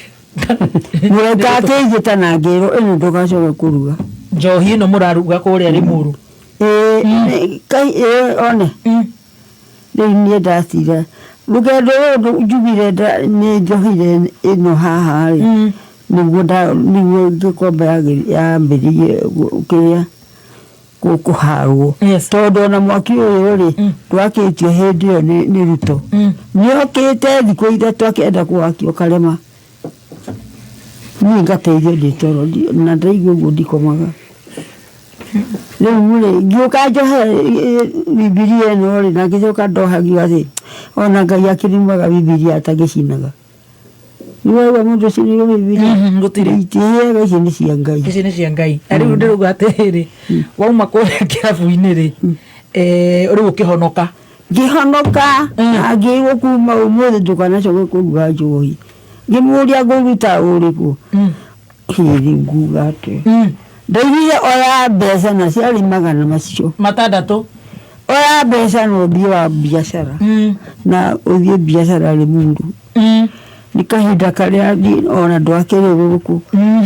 Mũraika akĩnjĩta na ngĩrwo ĩno ndũgacoke kũruga. Njohi ĩno mũraruga kũrĩa Rĩmuru. Ĩĩ kai ĩĩ one. Rĩu niĩ ndacira rũgendo rũrũ njugire nĩ njohire ĩno haha rĩ nĩguo nĩguo gĩkombe yambĩrĩirie kĩrĩa kũharwo. Tondũ ona mwaki ũyũ rĩ ndwakĩtio hĩndĩ ĩyo nĩ Ruto. Nĩokĩte thikũ ithatũ akĩenda kũwakia ũkarema. Niĩ ngateithio ndĩ toro na ndaigua ũguo ndikomaga. Rĩu rĩ ngĩũka njohe bibilia ĩno rĩ na ngĩcoka ndohagio atĩ ona Ngai akĩrumaga bibilia atagĩcinaga. Nĩwaigua mũndũ ũcinire bibilia? Gũtirĩ. Itihĩaga ici nĩ cia Ngai. Ici nĩ cia Ngai. Na rĩu ndĩrauga atĩrĩrĩ, wauma kũrĩa kĩrabu-inĩ rĩ, rĩu ũkĩhonoka. Ngĩhonoka na ngĩrwo kuma ũmũthĩ ndũkanacoke kũruga njohi. Ngĩmũria ngũruta ũrĩkũ? Hĩndĩ nguga atĩa? Ndaigire oya mbeca na ciarĩ magana macio. Matandatũ. Oya mbeca na ũthiĩ wa biacara. Na ũthiĩ biacara Limuru. Nĩ kahinda karĩa ona ndwakĩrĩ gũkũ.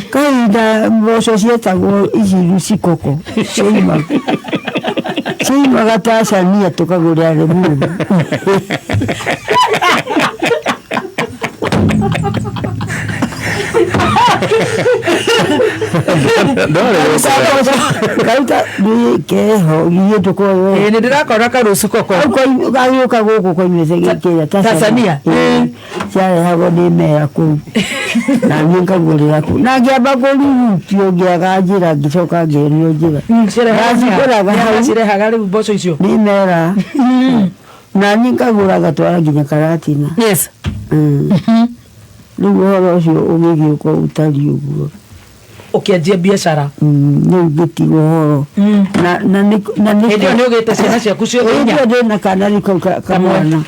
Kahinda mboco cietagwo ici cikoko ciaumaga. Ciaumaga Tanzania tũkagũrĩra Limuru. Karuta nĩ keho githĩ ndũkoĩ. Ĩĩ nĩ ndĩrakora karũcu koko. Gagĩũka gũkũ koimĩte kĩrĩa Tanzania. Ciarehagwo nĩ mera kũu na niĩ ngagũrĩra kũu na ngĩamba kũrurutio ngĩaga njĩra ngĩcoka ngĩonio njĩra. Ndacigũraga hau. Cirehaga rĩu mboco icio. Nĩ mera na niĩ ngagũra ngatwara nginya Karatina. Yes. Rĩu ũhoro ũcio ũgĩgĩũka ũtariĩ ũguo. Ũkĩanjia biacara. Rĩu ngĩtiga ũhoro. Na na nĩ na nĩ Hĩndĩ ĩyo nĩ ũgĩte ciana ciaku ciothe inya. Hĩndĩ ĩyo ndĩna kana nĩko kamwana.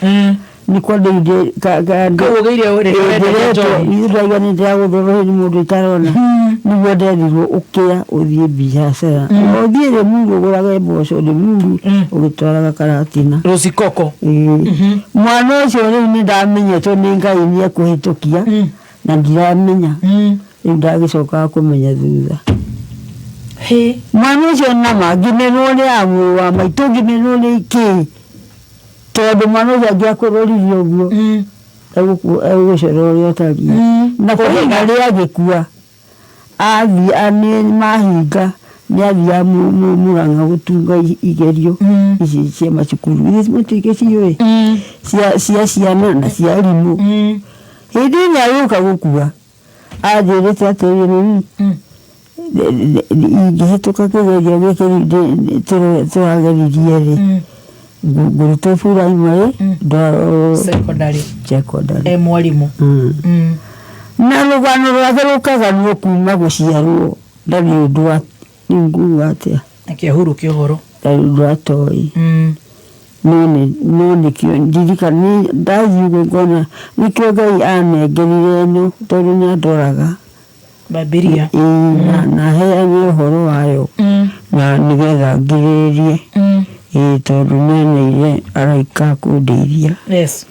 Nĩko rĩu ndĩ Kau ũgĩire rĩrĩa ũrendagia njohi. Ithuĩ ndaigua nĩ ndĩragũthwo nĩ mũndũ itarona. Nĩguo nderirwo ũkĩra ũthiĩ biacara. Ũthiĩ Limuru ũgũrage mboco Limuru ũgĩtwaraga Karatina. Rũcikoko. Mwana ũcio rĩu nĩ ndamenyetwo nĩ Ngai nĩ ekũhĩtũkia na ndiramenya. Rĩu ndagĩcokaga kũmenya thutha. Mwana ũcio nama ngĩmenwo nĩ a mũrũ wa maitũ ngĩmenwo nĩ kĩĩ tondũ mwana ũcio angĩakũroririe ũguo egũgũcora ũrĩa ũtariĩ. Na kwa rĩa agĩkua athiĩ mahinga nĩ athiaga Mũrang'a gũtunga igerio ici cia macukuru iria mũtingĩ ciũĩ cia ciana na cia arimũ. Hĩndĩ ĩrĩa agĩũka gũkua anjĩrĩte atĩrĩrĩ mami ingĩhĩtũka kĩgerio gĩkĩ rĩu tũrageririe rĩ ngũrutwo primary ndwarwo Secondary. secondary. E mwarimũ. Na rũgano rwake rũkaganwo kuma gũciarwo ndarĩ ũndũ rĩu nguga atĩa. Akĩahurũkia ũhoro. Ndarĩ ũndũ atoĩ. No nĩkĩo ndirikana ndathiĩ ũguo ngona nĩkĩo Ngai anengerire ĩno tondũ nĩ andoraga. Bibilia. Ĩĩ na heane ũhoro wayo na nĩgetha ngirĩrĩrie. Ĩĩ tondũ nĩaneire araika kũndeithia. Yes.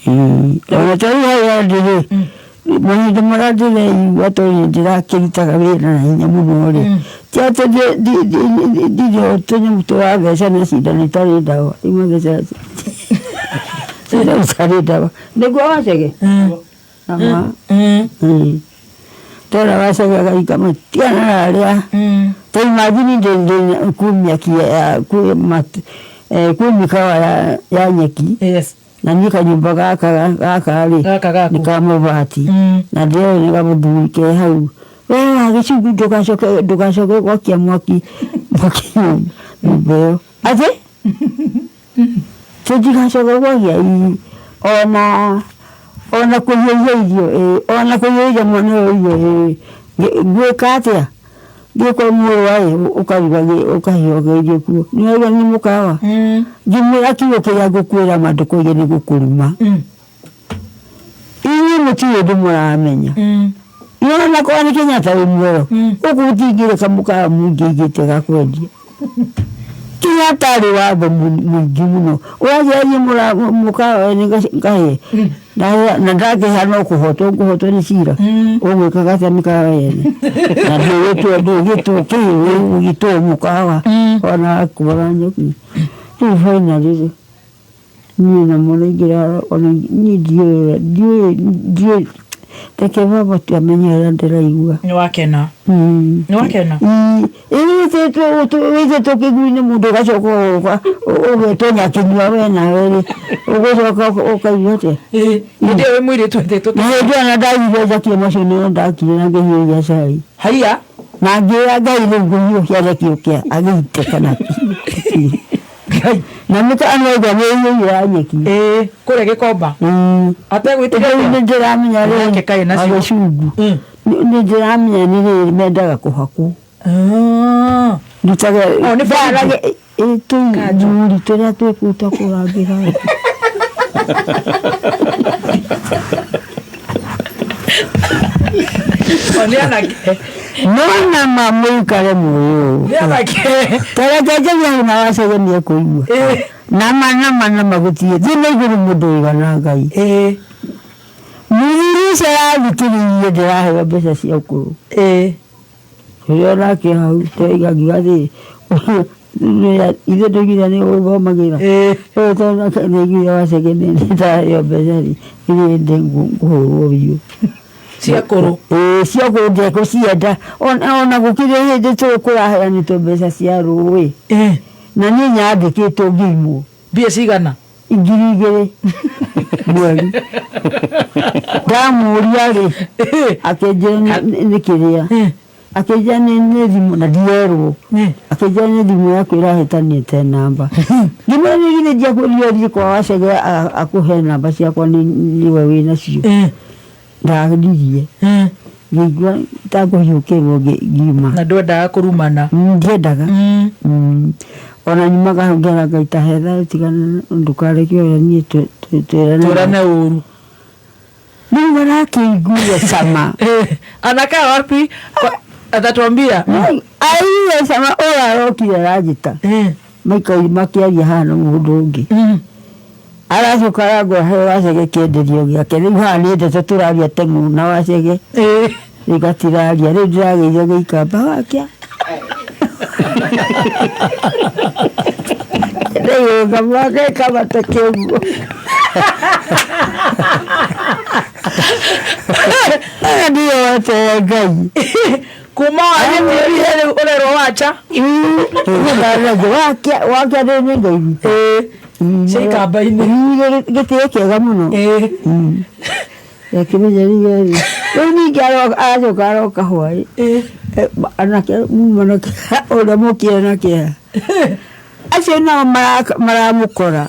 Ona ta rĩu harĩa ndĩ rĩ mahinda marĩa ndĩreigua tondũ ndĩrakĩrutaga wĩra na hinya mũno rĩ ti atĩ ndirĩ tũnyamũ tũrathecana cindano itarĩ ndawa rĩu mathecaga cindano itarĩ ndawa nĩguo wacege nama tera wacege agaika matigana na arĩa ta imagine ndĩ kwĩ mĩaki kwĩ mĩkawa ya nyeki. Yes. Na niĩ kanyũmba gaka gaka rĩ nĩ ka mabati na ndĩroĩ nĩ gamũthuri ke hau we wa gĩcungu ndũgacoke gwakia mwaki mwaki nyũmba ĩyo atĩ tũtigacoke gwakia ona ona kũhiũhia irio ona kũhiũhia mwana ũyũ irio ngwĩka atĩa ngĩkora mũrũ wa ũkaruga ũkahiũhagia irio kuo nĩwaigua nĩ mũkawa ngĩmwĩra kiugo kĩrĩa ngũkwĩra ma ndũkoige nĩ gũkũruma inyuĩ mũtirĩ ũndũ mũramenya ona korwo nĩ Kenyatta wĩ muoyo gũkũ gũtingĩrĩka mũkawa mũingĩ aigĩte ga kwendia Kenyatta arĩ watho mũingĩ mũno ũranjĩra mũkawa ene ngahĩe na ndangĩhĩa no kũhotwo ngũhotwo nĩ cira ũgwĩkaga atĩa mĩkawa yene na ndũgĩtwo ndũgĩtwo kĩ ũgĩtwo mũkawa ona kuora nyeki rĩu finally rĩ niĩ na mũraingĩra ona niĩ ndiũĩ ndiũĩ reke baba tu amenye ũrĩa ndĩraigua. Nĩ wakena. Nĩ wakena. Wĩtĩtwo kĩguũ-inĩ mũndũ ũgacoka ũgoka ũgetwo nyakĩnyua we nawe rĩ ũgũcoka ũkaigua atĩa? Hĩndĩ ĩyo wĩ mũirĩtu wetĩtwo Na hĩndĩ ĩyo ona ndathire njakire macio nĩo ndakire na ngĩhiũhia cai. Haiya. Na ngĩra Ngai rĩu ngũhiũhia reke ũke agĩite kana Ngai. Na nĩka anaigua nĩ ĩiyũire nyeki. Ĩĩ, kũrĩa Gĩkomba. Ategwĩtigĩra. Rĩu nĩ ndĩramenya rĩu Nake kaĩ nacio. Agĩcungu. Nĩ ndĩramenya nĩ rĩrĩ mendaga kũhakwo. Ah. Ndutage Oh, nĩ ndarage tũthuri tũrĩa twĩ kũu twa kũrangĩra. O nĩ anake. No nama mũikare muoyo. Nĩ anake. Tareke njarie hau na wacege nĩ ekũigua. Nama nama nama gũtirĩ thĩ na igũrũ mũndũ ũigana Ngai. Mũthuri ũcio arathikĩrĩirie ndĩraheo mbeca cia ũkũrũ. Ũrĩa onake hau tũiga ngiuga atĩrĩ ithuĩ tũigire nĩ ũthomagĩra. Ũyũ tondũ nake nĩaiguire wacege nĩ ndaraheo mbeca rĩ, ithuĩ ndĩ ngũhũrwo biũ. Cia kũrũ. Ĩĩ cia kũrũ ndekũcienda. Ona gũkĩrĩ hĩndĩ kũraheanĩtwo mbeca cia rũĩ. Na niĩ nyandĩkĩtwo ngĩimwo. Mbia cigana? 2000 mweri. Ndamũria rĩ, akĩnjĩra nĩ kĩrĩa. Akĩnjĩra nĩ thimũ na ndierwo. Akĩnjĩra nĩ thimũ yaku ĩrahĩtanĩte namba. Ngĩmwĩra nĩ githĩ ndiakwĩrire ũthiĩ kwa Wacege akũhe namba ciakwa nĩwe wĩnacio. Ndaririe. Ngĩigua ta ngũhiũkĩrwo ngiuma. Na ndwendaga kũrumana. Ndiendaga. Ona nyumaga hau ngera Ngai ta he thayũ tigana ndũkareke ũrĩa niĩ twĩrane. Twĩrane ũru. Rĩu arakĩigua cama. Anakaa wapi? Atatuambia. Aigua cama ũyũ arokire aranjĩta. Maikaire makĩaria haha na mũndũ ũngĩ. Aracoka arangora he Wacege kĩenderio gĩake. Rĩu haha nĩ ndeto tũraria teng'ũ na Wacege. Rĩu gatiraria. Rĩu ndĩrageithio gĩikamba wakĩa. Rĩu gaka kamata kĩguo. Aya ndiyo wete Ngai. Kuma wanyitĩrĩire rĩu ũrerwo wacha. Wakia wakia rĩu nĩ Ngai witũ. Cia ikamba-inĩ. Gĩtĩo kĩega mũno. Akĩmenya rĩu rĩu ningĩ aracoka aroka hwaĩ. Anake muma na ũrĩa mũkire na kĩeha. Acio nao maramũkora.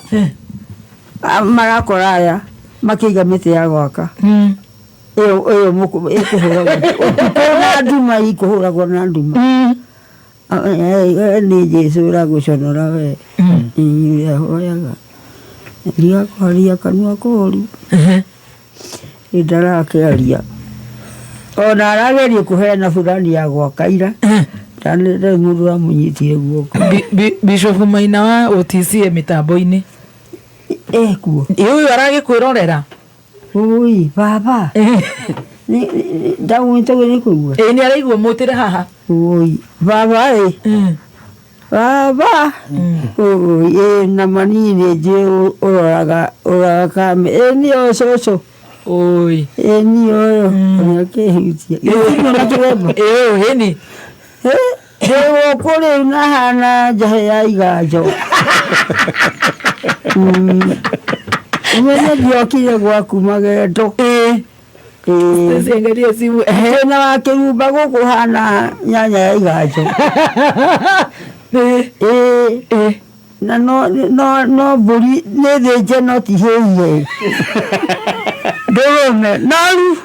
Marakora aya makĩiga mĩtĩ ya gwaka. Ĩyo ĩyo ĩkũhũragwo ũtukũ na nduma ikũhũragwo na nduma. Nĩ Jesũ ũragũconora we. Ũrĩa hoyaga. Ndigakwaria kanua koru. Ndarakĩaria. Ona arageria kũheana burani ya gwaka ira. Ndarĩ mũndũ ũramũnyitire guoko. Bishop Maina wa OTC e mĩtambo-inĩ. Ekuo. Ĩ ũyũ aragĩkwĩrorera. Ui, baba. Ndamwĩtagwo nĩ kũigua. Ĩ nĩ araigua mũtĩre haha. Ui, baba ĩ. Baba. Ui, ĩ na mani nĩ njũĩ ũroraga ũroraga kame. Ĩ niĩ ũyũ cũcũ. Ui. Ĩ niĩ ũyũ. Ona kĩhutia. Gĩtirĩ na kĩremba. Ĩ ũyũ hĩni. Ndĩ gũkũ rĩu na hana njahe ya iganjo. Ũmenye ndiokire gwaku magendo. Angalia simu. Twĩna wa kĩrumba gũkũ hana nyanya ya iganjo. Ĩĩ. Na no no no mbũri nĩ thĩnje no ti hĩhie. Ndũrũme noru.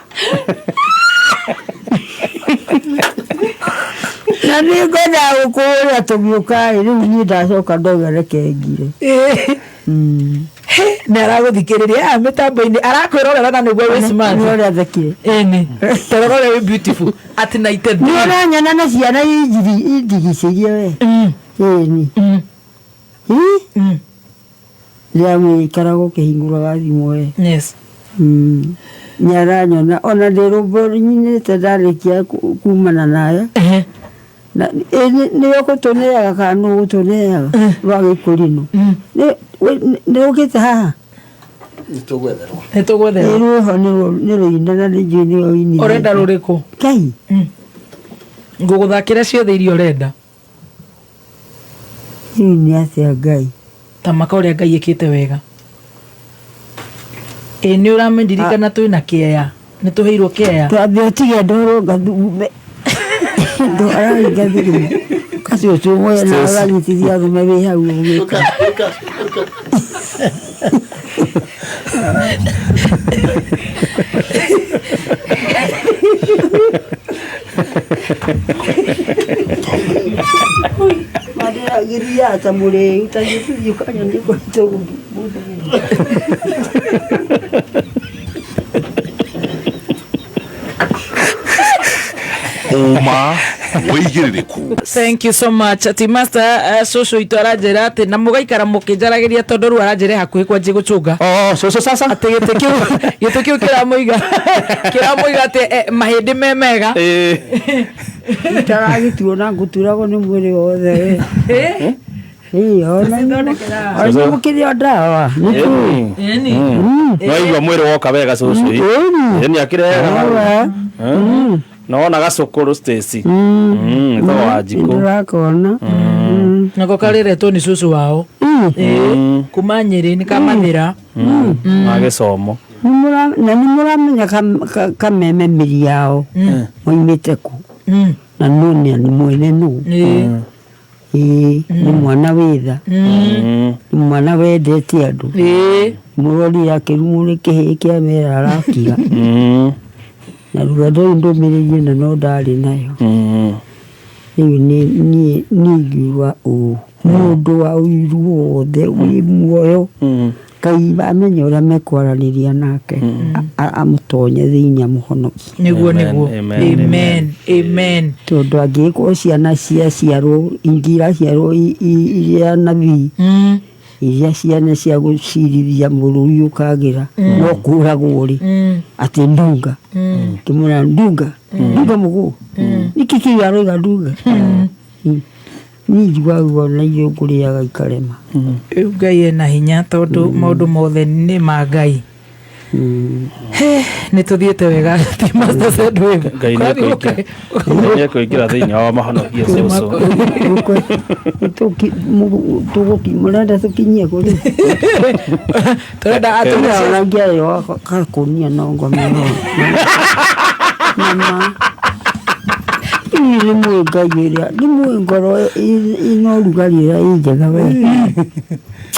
Na nĩ ngwendaga gũkũhũrĩra tũgĩũka ĩ rĩu niĩ ndacoka ndauga reke ngire. Nĩ aragũthikĩrĩria haha mĩtambo-inĩ arakwĩrorera na nĩguo wĩ smart. Nĩ ũrĩa thekire. Ĩni. Tarora ũrĩa wĩ beautiful. Atĩ na ite Nĩ ũranyona na ciana indigicĩirie we. Ĩni. Rĩrĩa mũikaraga ũkĩhingũraga thimũ we. Yes. Nĩ aranyona ona ndĩ rũmbo nyinĩte ndarĩkia kumana naye. Nĩ ũgũtũneaga kana nũ ũgũtũneaga rwa gĩkũrinũ. Nĩ ũkĩte haha? Nĩ tũgwetherwo. Nĩ tũgwetherwo. Nĩ rwĩho nĩ rũina na nĩ njũĩ nĩwe ũinithĩtie. Ũrenda rũrĩkũ? Ngai. Ngũgũthakĩra ciothe iria ũrenda. Rĩu nĩ atĩa Ngai? Ta maka ũrĩa Ngai ĩkĩte wega. Ĩ nĩ ũramendirikana twĩna kĩeya. Nĩ tũheirwo kĩeya. Twambe ũtige ndorwo ngathugume. Ndwaraga thimũ. Kacũcũ mwe na ũranyitithia arũme wĩ hau ũgĩka. Mandĩragĩria ta mũrĩu ta gĩthiĩ ũkanyonia kũrĩa Ũma wĩigĩrĩrĩku. Thank you so much. Ati master cũcũ itũ aranjĩra atĩ na mũgaikara mũkĩnjaragĩria tondũ rĩu aranjĩra hakuhĩ kwanjie gũcũnga. Oh, cũcũ sasa. Atĩ gĩtĩ kĩu gĩtĩ kĩu kĩramũiga kĩramũiga atĩ mahĩndĩ me mega. Itaragĩtuona ngũturagwo nĩ mwĩrĩ wothe. Ĩĩ ona ona mũkĩrĩ o ndawa. Nĩkĩĩ? Ĩni. Waigua mwĩrĩ woka wega cũcũ. Ĩni. Ĩni akĩrĩ Ewe. Na wona gacũkũrũ Stacy. Ĩtagwo Wanjikũ. Ndĩrakona. Nako kareretwo nĩ cũcũ wao. Ĩĩ. Kuma Nyĩrĩ nĩ kamathĩra. Ma gĩcomo. Na nĩ mũramenya kameme mĩri yao moimĩte kũ na nũ nĩ mwene nũ. Ĩĩ. Ĩĩ nĩ mwana wĩ tha. Nĩ mwana wendete andũ. Ĩĩ. Mũrorire akĩrumwo nĩ kĩhĩĩ kĩa mera arakira. Na rũgendo rũu ndũmĩrĩri ĩno no ndarĩ nayo. Rĩu niĩ niĩ ingiuga ũũ mũndũ wa ũiru wothe wĩ muoyo Ngai amenye ũrĩa mekwaranĩria nake amũtonye thĩinĩ amũhonokie. Nĩguo nĩguo. Amen. Amen. Tondũ angĩgĩkorwo ciana ciaciarwo ingĩ iraciarwo iria nabii iria ciana cia gũcirithia bũrũri ũkagĩra no kũragwo rĩ atĩ ndunga kĩmwĩra ndunga ndunga mũgũ nĩkĩ kĩu aroiga ndunga niĩ njiguaga ruo na irio ngũrĩaga ikarema. Rĩu Ngai ena hinya tondũ maũndũ mothe nĩ ma Ngai. Nĩ tũthiĩte wega ti Master Sendwave. Ngai nĩ ekũingĩra thĩinĩ wa mahonokie cũcũ. Mũrenda tũkinyie kũ rĩu? Tũrenda atũrĩa. Ona ngĩarĩo gakũnia no ngome no. Mama. Inyuĩ nĩ mũĩ Ngai ĩrĩa nĩ mũĩ ngoro ĩna ũrugarĩ ĩrĩa ĩ njega we.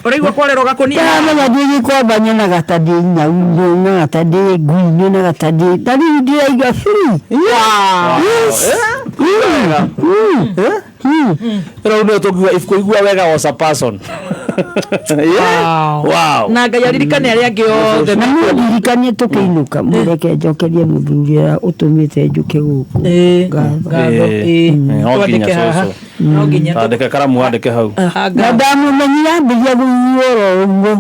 Ũraigua kwarĩrwo gakũnia? Ndamenya ndĩ gĩkomba nyonaga ta ndĩ nyau, nyonaga ta ndĩ ngui, nyonaga ta ndĩ ta rĩu ndĩraigua free. Yes. Rĩu nĩ tũngiuga if kũigua wega was a person. Wow. Wow. Na Ngai aririkane arĩa angĩ othe. Na mũndirikanie tũkĩinũka mũreke njokerie mũthuri ũrĩa ũtũmĩte njũke gũkũ. Ngatho. Ngatho. Ĩĩ. No nginya Twandĩke haha. cũcũ. No nginya. Andĩka karamu andĩke hau. Aha, Na ndamũmenyire ambĩrĩria kũigua oro ũguo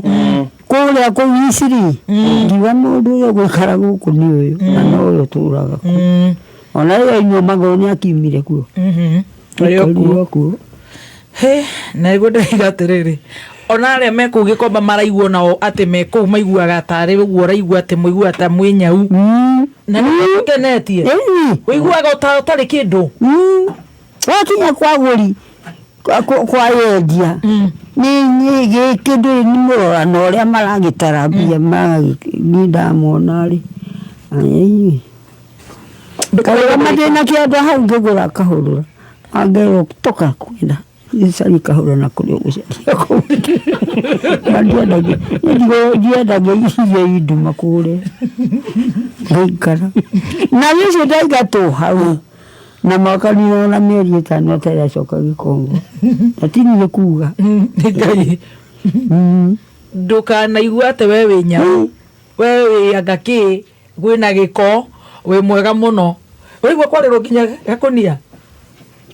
kũrĩa kũu Iciri ngiuga mũndũ ũrĩa ũgũikara gũkũ nĩ ũyũ na no ũyũ ũtũraga kuo. Ona rĩrĩa oimwo magũrũ nĩ akiumire kuo. Arĩ o kuo. Arĩ o kuo. He, na nĩguo ndĩroiga atĩrĩrĩ ona arĩa me kũu gĩkomba maraigua nao atĩ me kũu maiguaga tarĩ ũguo ũraigua atĩ mũiguaga ta mwĩ nyau na nĩ ũkenetie ũiguaga ũtarĩ kĩndũ. Wakinya kwa gũri kwa yendia nĩ gĩkĩ ndũrĩ nĩ mũrora na ũrĩa maragĩtara mbia niĩ ndamona rĩ karũgama ndĩna kĩondo hau ngĩgũra kahũrũra angerwo toka kwĩna gĩcari kahũrũra na kũrĩa ũgũcaria kũu na ndiendagia ndiendagia irio induma kũrĩa ngaikara na ũcio ndaingatwo hau na mwaka nina mĩeri ĩtano atarĩ acoka Gĩkongo na ti niĩ kuga Nĩ Ngai. Ndũkanaigua atĩ we wĩ nyau we wĩ anga kĩ kwĩna gĩko wĩ mwega mũno ũraigua kwarĩrwo nginya gakũnia.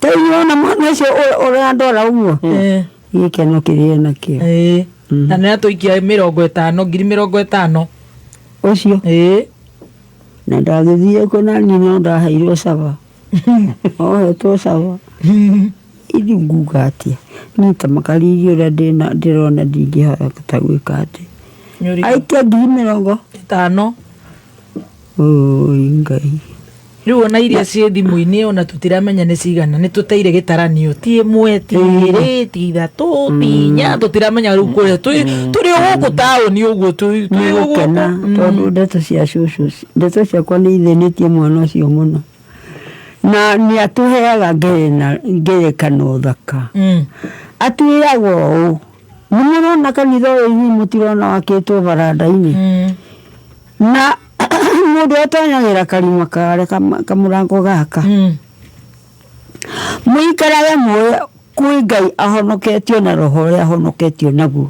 Ta rĩu wona mwana ũcio ũrandora ũguo gĩkeno kĩrĩa nakĩo. Na nĩ atũikia 50 50,000 ũcio. Na ndagĩthiĩ kũ na niĩ no ndaheirwo caba ohetwo caba ithu nguga atĩa niĩ ta makariri ũrĩa ndĩna ndĩrona ndingĩhota gwĩka atĩ aikia 50,000. Oi Ngai. Rĩu ona iria ciĩ thimũ-inĩ ona tũtiramenya nĩ cigana nĩ tũteire gĩtaranio ti ĩmwe ti igĩrĩ ti ithatũ ti inya tũtiramenya rĩu kũrĩa tũrĩ o gũkũ taũni ũguo tũrĩ o gũkũ. Nĩgũkena tondũ ndeto cia cũcũ ndeto ciakwa nĩ ithĩnĩtie mwana ũcio mũno. Na nĩ atũheaga ngerekano thaka. Atwĩraga ũũ, nĩ mũrona kanitha ũyũ inyuĩ mũtirona wakĩtwo baranda-inĩ. Na mũndũ atonyagĩra karima karĩa kamũrango gaka. Mũikarage muoyo kwĩ Ngai ahonoketio na roho ũrĩa ahonoketio naguo.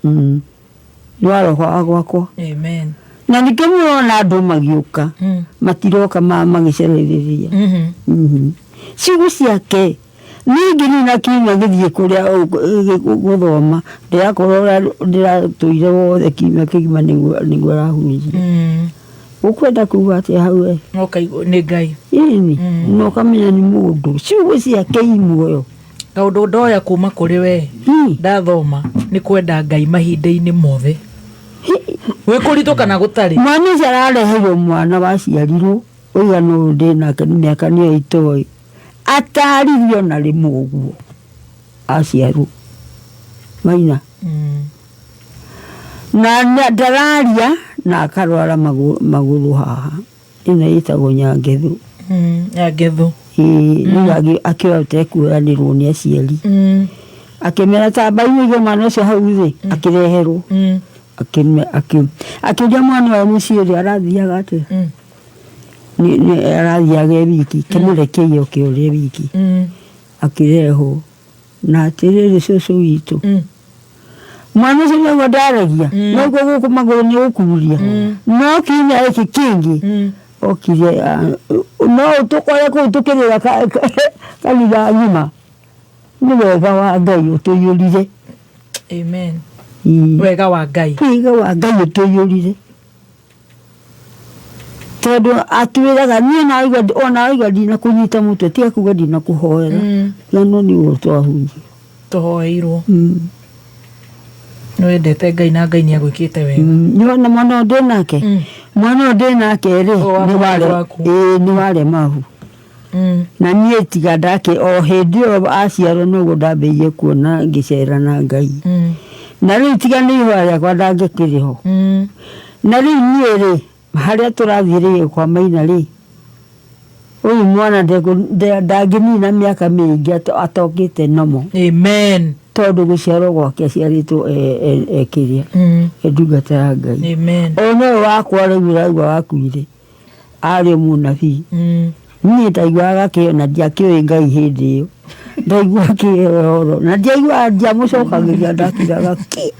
Nĩ wa roho wa gwakwa. Amen. Na nĩkĩo mũrona andũ magĩũka, matiroka magĩcerereria. Ciugo ciake niĩ ngĩnina kiumia ngĩthiĩ kũrĩa gũthoma, ndĩrakorwo ũrĩa ndĩratũire wothe kiumia kĩgima nĩguo arahunjia. Ũkwenda kuga atĩa hau we? Ũkaigua nĩ Ngai. Ĩni, na ũkamenya nĩ mũndũ. Ciugo ciake i muoyo. Kaũndũ ndoya kuma kũrĩ we ndathoma nĩ kwenda Ngai mahinda-inĩ mothe. Wĩ kũritũ kana gũtarĩ. Mwana ũcio arareheirwo mwana waciarirwo ũigana ũyũ ndĩ nake nĩ mĩaka nĩyo itoĩ. Ataririo na rĩmwe ũguo aciarwo. Maina. Na ndararia na akarwara magũrũ haha. Ĩno ĩtagwo nyangethu. Nyangethu. Ĩĩ, rĩu akĩoya ũtekuoyanĩrwo nĩ aciari. Akĩmera tamba inyuĩ mwana ũcio hau thĩ, akĩreherwo. Akĩũria mwana ũyũ mũciĩ rĩ arathiaga atĩa? Nĩ arathiaga e wiki, kĩmũrekeie oke ũrĩe wiki. Akĩrehwo. Na atĩrĩrĩ cũcũ witũ. Mwana ũcio nĩguo ndaragia, noguo gũkũ magũrũ nĩ gũkururia. No kiumia gĩkĩ kĩngĩ, okire, no tũkore kũu tũkĩrĩra kanitha ng'ima. Nĩ wega wa Ngai ũtũiyũrire. Amen. Wega wa Ngai. Wega wa Ngai ũtũiyũrire. Tondũ atwĩraga niĩ ona waigua ndinakũnyita mũtwe, tiga kuga ndinakũhoera. Na no nĩ ũguo twahunjia. Tũhoeirwo. Nĩ wendete Ngai na Ngai nĩ agwĩkĩte wega. Nĩwona mwana ũyũ ndĩ nake? Mwana ũyũ ndĩ nake rĩ, nĩ waremavu. Na niĩ tiga ndake o hĩndĩ ĩyo aciarwo noguo ndambĩrĩirie kuona ngĩcera na Ngai. Na rĩu tiga nĩ ihoya rĩakwa ndangĩkĩrĩ ho. Na rĩu niĩ rĩ, harĩa tũrathiĩ rĩ kwa Maina rĩ, ũyũ mwana ndangĩnina mĩaka mĩingĩ atokĩte nomo. Amen. Tondũ gũciarwo gwake aciarĩtwo kĩrĩa, e ndungata ya Ngai. Amen. Ona ũyũ wakwa rĩu ũraigua wakuire, arĩ mũnabii. Niĩ ndaiguaga kĩo na ndiakĩũĩ Ngai hĩndĩ ĩyo. Ndaiguaga kĩo ũhoro na ndiaiguaga, ndiamũcokagĩria, ndakiraga ki.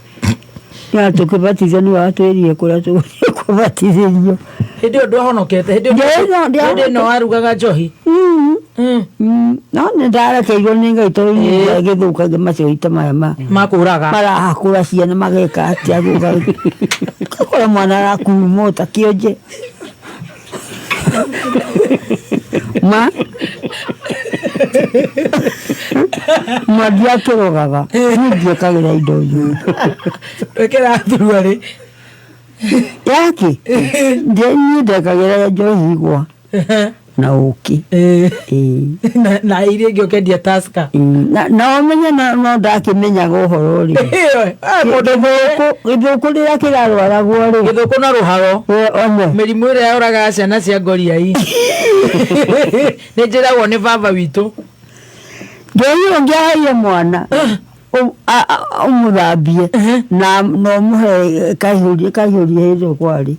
Na tũkĩbatithio nĩwe watwĩrire kũrĩa tũgũthiĩ kũbatithĩrio. Hĩndĩ ĩyo ndwahonokete, hĩndĩ ĩyo hĩndĩ ĩno warugaga njohi. No nĩ ndarekeirwo nĩ Ngai tondũ niĩ ndiagĩthũkagia macohi ta maya makũraga. Marahakũra ciana mageka atĩa gũka. Ũgakora mwana arakurumwo ta kĩonje. Ma ma ndiakĩrogaga, niĩ ndiekagĩra indo njũru. Wekĩra thuruarĩ. Yake? Niĩ ndekagĩra njohi igwa na ũkĩ. Na iria ingĩ ũkendia Tusker. Na ũmenye no ndakĩmenyaga ũhoro rĩ. Gĩthũkũ rĩrĩa kĩrarwaragwo rĩ. Gĩthũkũ na rũharo. One. Mĩrimũ ĩrĩa yũragaga ciana cia ngoriai. Nĩ njĩragwo nĩ baba witũ. Njohi ũngĩaheire mwana, ũmũthambie na ũmũhe kaihũrie hĩndĩ ĩyo kwarĩ.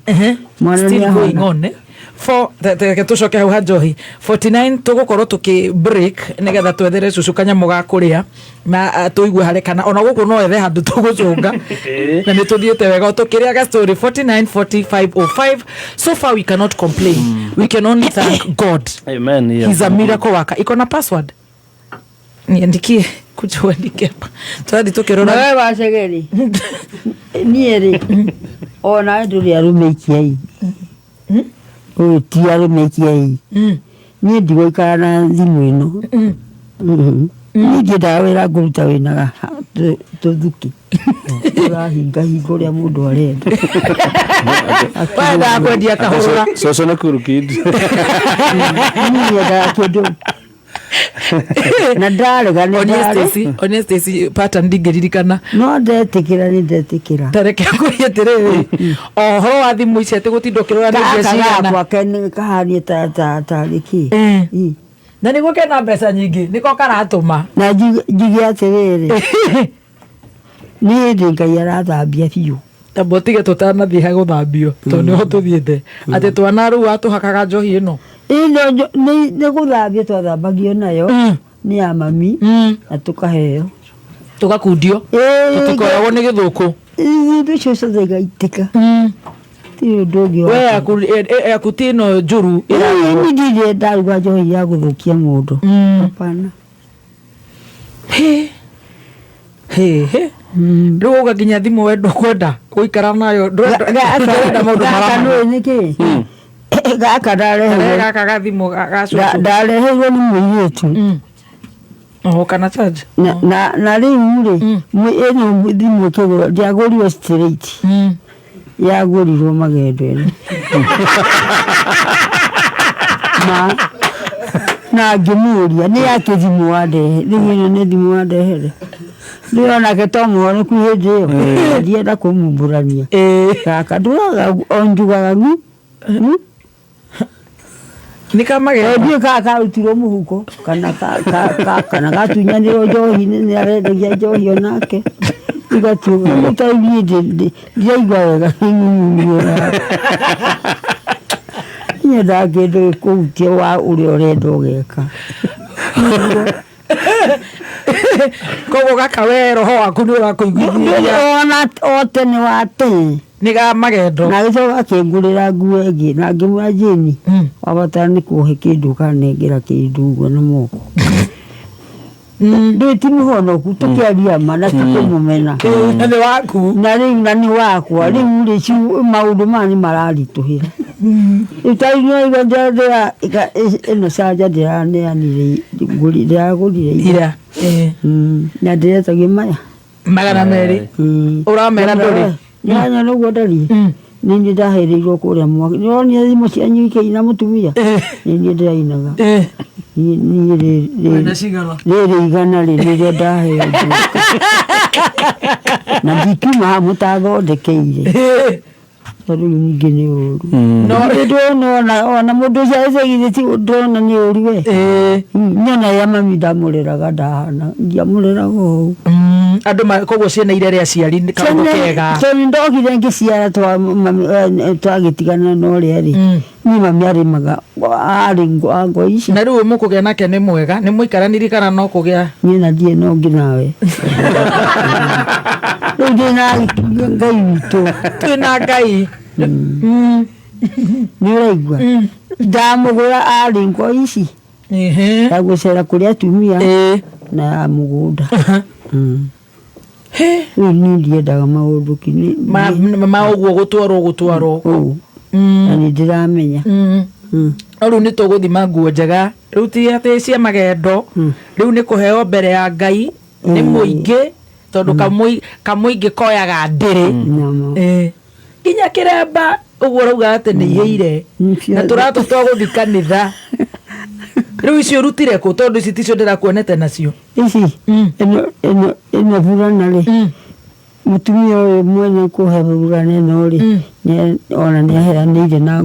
Mwana nĩ Still going ahona. on, eh? Four, reke tũcoke hau ha njohi. 49 tũgũkorwo tũkĩ break nĩgetha twethere cũcũ kanyamũ ga kũrĩa na tũigue harĩ kana ona gũkũ no ethe handũ tũgũcũnga. Na nĩ tũthiĩte wega tũkĩrĩaga story 49 45 05. So far we cannot complain. We can only thank God. Amen, yeah. He's a miracle worker. Iko na password? Niandikie, kuja uandike hapa. Tũrathiĩ tũkĩrora. Na we wacegeri. Niĩ rĩ, ona ndũrĩ arũme ikiai. Ũyũ ti arũme ikiai. Niĩ ndigũikara na thimũ ĩno. Niĩ ndiendaga wĩra ngũruta wĩna tũthuki. Ũrahinga hingo ũrĩa mũndũ arenda. Wendaga kwendia kahũra. Cũcũ nĩ kurukindi. Niĩ nyendaga kĩndũ. Na ndarega nĩ Onie ndarĩ. Stacy, onie Stacy pattern ndingĩririkana. No ndetĩkĩra nĩ ndetĩkĩra. Tareke ngũrie atĩrĩrĩ, o ũhoro wa thimũ ici atĩ gũtinda ũkĩrora nĩ mbia Gaka cigana. gakwa kahanie ta ta tarĩ kĩ. Na nĩguo kena mbeca nyingĩ nĩko karatũma. Na njuge atĩrĩrĩ, nĩ hĩndĩ Ngai arathambia biũ. Tamba ũtige tũtanathiĩ ha gũthambio tondũ nĩho tũthiĩte atĩ twana rĩu watũhakaga njohi ĩno. Ĩno nĩ gũthambio twathambagio nayo nĩ ya mami na tũkaheo. Tũgakundio. Tũtikoyagwo nĩ gĩthũkũ. Indo icio ciothe igaitĩka. Ti ũndũ ũngĩ wa We yaku ti ĩno njũru. Ĩĩ, niĩ ndirĩ ndaruga njohi ya gũthũkia mũndũ. Hapana. Hĩ. Hĩ hĩ. Rĩu ũga nginya thimũ we ndũkwenda gũikara nayo ndũrenda ndũrenda maũndũ Gaka marahana. nĩũĩ nĩkĩ? Gaka ndareheirwo Gaka ga thimũ ga cũcũ. Ndareheirwo nĩ mũirĩtu. Oho kana charge. Na rĩu rĩ, ĩno thimũ ĩkĩgũrwo ndĩagũrirwo straight. Yagũrirwo magendo ĩno. Ma na ngĩmũria nĩ yake thimũ wandehe rĩu ĩno nĩ thimũ wandehere. Rĩu onake to mũhonoku hĩndĩ ĩyo ndienda kũmumbũrania. Gaka ndũraga o njugaga ng'u ng'u. Nĩ kamagendo. Ndiũĩ kana karutirwo mũhuko kana kana gatunyanĩrwo njohi-inĩ nĩ arendagia njohi onake. Igatuĩka rĩu ta rĩu niĩ ndiraigua wega nĩ ng'ung'unywo. Nyendaga kĩndũ gĩkũhutia wa ũrĩa ũrenda ũgeka. Koguo gaka we roho waku nĩ ũrakũiguithia. Ona o tene wa tene. Nĩ ga magendo. Na agĩcoka akĩngũrĩra nguo ĩngĩ na ngĩmwĩra Jane, wabatara nĩ kũhe kĩndũ ũkanengera kĩndũ ũguo na moko. Ndũĩ ti mũhonoku tũkĩaria ma na ti kũmũmena. Na nĩ waku. Na rĩu na nĩ wakwa rĩu rĩ maũndũ maya nĩ mararitũhĩra. Rĩu ta rĩu nĩwaigua ĩno canja ndĩraneanire ndĩragũrire ira. Na ndĩretagio maya. 200. Ũramera ndũrĩ. Nyanya nĩguo ndariĩ. Nĩ niĩ ndahĩrĩirwo kũrĩa mwaki. Nĩwonire thimũ cianyu ikĩina mũtumia? Nĩ niĩ ndĩrainaga. Niĩ rĩrĩ igana rĩ nĩrĩo ndaheo nduĩka. Na ndikiuma haha mũtathondekeire. Tondũ rĩu ningĩ nĩ ũru. Ndĩrona ona mũndũ ũcio icagi-inĩ ti ndĩrona nĩ ũru we. Nyona ya mami ndamũreraga ndahana ndiamũreraga ũũ. Andũ koguo ciana irere aciari nĩ kaũndũ kega. Tondũ ndokire ngĩciara twagĩtigana na ũrĩa rĩ. Niĩ mami arĩmaga arĩ ngo ici. Na rĩu mũkũgĩa nake nĩ mwega nĩ mũikaranirie kana no kũgĩa. Niĩ na ndirĩ na ũngĩ nawe. Rĩu ndĩ na Ngai witũ. Twĩ na Ngai. Nĩ ũraigua? Ndamũgũra arĩ ngo ici. Ya gũcera kũrĩ atumia na ya mũgũnda. Rĩu niĩ ndiendaga maũndũ ma ũguo gũtwarwo gũtwarwo. Na nĩ ndĩramenya. No rĩu nĩ tũgũthima nguo njega rĩu ti atĩ cia magendo rĩu nĩ kũheo mbere ya Ngai nĩ mũingĩ tondũ kamũingĩ koyaga ndĩrĩ. Nginya kĩremba ũguo ũrauga atĩ nĩ ihĩire na tũratũ twa gũthiĩ kanitha. Rĩu icio ũrutire kũ tondũ ici ticio ndĩrakuonete nacio. Ici ĩno burana rĩ mũtumia ũyũ mwene kũhe burana ĩno rĩ ona nĩ aheanĩire na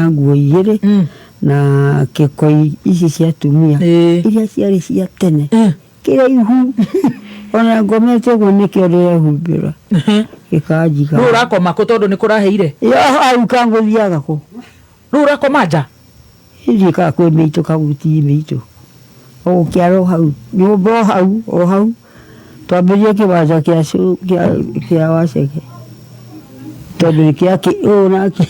nguo igĩrĩ na kĩkoi ici cia atumia iria ciarĩ cia tene kĩraihu ona ngomete ũguo nĩkĩo ndĩrehumbĩra gĩkanjiga. Rĩu ũrakoma kũ tondũ nĩ kũraheire? Yo hau kangũthiaga kũ. Rĩu ũrakoma nja? Ndiĩkaga kwĩ mĩitũ kaguti mĩitũ. O gũkĩara o hau nyũmba o hau o hau twambĩrĩrie kĩwanja kĩa Waceke tondũ ũyũ nake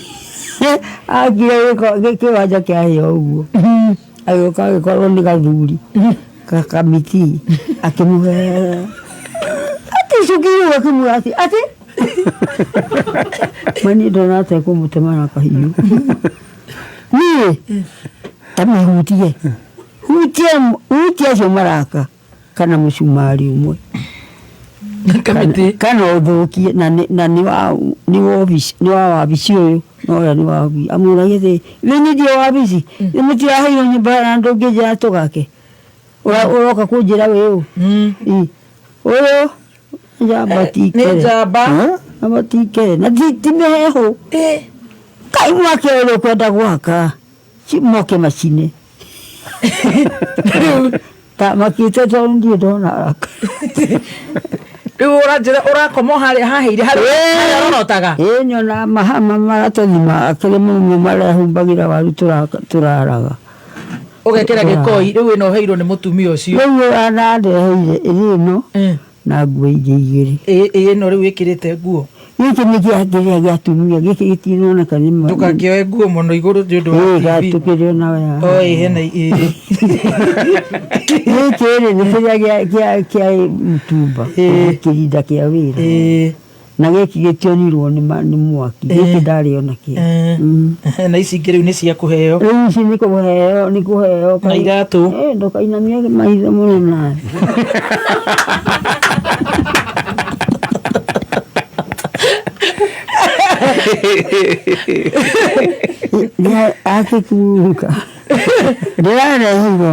akire kĩwanja kĩahĩa ũguo agĩũka agĩkorwo nĩ gathuri kamiti akĩmũhe atĩ cuki rĩu akĩmwĩra atĩ atĩ mani ndona atekũmũtema na kahiũ niĩ ta mĩhutie hutie acio maraka kana mũcumari ũmwe kana ũthũkie na nĩ wa wabici ũyũ na ũrĩa nĩ wabici amũragia atĩ rĩu nĩ ndiĩ wabici nĩ mũtiraheirwo nyũmba na ndũngĩnjĩra tũgake. Ũroka kũnjĩra wĩ ũ? Ũyũ njamba ti Nĩ kere. njamba. Njamba ti kere. Na ti mĩheehũ. Kai mwaki ũrĩa ũkwenda gwaka moke macine. Ta makĩte tondũ ndirĩ ndona haraka. Rĩu ũranjĩra ũrakoma o harĩa hahĩire harĩa ũrotaga. Ĩĩ nyonaga maratathi makĩrĩ mũmo marehumbagĩra waru tũraraga. Ũgekĩra gĩkoi rĩu ĩno ũheirwo nĩ mũtumia ũcio. Rĩu anandeheire ĩrĩ ĩno na nguo ingĩ igĩrĩ. Ĩ ĩno rĩu ĩkĩrĩte nguo. Gĩkĩ nĩ kĩa kĩrĩa gĩa atumia gĩkĩ gĩtinoneka nĩ Ndũgakĩoe nguo mũno igũrũ nĩ ũndũ wa TV. Tũkĩrĩ ona ya. O ĩ hena ĩ. Gĩkĩ rĩ nĩ kĩrĩa gĩa kĩa mũtumba kĩrinda kĩa wĩra. Na gĩkĩ gĩtionirwo nĩ mwaki gĩkĩ ndarĩ ona kĩo. Na ici ingĩ rĩu nĩ cia kũheo. Rĩu ici nĩ kũheo nĩ kũheo. Na iratũ. Ndũkainamie maitho mũno nawe. Akĩkuruka ndĩrareheirwo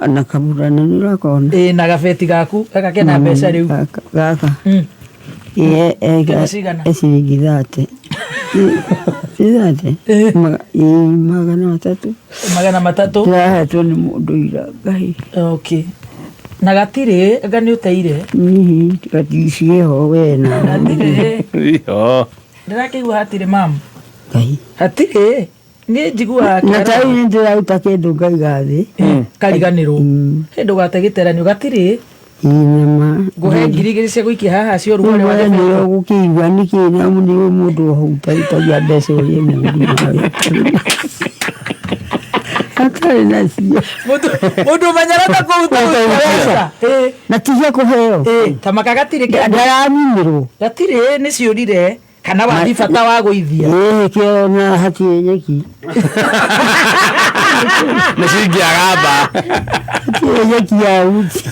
na kaburana nĩ ũrakona. Ĩ na gabeti gaku gaka kena mbeca rĩu. Gaka. Kena cigana? Ciringi 30. 30? 300. 300. Ndĩrahetwo nĩ mũndũ ira Ngai. Okay. Na gatirĩ anga nĩ ũteire. Gaticieho we na. Gatirĩ. Ndĩrakĩigua hatirĩ mam. Ngai. Hatirĩ. Niĩ njiguaga Na ta rĩu nĩ ndĩraruta kĩndũ ngaiga thĩ. Kariganĩrwo. Hĩndĩ ndũgate gĩteranio gatirĩ. Nyama. Ngũhe 2,000 cia gũikia haha cia ũrugarĩ wa Rĩu we gĩbeti. nĩwe ũgũkĩigua nĩkĩ na nĩwe mũndũ ũhutahutagia mbeca ũrĩa mũru nawe. Atarĩ nacio. Mũndũ ũmenyerete kũhuta mbeca. Na ti cia kũheo. Ta maka gatirĩ kĩndũ. Ndaraninĩrwo. Gatirĩ nĩ ciũrire kana wathi bata wa gũithia. Ĩĩ kĩo na hatirĩ nyeki. Nĩ cingĩagamba. Hatirĩ nyeki ya uti.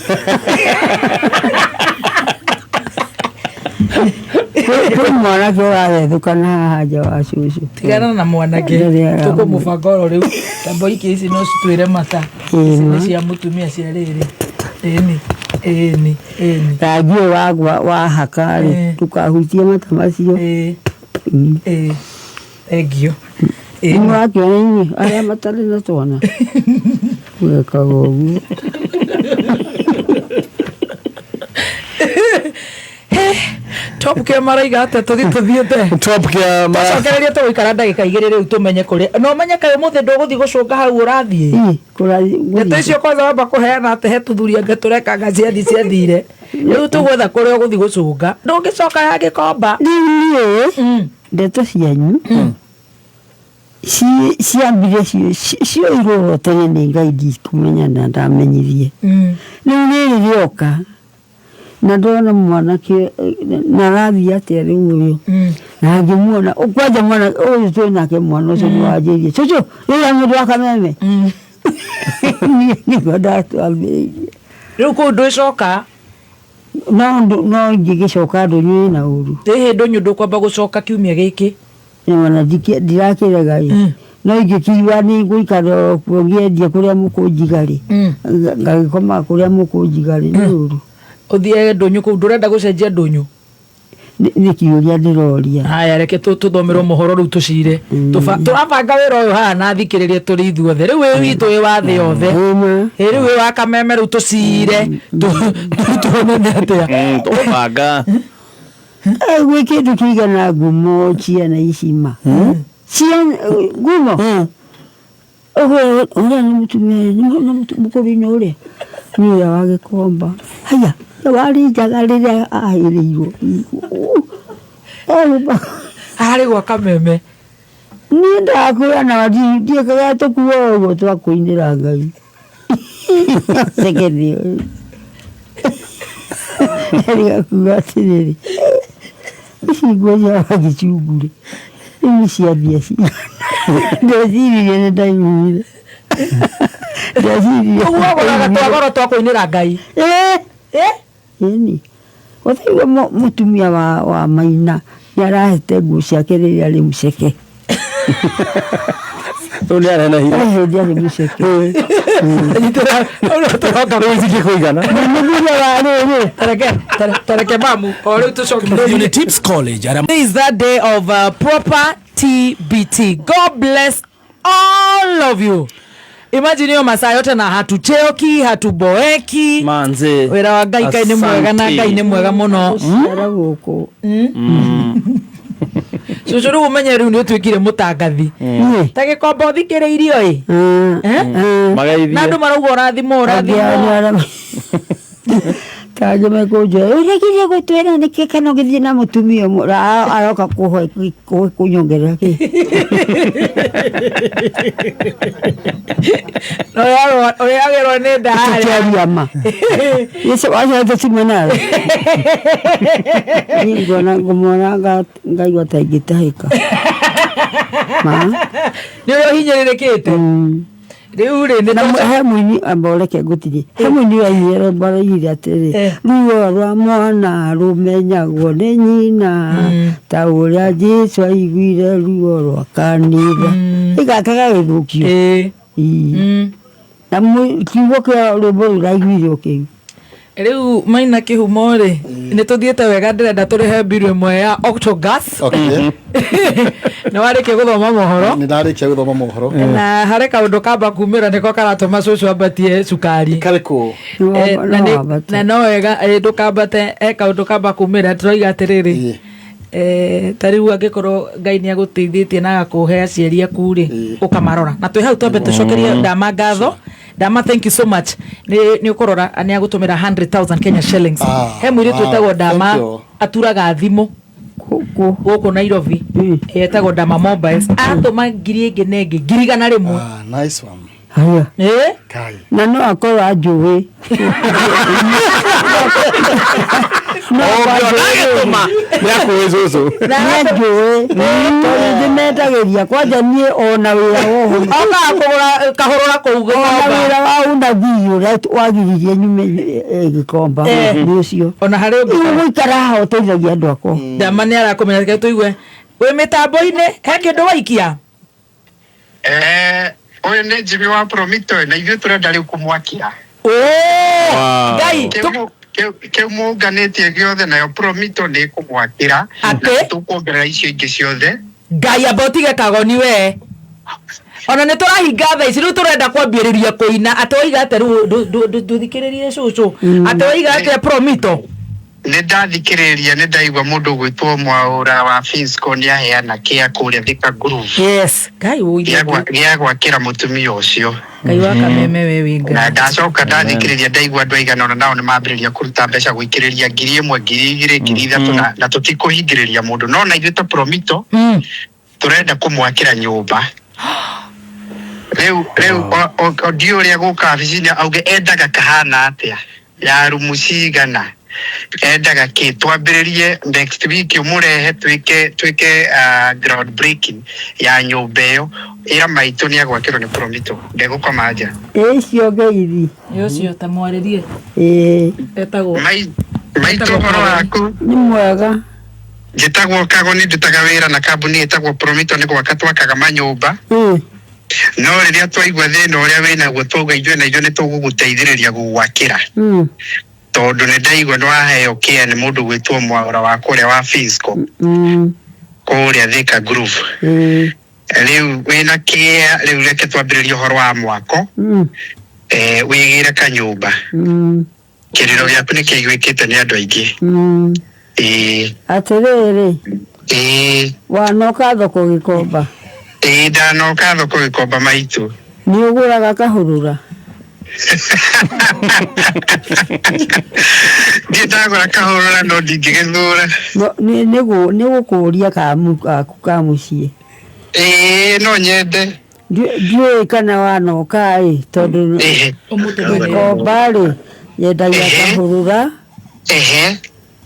Kwĩ mwanake ũrarethũkana haha nja wa cũcũ. Tigana na mwanake tũkũmũbanga oro rĩu tambo ikia ici no citwĩre mata. Ici nĩ cia mũtumia cia rĩrĩ. Ĩni ĩni ĩni. Rangi ũyũ wagwa wahaka rĩ ndũkahutie mata macio. Ĩĩ. Thengiũ. Nĩ mũrakĩona inyuĩ arĩa matarĩ na twana. Gwĩkaga ũguo. Top Care maraiga atĩa tũthiĩ tũthiĩte. Top Care mara. Tũcokererie tũgũikara ndagĩka igĩrĩ rĩu tũmenye kũrĩa. No ũmenye kaĩ ũmũthĩ ndũgũthiĩ gũcũnga hau ũrathiĩ. Ndeto icio kwanza wamba kũheana atĩ he tũthuri angĩ tũrekanga ciathi ciathire. Rĩu tũgwetha kũrĩa ũgũthiĩ gũcũnga. Ndũngĩcoka ya gĩkomba. Rĩu niĩ ndeto cianyu ciambire cioirwo tene nĩ Ngai ndikũmenya na ndamenyirie. Rĩu rĩrĩ rĩoka na ndona mwanake na arathiĩ atĩa rĩu ũyũ na ngĩmuona kwanja mwana ũyũ twĩ nake mwana ũcio nĩ wanjĩrie cũcũ rĩrĩa mũndũ wa kameme. Niĩ nĩguo ndatwambĩrĩirie. Rĩu kũu ndwĩcoka? No ingĩgĩcoka ndũnyũ ĩna ũru. Ĩhĩ ndũnyũ ndũkwamba gũcoka kiumia gĩkĩ? Ona ndirakĩrega ĩ. No ingĩkiigua nĩ ngũikara o kuo ngĩendia kũrĩa mũkũnjiga rĩ ngagĩkomaga kũrĩa mũkũnjiga rĩ nĩ ũru. Ũthiage ndũnyũ kũu ndũrenda gũcenjia ndũnyũ? Nĩ kĩũria ndĩroria. Haya reke tũthomerwo mohoro rĩu tũcire. Tũrabanga wĩra ũyũ haha na thikĩrĩria tũrĩ ithuothe. Rĩu wĩ witũ wĩ wa thĩ yothe. Ĩ rĩu wĩ wa kameme rĩu tũcire. Tuone nĩ atĩa. Tũgũbanga. Gwĩ kĩndũ kĩigana ngumo ciana ici ma. Ciana ngumo. Ũrĩa nĩ mũtumia nĩ mũkũrinũ ũrĩa. Nĩ ũrĩa wa gĩkomba. Haya warĩ njaga rĩrĩa ahĩrĩirwo. Harĩ gwa kameme. Niĩ ndakwĩra na ndiĩkaga tũkuo ũguo twakũinĩra Ngai. Cekeni ũyũ. Rĩgakuga atĩrĩrĩ. Ici nguo cia wagĩcungu rĩ. Rĩu nĩ cia mbia cigana. Ndeciririe nĩ ndaiguire. Ndeciririe. Ũguo ũgũraga twagoro twa kũinĩra Ngai. Ĩni. Ũthaigua mũtumia wa Maina nĩ arahete nguo ciake rĩrĩa arĩ mũceke. Rĩu nĩ arenehire. Hĩndĩ arĩ mũceke. Rĩu itingĩkũigana. Mũthuri wa rĩrĩ. Tareke, tareke mamu, o rĩu tũcoke. Unitips College arĩa Today is that day of proper TBT. God bless all of you. Imagine hiyo masaa yote na hatuchoki, hatuboeki. Manze. Wĩra wa Ngai Ngai nĩ mwega na Asante. Ngai nĩ mwega mũno. Ciara gũkũ. Cũcũ rĩu ũmenye rĩu nĩ ũtuĩkire mũtangathi. Ta gĩkomba ũthikĩrĩirio ĩ. Eh? Mageithie. Na andũ marauga ũrathimwo ũrathimwo. Tangä mekånjå å regire gå twä ra nä kä kana å gä thiä na må tumia å aroka kå nyongerera kä. Na ũrĩagĩrwo nĩ nda harĩa. Tũkĩaria ma waca tũcime nawe niĩ ngona ngũmona ngaigua ta ingĩtahĩka ma. Nĩ ũrĩa ũhinyĩrĩrĩkĩte. Rĩu rĩ nĩ Na he mũini amba ũreke ngũtirie he mũini wainire rwĩmbo roigire atĩrĩ ruo rwa mwana rũmenyagwo nĩ nyina ta ũrĩa Jesũ aiguire ruo rwa kanitha ĩgake gagĩthũkio. Ii. Na kiugo kĩa rwĩmbo rũu raiguire o kĩu. Rĩu maina kĩhumo rĩ nĩ tũthiĩte wega ndĩrenda tũrĩhe mbiru ĩmwe ya Octogas. Okay. Nĩ warĩkia gũthoma mohoro. Nĩ ndarĩkia gũthoma mohoro. Na harĩ kaũndũ kamba kumĩra nĩko karatũma cũcũ ambatie cukari. Karĩkũ? Na no wega ndũkambate he kaũndũ kamba kumĩra tũroiga atĩrĩrĩ ta rĩu angĩkorwo Ngai nĩ agũteithĩtie na agakũhe aciari aku rĩ ũkamarora na twĩ hau twambe tũcokerie Ndama ngatho. Ndama, thank you so much. Nĩ ũkũrora nĩ agũtũmĩra 100,000 Kenya shillings. He mũirĩtu Wow, wĩtagwo Ndama thank you. aturaga thimũ gũkũ Nairobi etagwo Ndama Mobiles atũma ngiri ĩngĩ na ĩngĩ 100,000. Ah, nice one. Haya. Eh? Kai. Na no akorwo anjũĩ. Ũngĩona agĩtũma nĩ akũĩ cũcũ. Nĩanjũĩ tondũ ndĩmetagĩria kwanja niĩ ona wĩra woho Okaga kũgũra kahũrũra kũu ona Gĩkomba. wĩra wa unabii ũrĩa wagiririe nyume Gĩkomba nĩ ũcio. Ona harĩ ũngĩ. Rĩu gũikara haha ũteithagia andũ akwa. Ndama nĩ arakũmenya reke tũigue wĩ mĩtambo-inĩ he kĩndũ waikia. Ũyũ nĩ Jimmy wa Promito na ithuĩ tũrenda rĩu kũmwakĩra. Ngai Kĩu mũnganĩtie gĩothe nayo Promito nĩ ĩkũmwakĩra. Atĩ? Tũkuongerera icio ingĩ ciothe. Ngai amba ũtige kagoni we ona nĩ tũrahinga thaa ici rĩu tũrenda kwambĩrĩria kũina atĩ waiga atĩa rĩu ndũthikĩrĩrie cũcũ atĩ waiga atĩa Promito. Nĩ ndathikĩrĩria nĩ ndaigua mũndũ ũgwĩtwo Mwaũra wa Finsco nĩ aheana kĩa kũrĩa Thika Groove. Yes. Ngai ũigue. Gĩa gwakĩra mũtumia ũcio. Ngai wa kameme we wĩ Ngai. Na ndacoka ndathikĩrĩria ndaigua andũ aigana ũna nao nĩ mambĩrĩria kũruta mbeca gũikĩrĩria 1,000 2,000 3,000 na tũtikũhingĩrĩria mũndũ no na ithuĩ ta Promito tũrenda kũmwakĩra nyũmba. Rĩu ndiũĩ ũrĩa gũka wabici-inĩ auge endaga kahana atĩa ya rumu cigana endaga kĩ twambĩrĩrie next week ũmũrehe twĩke ground breaking ya nyũmba ĩyo ĩra maitũ nĩ agwakĩrwo nĩ Promito ndegũkoma nja. Ĩ icio ngeithi. Ĩ ũcio ta mwarĩrie. Ĩ. Etagwo. Maitũ ũhoro waku? Nĩ mwega. Njĩtagwo Kagoni ndutaga wĩra na kambuni ĩtagwo Promito nĩ gwaka twakaga manyũmba. No rĩrĩa twaigua thĩna ũrĩa wĩnaguo twauga ithuĩ na ithuĩ nĩ tũgũgũteithĩrĩria gũgwakĩra. Tondũ nĩ ndaigua nĩ waheo kĩa nĩ mũndũ gwĩtwo Mwaũra wa kũrĩa wa Finsco kũrĩa Thika Groove. Rĩu wĩna kĩa rĩu reke twambĩrĩrie ũhoro wa mwako wĩgĩre kanyũmba. Kĩrĩro gĩaku nĩ kĩiguĩkĩte nĩ andũ aingĩ. Ĩĩ. Atĩrĩrĩ. Ĩĩ. Wanoka thoko Gĩkomba. Ĩĩ ndanoka thoko Gĩkomba maitũ. Nĩ ũgũraga kahũrũra. Ndiĩ ndagũra kahũrũra no ndingĩgĩthũra. Nĩ gũkũria gaku ka mũciĩ. Ĩĩ no nyende. Ndiũĩ kana wanoka ĩ tondũ Gĩkomba rĩ yendagia kahũrũra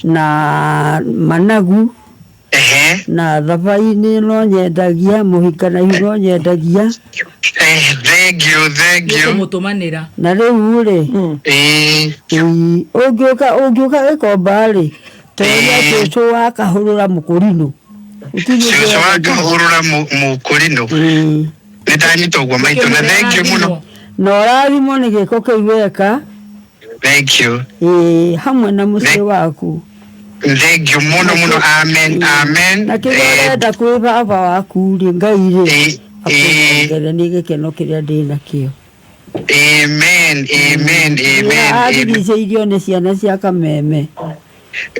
na managu na thabai-inĩ no nyendagia mũhika na ihu no nyendagia. Thank you, thank you. Nĩũkũmũtũmanĩra. Na rĩu rĩ ũngĩũka Gĩkomba rĩ toria cũcũ wa kahũrũra mũkũrinũ. Cũcũ wa kahũrũra mũkũrinũ. Nĩ ndanyita ũguo maitũ na thank you mũno. Na ũrathimwo nĩ gĩko kĩu weka. Thank you. Ĩĩ, hamwe na mũciĩ waku. Thank you mũno mũno. Amen, amen. Na kĩrĩa ũrenda kwĩ baba waku rĩ, Ngai rĩ, akũnengere nĩ gĩkeno kĩrĩa ndĩ nakĩo. Amen, amen, amen. Arigicĩirio nĩ ciana cia kameme.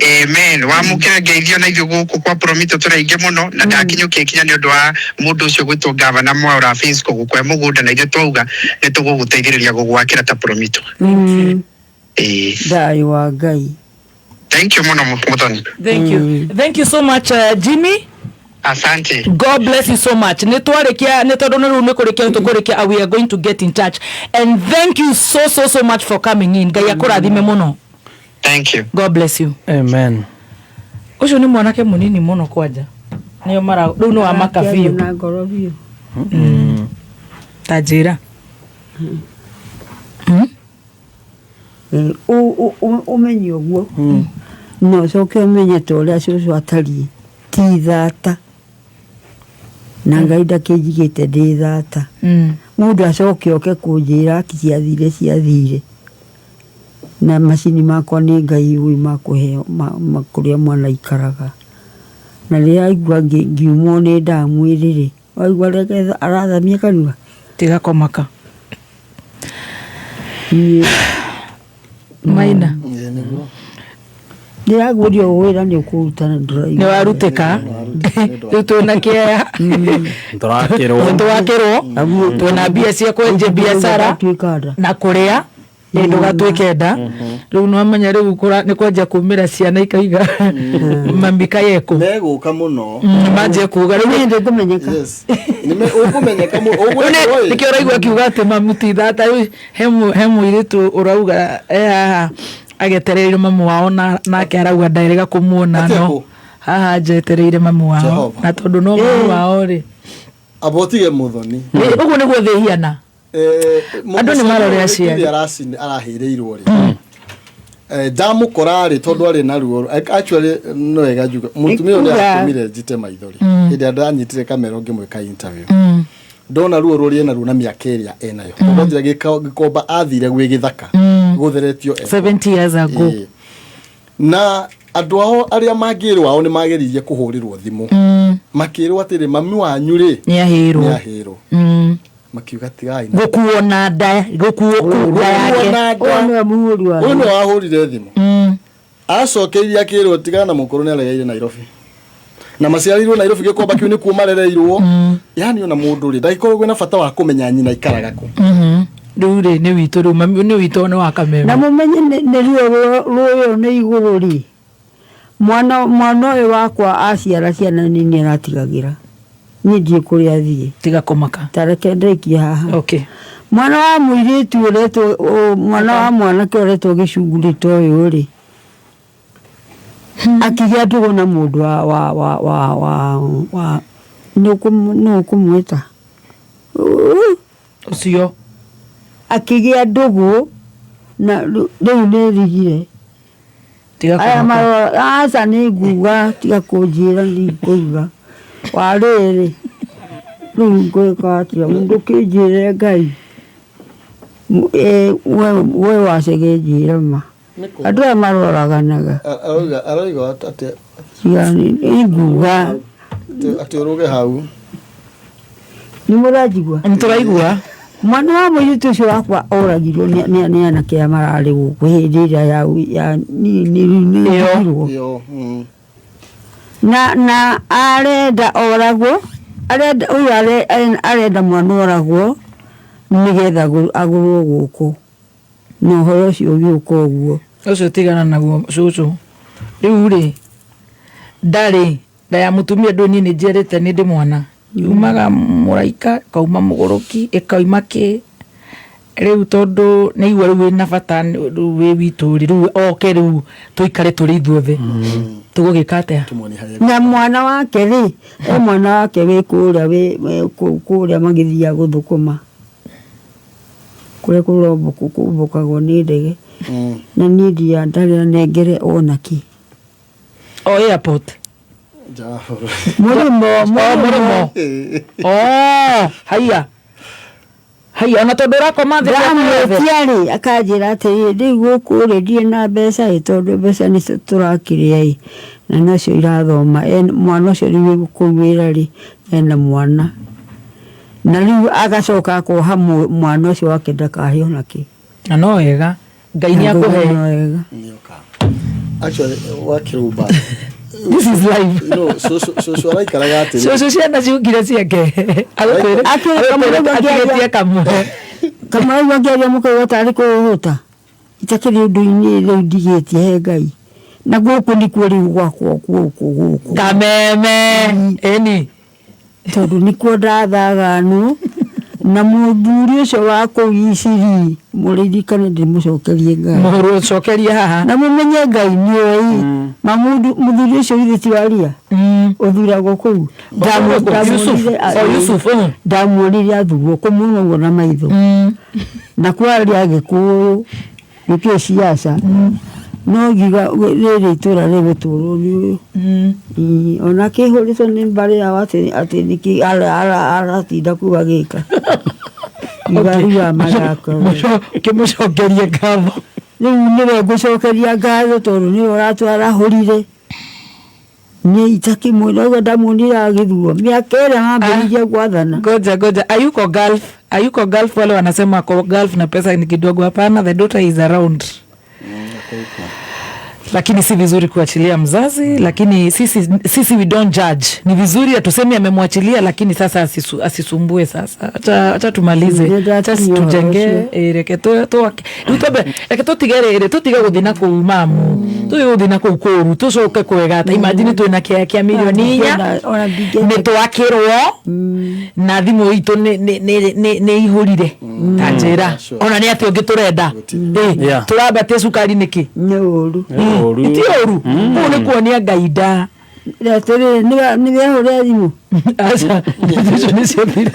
Amen. Wamũkĩra ngeithio na ithuĩ gũkũ kwa Promito tũrĩ aingĩ mũno na ndakinyũkia ikinya nĩ ũndũ wa mũndũ ũcio gwĩtwo gavana Mwaura Fisco gũkũhe mũgũnda na ithuĩ twauga nĩ tũgũgũteithĩrĩria gũgwakĩra ta Promito. Ĩĩ. Thayũ wa Ngai. Thank you mũno Mũthoni. Thank you. Thank you so much Jimmy. Asante. God bless you so much. Nĩ twarĩkia nĩ tondũ nĩ rĩu nĩ kũrĩkia tũkũrĩkia we are going to get in touch. And thank you so so so much for coming in. Ngai akũrathime mũno. Thank you. God bless you. Amen. Ũcio nĩ mwanake mũnini mũno kwanja. Nĩo mara rĩu nĩ wa maka biũ. Na ngoro biũ. Ta njĩra. Ũmenye ũguo na ũcoke ũmenye ta ũrĩa cũcũ atariĩ ti thata na Ngai ndakĩnjigĩte ndĩ thata mũndũ acoke oke kũnjĩra ati ciathire ciathire na macini makwa nĩ Ngai ũĩ makũheo kũrĩa mwana aikaraga na rĩrĩa aigua ngiumwo nĩ ndamu rĩ waigua reke arathamia kanua tiga kũmaka Maina ndĩraguũrio wĩra nĩ ũkũruta na ndũraigua nĩ warutĩka rĩu twĩna kĩea Tũrakĩrwo. twakĩrwo twĩna mbia cia kwenjia biacara na kũrĩa ĩ ndũgatuĩke nda rĩu nĩwamenya rĩu nĩ kwanjia kumĩra ciana ikaiga mami kayekũ megũka mũno manjie kuga rĩu ndĩkũmenyeka ũkũmenyeka nĩkĩo ũraigua akiuga atĩ mamu ti thata rĩu he mũirĩtu ũrauga e haha agetereire mamu wao nake arauga ndarega kũmuona no haha njetereire mamu wao na tondũ no mamu wao rĩ abotige muthoni ũguo nĩguo thĩ ĩhiana Andũ nĩ marore aciari. Arahĩrĩirwo rĩ ndamũkora rĩ tondũ arĩ na ruo actually no wega njuge mũtumia ũyũ nĩaratũmire njite maithori hĩndĩ ĩrĩa ndanyitire kamera ngĩmwĩka interview ndona ruo rũrĩa ena ruo na mĩaka ĩrĩa enayo tondũ njĩra gĩkomba athire gwĩ gĩthaka gũtheretio 70 years ago na andũ ao arĩa mangĩrwo ao nĩ mageririe kũhũrĩrwo thimũ makĩrwo atĩrĩ mami wanyu rĩ nĩahĩrwo makiuga tigai gũkuo na nda gũkuo nda yake ũyũ nĩwe wahũrire thimũ acokeirie akĩrwo tigana mũkũrũ nĩ aregeire Nairobi na maciarĩirwo Nairobi gĩkomba kĩu nĩkuo marereirwo yani ona mũndũ rĩ ndagĩkorwo kwĩna bata wa kũmenya nyina ikaraga kũ rĩu rĩ nĩ witũ rĩu mami nĩ witũ nĩ wa kameme na mũmenye nĩ ruo rũyũ nĩ igũrũ rĩ mwana ũyũ wakwa aciara ciana nini aratigagĩra niĩ ndiĩ kũrĩa athiĩ tiga kũmaka ta reke ndĩkie haha okay. Mwana wa mũirĩtu ũretwo mwana wa mwanake ũretwo gĩcungurĩ ta ũyũ rĩ akĩgĩa ndũgũ na mũndũ wa wa wa wa wa wa nĩ ũkũmwĩta ũcio akĩgĩa ndũgũ na rĩu nĩ rigire aya marora aca nĩ nguga tiga kũnjĩra nĩ ngũiga wa rĩrĩ rĩu ngwĩka atĩa mũndũ kĩnjĩre Ngai we wacege njĩre ma andũ aya maroraganaga aroiga atĩ nguga atĩ ũrũge hau nĩ mũranjigua nĩ tũraigua mwana wa mũirĩtu ũcio wakwa oragirwo nĩ anake aya mararĩ gũkũ hĩndĩ ĩrĩa ya nĩirwo na arenda oragwo arenda ũyũ arenda mwana oragwo nĩgetha agũrwo gũkũ na ũhoro ũcio ũgĩũka ũguo ũcio tigana naguo cũcũ rĩu rĩ ndarĩ nda ya mũtumia ndũ niĩ nĩ njiarĩte nĩ ndĩ mwana yumaga mũraika ĩkauma mũgũrũki ĩkauma kĩ rĩu tondũ nĩ igua rĩu wĩna bata rĩu wĩ witũ rĩ rĩu oke rĩu tũikare tũrĩ ithuothe tũgũgĩka atĩa na mwana wake rĩ e mwana wake wĩ kũrĩa kũrĩa magĩthiaga gũthũkũma kũrĩa kũrombũkagwo nĩ ndege na niĩ ndarĩ anengere ona kĩ o airport Nja wa bũrũri. Mũrĩmo. Oh, mũrĩmo. Oh, haiya haiya, ona tondũ ũrakoma thĩ Ndamwĩtia rĩ, akanjĩra atĩrĩrĩ, rĩu gũkũ rĩ, ndirĩ na mbeca ĩ, tondũ mbeca nĩcio tũrakĩrĩa ĩ, na nocio irathoma. Mwana ũcio rĩu wĩ kũu wĩra rĩ, ena mwana. Na rĩu agacoka akoha mwana ũcio wake ndakaheo nakĩ. Na no wega, Ngai nĩ akũhe. No wega. Actually, wakĩrũmba. This is life. You know, cũcũ araikaraga atĩrĩ. Cũcũ ciana ciungire ciake. Agũkwĩre Akĩrĩ kamwe agũkwĩre atigĩtie kamwe. Kamwe rĩu angĩaria mũkaigua tarĩ kũhũta. Itakĩrĩ ũndũ-inĩ rĩu ndigĩtie he Ngai. Na gũkũ nĩkuo rĩu gwakwa gũkũ gũkũ. Kameme. Ĩni. Tondũ nĩkuo ndathaganwo na mũthuri ũcio wa kũu Iciri, mũririkane ndĩmũcokerie Ngai. Mũcokerie haha. Na mũmenye Ngai nĩoĩ. Ma mũthuri ũcio githĩ ti waria? Ũthuragwo kũu. Yusuf. Oh, Yusuf. Ndamuonire athurwo kũmuona ũguo na maitho. Na kwaria Gĩkũyũ nĩkĩo ciaca. No ngiuga rĩrĩ itũra rĩgũtũrwo nĩ ũyũ. Ona akĩhũrĩtwo nĩ mbarĩ yao atĩ atĩ nĩkĩ aratinda kũu agĩka. Ngiuga rĩu aya marakara. Kĩmũcokerie ngatho. Rĩu nĩwe ngũcokeria ngatho tondũ nĩwe ũratwarahũrire. Niĩ itakĩmwĩra ũguo ndamuonire agĩthurwo mĩaka ĩrĩa mambĩrĩirie gwathana. Ngoja ngoja, ayuko Gulf, ayuko Gulf. Wale wanasema ako Gulf na pesa ni kidogo. Hapana, the daughter is around. Lakini si vizuri kuachilia mzazi, lakini sisi we don't judge. Ni vizuri atuseme amemwachilia, lakini sasa asisumbue sasa. Acha tumalize. Nĩ Acha ndakinyia ũhoro tujenge ũcio. reke rĩu twambe reke tũtige rĩrĩ, tũtige gũthiĩ na kũu mamu, tũtige gũthiĩ na kũu kũru, tũcoke kwega. Ta imagine twĩna kĩaya kĩa mirioni 4, Ona ndingĩenda. nĩ twakĩrwo na thimũ itũ nĩ ihũrire ta njĩra ona nĩ atĩ ũngĩ tũrenda. Tũrambatie cukari nĩkĩ? Nĩ ũru. Ti ũru, kũu nĩ kuonia Ngai nda. Atĩrĩrĩ, nĩ wehũrĩra thimũ? Aca, icio nĩ ciathira.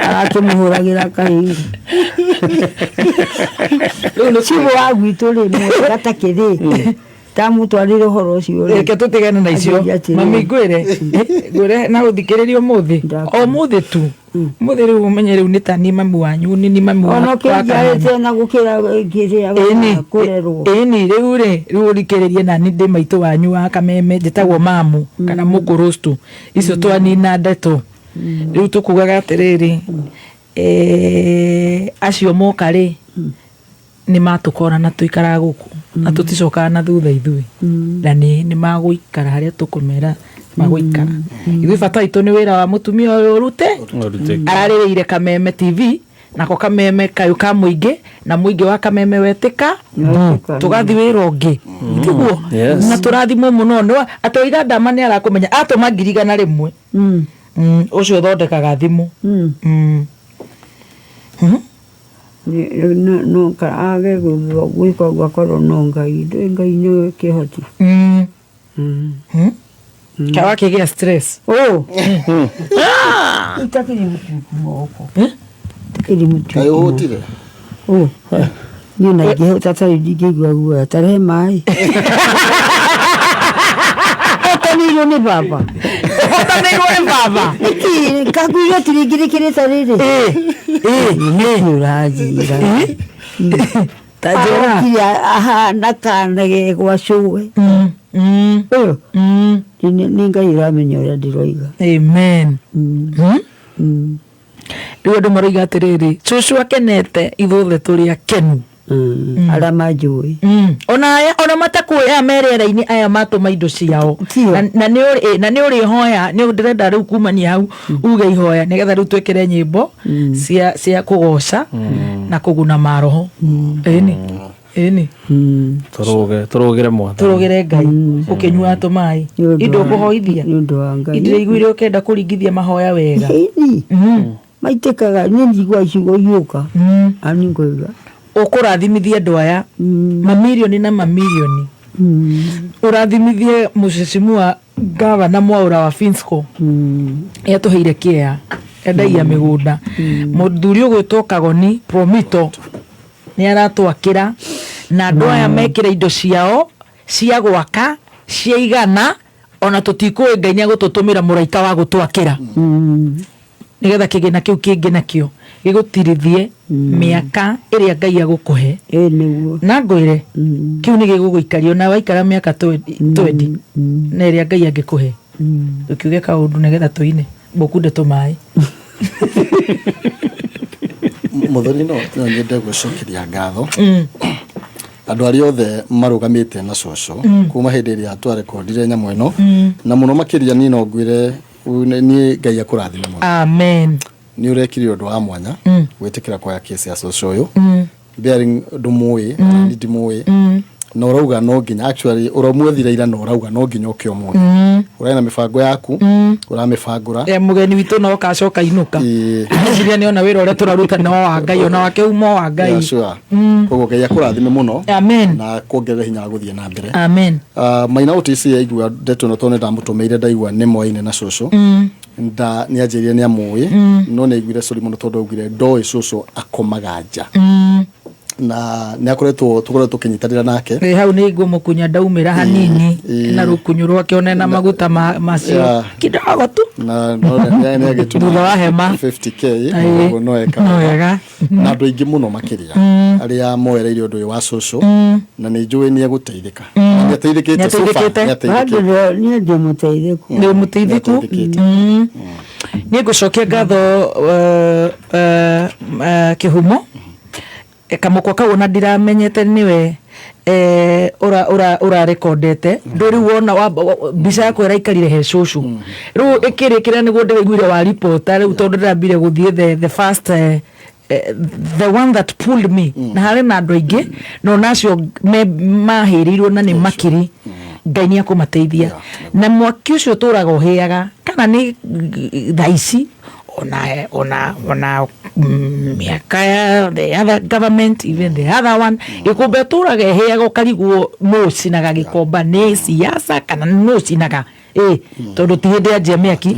Arakĩmũhũragĩra kahinga. Cibũ wa gwitũ rĩ, mwega ta kĩrĩ, ndamũtwarĩra ũhoro ũcio rĩ. Reke tũtigane na icio. Anjĩrire atĩrĩrĩ. Mami, ngwĩre na gũthikĩrĩria ũmũthĩ, o mũthĩ tu, ũmũthĩ rĩu ũmenye rĩu nĩ ta niĩ mami wanyu, nĩ niĩ mami Ona wa Kanani. kĩnjarĩte na gũkĩra kĩrĩa kũrerwo. Ĩni rĩu rĩ, rĩu ũrikĩrĩrie na nĩ ndĩ maitũ wanyu wa Kameme, njĩtagwo mamu kana mũkũrũstu. Icio twanina ndeto. Rĩu tũkugaga atĩrĩrĩ, acio moka rĩ, nĩ matũkora na tũikaraga gũkũ na tũticokaga na thutha ithuĩ, na nĩ magũikara harĩa tũkũmera magũikara. Ithuĩ bata witũ nĩ wĩra wa mũtumia ũyũ ũrute, ararĩrĩire Kameme TV, nako Kameme kayũ ka mũingĩ, na mũingĩ wa Kameme wetĩka tũgathiĩ wĩra ũngĩ, tiguo? Yes. Na tũrathimwo mũno nĩ atĩ oiga ndama nĩ arakũmenya atũma 100,000. Ũcio ũthondekaga thimũ. No age gwĩka ũguo akorwo no Ngai. Ndũĩ Ngai nĩwe kĩhoti. Kawa kĩgĩa stress. Oh. Itakĩrĩ mũtuku moko. Itakĩrĩ mũtuku. Kaĩ ũhũtire? Oh. Niĩ na ingĩhũta tarĩ ndingĩigua guoya, tarehe maĩ. Ũhotanĩirwo nĩ baba. Ũhotanĩirwo nĩ baba. Nĩkĩ kakuiga tirĩngĩrĩkĩrĩte rĩrĩ? Nĩkĩ ũranjĩra? Ta njĩra. Arokire ahana kana ge gwa cũwe. Ũyũ nĩ Ngai ũramenya ũrĩa ndĩroiga. Amen. Rĩu andũ maroiga atĩrĩrĩ, cũcũ akenete, ithuothe tũrĩ akenu. Arĩa manjũĩ. Ona aya, ona matakũĩ aya me rĩera-inĩ aya matũma indo ciao. Na nĩ ũrĩhoya, nĩ ndĩrenda rĩu kumania hau uge ihoya nĩgetha rĩu twĩkĩre nyĩmbo cia kũgoca na kũguna maroho. Ĩni. Ĩni. Tũrũgĩre mwathani. Tũrũgĩre Ngai. Ũkĩnyua tũmaĩ. Indo ũkũhoithia. Nĩ ũndũ wa Ngai. Ndĩraiguire ũkĩenda kũringithia mahoya wega. Ĩni. Maitĩkaga niĩ njiguaga icigo igĩũka. Ani ngoiga. Ũkũrathimithia andũ aya mamirioni na mamirioni. Ũrathimithie mũcecimua gavana Mwaura wa Finsco. Nĩatũheire kĩea, endagia mĩgũnda. Mũthuri ũgwĩtwo Kagoni Promito nĩ aratwakĩra, na andũ aya mekĩra indo ciao cia gwaka Ciaigana ona tũtikũĩ Ngai nĩagũtũtũmĩra mũraika wa gũtwakĩra nĩgetha kĩgĩna kĩu kĩngĩ nakĩo gĩgũtirithie mĩaka ĩrĩa Ngai agũkũhe. Ĩ nĩguo. Na ngwĩre kĩu nĩ gĩgũgũikaria ona waikara mĩaka twendi na ĩrĩa Ngai angĩkũhe. Tũkiuge kaũndũ nĩgetha tũine mbũkunde tũmaĩ. Mũthoni no nyende gwĩcokeria ngatho andũ arĩa othe marũgamĩte na cũcũ kuma hĩndĩ ĩrĩa twarekondire nyamũ ĩno, na mũno makĩria niĩ no ngwĩre niĩ Ngai akũrathime mũno. Amen. Nĩ ũrekire ũndũ wa mwanya gwĩtĩkĩra kuoya kesi ya cũcũ ũyũ, bearing ndũmũĩ mm. Ni ndimũĩ, na ũrauga no nginya, actually ũramwethire ira na ũrauga no nginya ũke ũmũthĩ, ũrarĩ na mĩbango yaku ũramĩbangũra. Eh, mũgeni witũ no kacoka inũka. Eciria nĩ ona wĩra ũrĩa tũraruta nĩ wa Ngai, ona wake uma wa Ngai. Yeah, sure. Koguo Ngai akũrathime mũno Amen. na kuongerera hinya wa gũthiĩ na mbere. Amen. Maina Otis yaigua ndeto ĩno, tondũ nĩ ndamũtũmĩire, ndaigua nĩ moaine na cũcũ, nda nĩ anjĩrire nĩ amũĩ, no nĩ aiguire sorry mũno tondũ augire ndoĩ cũcũ akomaga nja, na nĩ akoretwo tũkoretwo tũkĩnyitanĩra nake. Ĩ, hau nĩ ngũmũkunya ndaumĩra hanini na rũkunyu rwake ona na maguta macio kidogo tu. Na no nĩ agĩtũma Thutha wa hema. 50K. Ĩĩ. Ũguo no eka No wega. Na andũ aingĩ mũno makĩria arĩa moereire ũndũ ũyũ wa cũcũ, na nĩ njũĩ nĩ egũteithĩka, nĩ ateithĩkĩte so far. Nĩateithĩkĩte. Nĩ ateithĩkĩte. Niĩ ndĩ mũteithĩku. Nĩ mũteithĩku. Nĩateithĩkĩte. Niĩ ngũcokia ngatho kĩhumo. Kamũkwa kau ona ndiramenyete nĩwe ũrarekondete ndũ rĩu wona mbica yakwa ĩraikarire he cũcũ rĩu ĩkĩrĩkĩra nĩguo ndĩraiguire wa ripota rĩu, tondũ ndĩrambire gũthiĩ the first the one that pulled me, na harĩ na andũ aingĩ na onacio mahĩrĩirwo na nĩ makiri. Ngai nĩ akũmateithia na mwaki ũcio ũtũraga ũhĩaga kana nĩ thaa ici ona mĩaka ya the other government, even the other one, gĩkombe ũtũraga ĩhĩaga ũkarigwo nũ ũcinaga gĩkomba, nĩ siasa kana nũ ũcinaga ĩ, tondũ ti hĩndĩ yanjia mĩaki.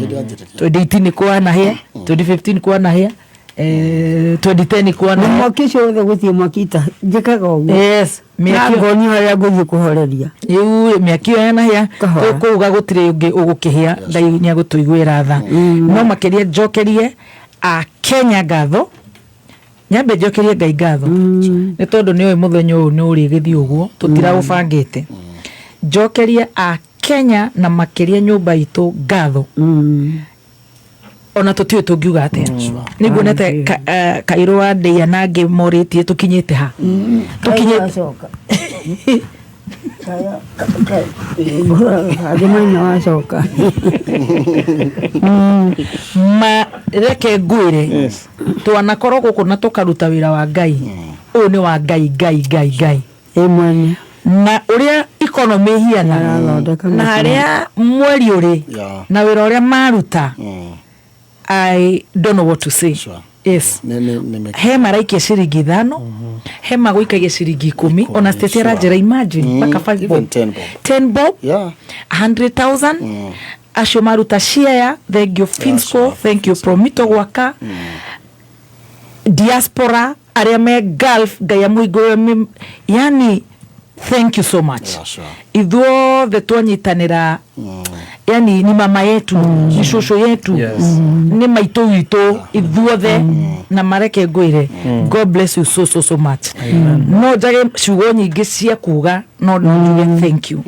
2018 kwanahĩa, 2015 kwanahĩa, 2010 Na kwanahĩa. Mwaki ũcio wothe gũtirĩ mwaki ta njĩkaga ũguo. Yes. Na Mĩaki ngonio harĩa ngũthiĩ kũhoreria. Rĩu mĩaki ĩyo yanahĩa. Kahora. Kũuga gũtirĩ ũngĩ ũgũkĩhĩa. Ngai nĩ agũtũiguĩra tha, no makĩria njokerie a Kenya ngatho, nyambe njokerie Ngai ngatho nĩ tondũ nĩ oĩ mũthenya ũyũ nĩ ũrĩgĩthiĩ ũguo tũtiraũbangĩte. Njokerie a Kenya na makĩria nyũmba itũ ngatho, ona tũtiũĩ tũngiuga atĩa. Nĩ nguonete kairũ wa ndĩia na angĩ morĩtie tũkinyĩte ha tũkinyĩte. Wacoka angĩ maina wacoka. Ma reke ngwĩre, twanakorwo gũkũ na tũkaruta wĩra wa Ngai, ũyũ nĩ wa Ngai, Ngai, Ngai, Ngai. Ĩ mwene. Na ũrĩa economy ĩhiana Nĩarathondeka na mĩtĩ. Harĩa mweri ũrĩ na wĩra ũrĩa maruta, I don't know what to say. Yes. Nĩ He maraikia ciringi 5, he magũikagia ciringi 10, ona Stacy aranjĩra imagine mpaka 5 Even bob. 10 bob. 10 bob. 100,000 acio maruta share, thank you Finsco, thank you Promito gwaka diaspora arĩa me Gulf, Ngai amũhingũrĩre yani thank you so much. Yeah, sure. Ithuothe twanyitanĩra, yani ni mama yetu, ni shosho yetu, nĩ maitũ witũ ithuothe, na mareke ngwĩre God bless you so so so much. No njage ciugo nyingĩ cia kuga, no njuge thank you.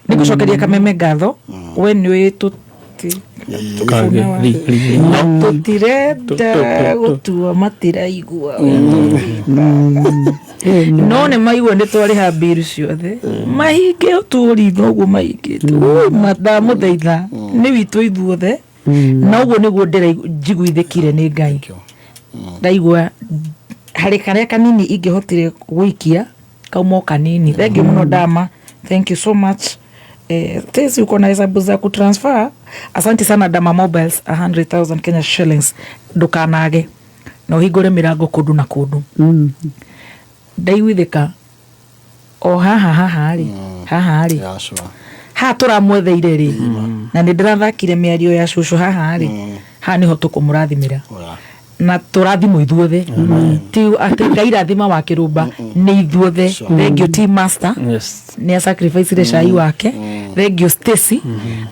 Nĩ ngũcokeria kameme ngatho, we nĩ ũĩ tũtirenda gũtua matiraigua, no nĩ maigua nĩ twarĩha mbiru ciothe mahinge ũtũũri ũguo mahingĩte. Ui, ndamũthaitha nĩ witũ ithuothe, na ũguo nĩguo njiguithĩkire nĩ Ngai. Ndaigua harĩ karĩa kanini ingĩhotire gũikia kauma o kanini. Thank you mũno Dama, thank you so much. Tesi uko na hesabu za kutransfer. Asante sana Dama Mobiles, 100,000 Kenya shillings, ndũkanage na ũhingũre mĩrango kũndũ na kũndũ. Ndaiguithĩka o haha haha rĩ, haha rĩ. Yeah, sure. Haha tũramwetheire rĩ, na nĩ ndĩrathakire mĩario ya cũcũ haha rĩ, haha nĩho tũkũmũrathimĩra. Yeah. Na tũrathimwo ithuothe, ti atĩ Ngai rathima wa kĩrũmba, nĩ ithuothe. Thank you, team master. Nĩ asacrificire cai wake. Thank you, Stacy,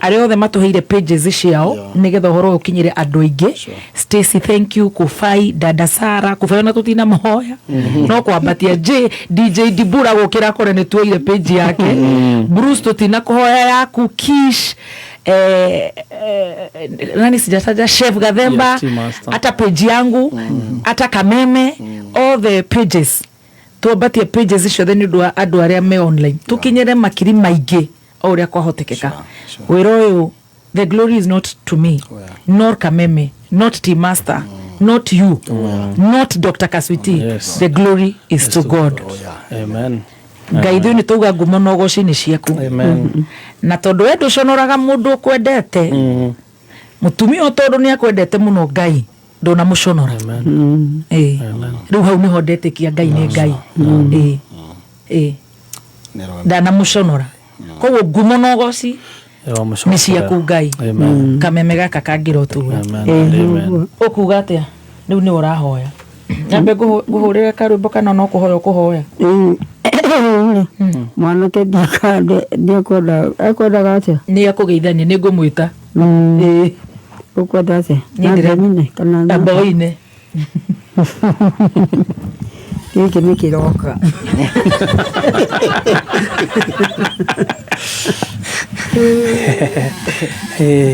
arĩa othe matũheire pages ciao nĩgetha ũhoro ũyũ ũkinyĩre andũ aingĩ. Stacy, thank you. Kũbai dada Sara, kũbai ona tũtina mũhoya no kwambatia J DJ Dibura gũkĩra kore nĩ tuoire page yake. Bruce, tũtina kũhoya yaku. Kish, nani sijataja? Chef Gathemba. Yes, Team Master. Hata page yangu, hata Kameme, all the pages, twambatie pages ciothe nĩ ũndũ wa andũ arĩa me online, tũkinyĩre makiri maingĩ o ũrĩa kwahotekeka. Wĩra ũyũ, the glory is not to me, nor Kameme, not Team Master, not you, not Dr. Kaswiti. The glory is to God. Amen. Ngai, ithuĩ nĩ tauga ngumo na ũgoci nĩ ciaku. Amen. Na tondũ we ndũconoraga mũndũ ũkwendete, mũtumia ũyũ tondũ nĩ akwendete mũno, Ngai ndũnamũconora. Ĩĩ. Rĩu hau nĩho ndetĩkia Ngai nĩ Ngai. Ĩĩ. Ĩĩ. Ndanamũconora, koguo ngumo na ũgoci nĩ ciaku, Ngai. Amen. Kameme gaka kangĩra ũtũra. Amen. Ũkuga atĩa rĩu? Nĩ ũrahoya nyambe ngũhũrĩre karwĩmbo kana no kũhoya ũkũhoya? Mwanake ndiakwenda, ekwendaga atĩa? Nĩ akũgeithania, nĩ ngũmwĩta. Ĩĩ. Ũkwenda atĩa? Niĩ ndĩre- Nyambe kana Amba ũine. Gĩkĩ nĩ kĩroka.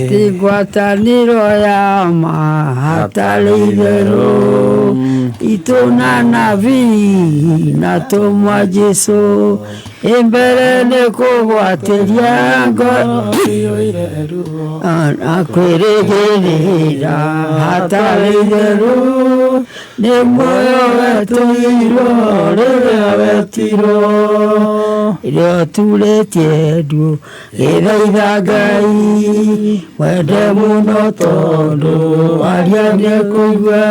Ti ngwatanĩro ya ma hatarĩ itherũ itũ na nabii na tũmwa Jesũ imbere nĩ kũgwatĩria ngoro na kwĩrĩgĩrĩra hatarĩ itherũ nĩ muoyo wetũirwo rĩrĩa wetirwo rĩo turĩtie ndu gĩthaitha Ngai wende mũno tondũ aria nĩekũigua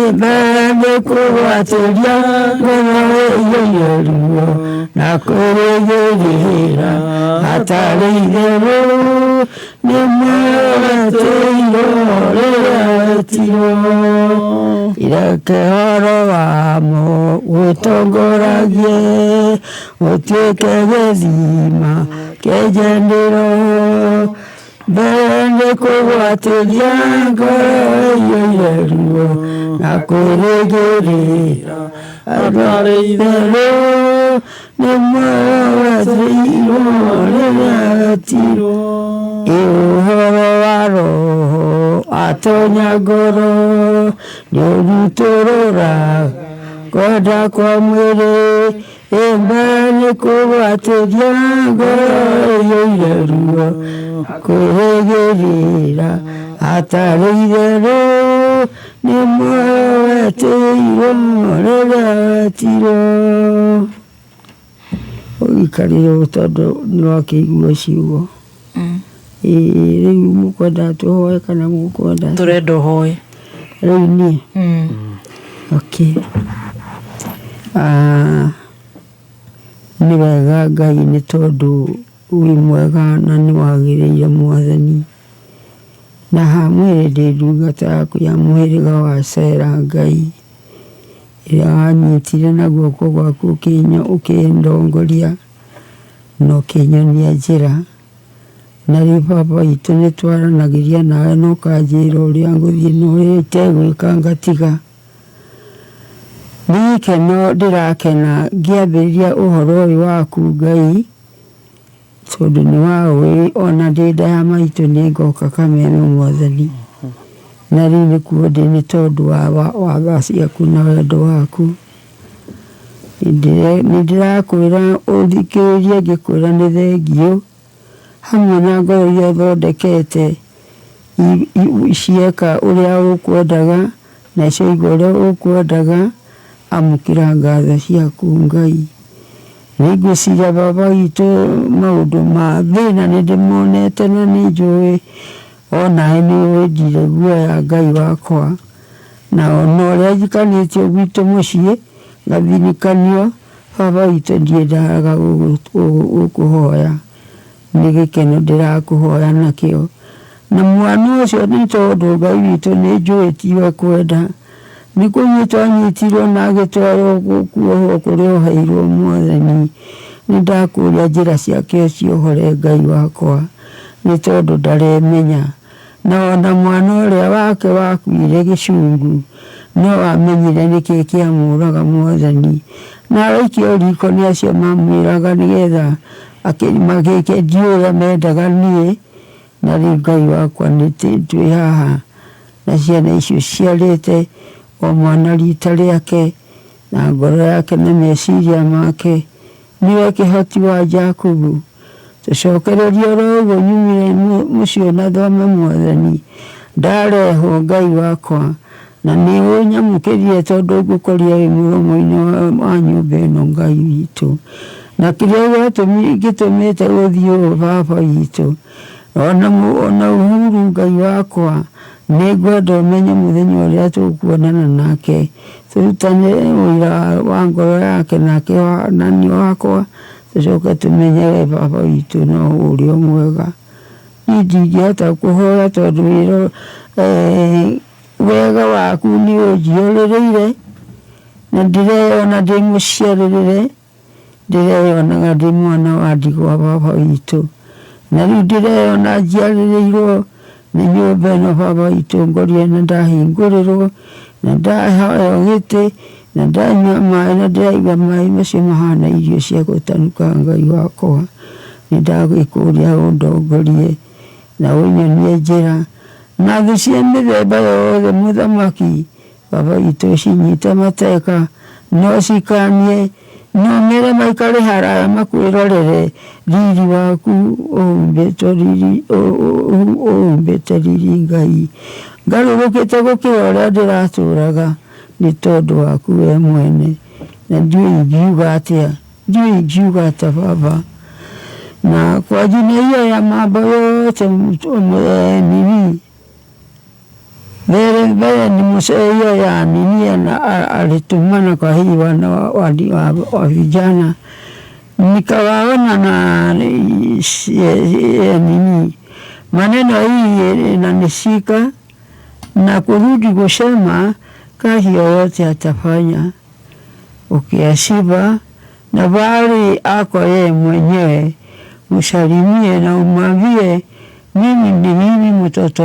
ĩmbere nĩ kũgwatĩria ngoro ĩiyũire ruo na kwĩrĩgĩrĩra hatarĩ itherũ nĩ muoyo wetĩirwo rĩrĩa wetirwo ireke horo wamo gũtongoragie ũtuĩke gĩthima kĩnjendero mbere nĩ kũgwatĩria ngoro ĩiyũire ruo na kwĩrĩgĩrĩra hatarĩ itherũ nĩ muoyo wetĩirwo rĩrĩa wetirwo. Ĩ ũhoro wa roho atonya ngoro nĩ ũrutũrũra kwenda kwa mwĩrĩ ĩmbere nĩ kũgwatĩria ngoro ĩiyũire ruo kwĩrĩgĩrĩra hatarĩ itherũ nĩ muoyo wetĩirwo rĩrĩa wetirwo. Ũikarĩre ũũ tondũ nĩwakĩigua ciugo. Ĩĩ, rĩu mũkwenda tũhoe kana mũkwenda atĩa? Tũrenda ũhoe. Rĩu niĩ? Okay. Ah, nĩ wega Ngai nĩ tondũ wĩ mwega na nĩ wagĩrĩire Mwathani. Na ha mwĩrĩ ndĩ ndungata yaku ya mũhĩrĩga wa Sera Ngai, ĩrĩa wanyitire na guoko gwaku ũkĩndongoria na ũkĩnyonia njĩra. Na rĩu baba witũ nĩ twaranagĩria nawe na ũkanjĩra ũrĩa ngũthiĩ na ũrĩa itegwĩka ngatiga. Nĩ gĩkeno ndĩrakena ngĩambĩrĩria ũhoro ũyũ waku Ngai, tondũ nĩ waũĩ ona ndĩ nda ya maitũ nĩ ngoka Kameme Mwathani. Na rĩu nĩkuo ndĩ nĩ tondũ wa tha ciaku na wendo waku. Nĩ ndĩrakwĩra ũthikĩrĩrie ngĩkwĩra nĩ thengiũ hamwe na ngoro iria thondekete cieka ũrĩa ũkwendaga na ciaigua ũrĩa ũkwendaga. Amũkĩra ngatho ciaku Ngai. Nĩ ngwĩciria baba witũ maũndũ ma thĩna nĩ ndĩmonete na nĩ njũĩ onawe nĩ ũĩ ndirĩ guoya Ngai wakwa. Na ona ũrĩa njikanĩtio gwitũ mũciĩ ngathinĩkanio baba witũ ndiendaga gũkũhoya. Nĩ gĩkeno ndĩrakũhoya nakĩo. Na mwana ũcio nĩ tondũ Ngai witũ nĩ njũĩ tiwe kwenda nĩ kũnyitwo anyitirwo na agĩtwarwo kuohwo kũrĩa oheirwo Mwathani. Nĩ ndakũria njĩra ciake ciohore Ngai wakwa nĩ tondũ ndaremenya. Na ona mwana ũrĩa wake wakuire gĩcungu no amenyire nĩkĩ kĩamũraga Mwathani. Na araikio riko nĩ acio mamwĩraga nĩgetha magĩke ndiũĩ ũrĩa mendaga niĩ. Na rĩu Ngai wakwa nĩ twĩ haha na ciana icio ciarĩte o mwana rita rĩake na ngoro yake na meciria make. Nĩwe kĩhoti wa Jakubu. Tũcokererie oro ũguo nyumire mũciĩ na thome Mwathani. Ndarehwo Ngai wakwa na nĩ ũnyamũkĩrire tondũ ngũkorire wĩ mũromo-inĩ wa nyũmba ĩno Ngai witũ. Na kĩrĩa gĩtũmĩte ũthiĩ ũũ Baba witũ ona Uhuru Ngai wakwa nĩ ngwenda ũmenye mũthenya ũrĩa tũkuonana nake tũrutane ũira wa ngoro yake nake na niĩ wakwa tũcoke tũmenye we Baba witũ no ũrĩ o mwega. Niĩ ndingĩhota kũhoya tondũ wĩra wega waku nĩ ũnjiyũrĩrĩire na ndĩreyona ndĩ mũciarĩrĩre ndĩreyonaga ndĩ mwana wa ndigwa Baba witũ. Na rĩu ndĩreyona njiarĩrĩirwo nĩ nyũmba ĩno Baba witũ ngorire na ndahingũrĩrwo na ndaheo gĩtĩ na ndanyua maĩ na ndĩraigua maĩ macio mahana irio cia gũtanuka Ngai wakwa. Nĩ ndagĩkũria ũndongorie na ũnyonie njĩra na thũ cia mĩthemba yothe mũthamaki Baba witũ cinyite mateka no cikanie no mere maikare haraya makwĩrorere riri waku ũhumbĩtwo riri ũhumbĩte riri Ngai. Ngarũrũkĩte gũkĩra ũrĩa ndĩratũraga nĩ tondũ waku we mwene. Na ndiũĩ ingiuga atĩa, ndiũĩ ingiuga atĩa Baba. Na kwa jina hiyo ya mambo yote nini mbele mbele ni mzee hiyo ya nini na alitumana kwa hii wana wa vijana nikawaona na nini maneno hii inanishika na kurudi kusema kazi yoyote atafanya ukiashiba na bali ako yeye mwenyewe msalimie na umwambie mimi ni mimi mtoto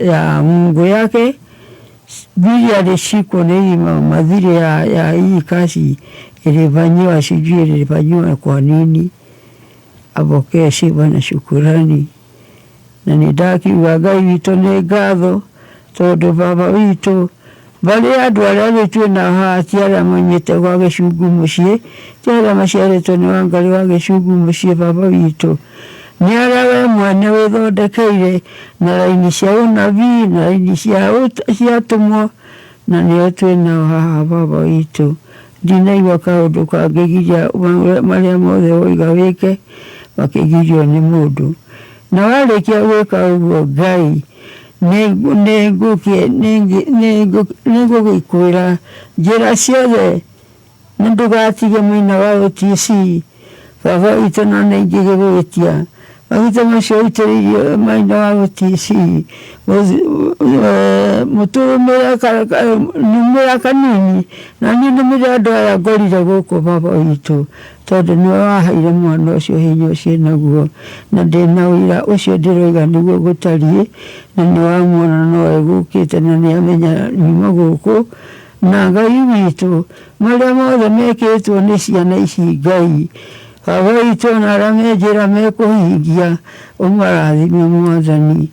ya Mungu yake. Bili alishikwa na hii madhiri ya hii kazi ilifanyiwa, sijui ilifanyiwa kwa nini. Apokee sifa na shukurani. Na nĩndakiuga Ngai witũ nĩ ngatho tondũ Baba witũ barĩ andũ arĩa rĩu twĩna haha ti arĩa maumĩte gwa gĩcungu mũciĩ, ti arĩa maciarĩtwo nĩ Wangarĩ wa gĩcungu mũciĩ Baba witũ. Nĩ arĩa we mwene wĩthondekeire na raini cia ũnabii na raini cia atũmwo na nĩo twĩnao haha Baba witũ. Ndinaigua kaũndũ kangĩgiria marĩa mothe woiga wĩke makĩgirio nĩ mũndũ. Na warĩkia gwĩka ũguo Ngai nĩngũgĩkwĩra njĩra ciothe na ndũgatige mwena wa OTC Baba witũ no nĩ ingĩgĩgwĩtia maguta macio ũitĩrĩirie mwena wa OTC mũtũrũmĩre numĩra kanini na niĩ nĩmĩre andũ aya ngorire gũkũ Baba witũ tondũ nĩwe waheire mwana ũcio hinya ũcio naguo na ndĩna ũira ũcio ndĩroiga nĩguo gũtariĩ na nĩwamuona no egũkĩte na nĩamenya nyuma gũkũ. Na Ngai witũ marĩa mothe mekĩtwo nĩ ciana ici Ngai Baba witũ na arĩa me njĩra mekũhingia ũmarathime Mwathani.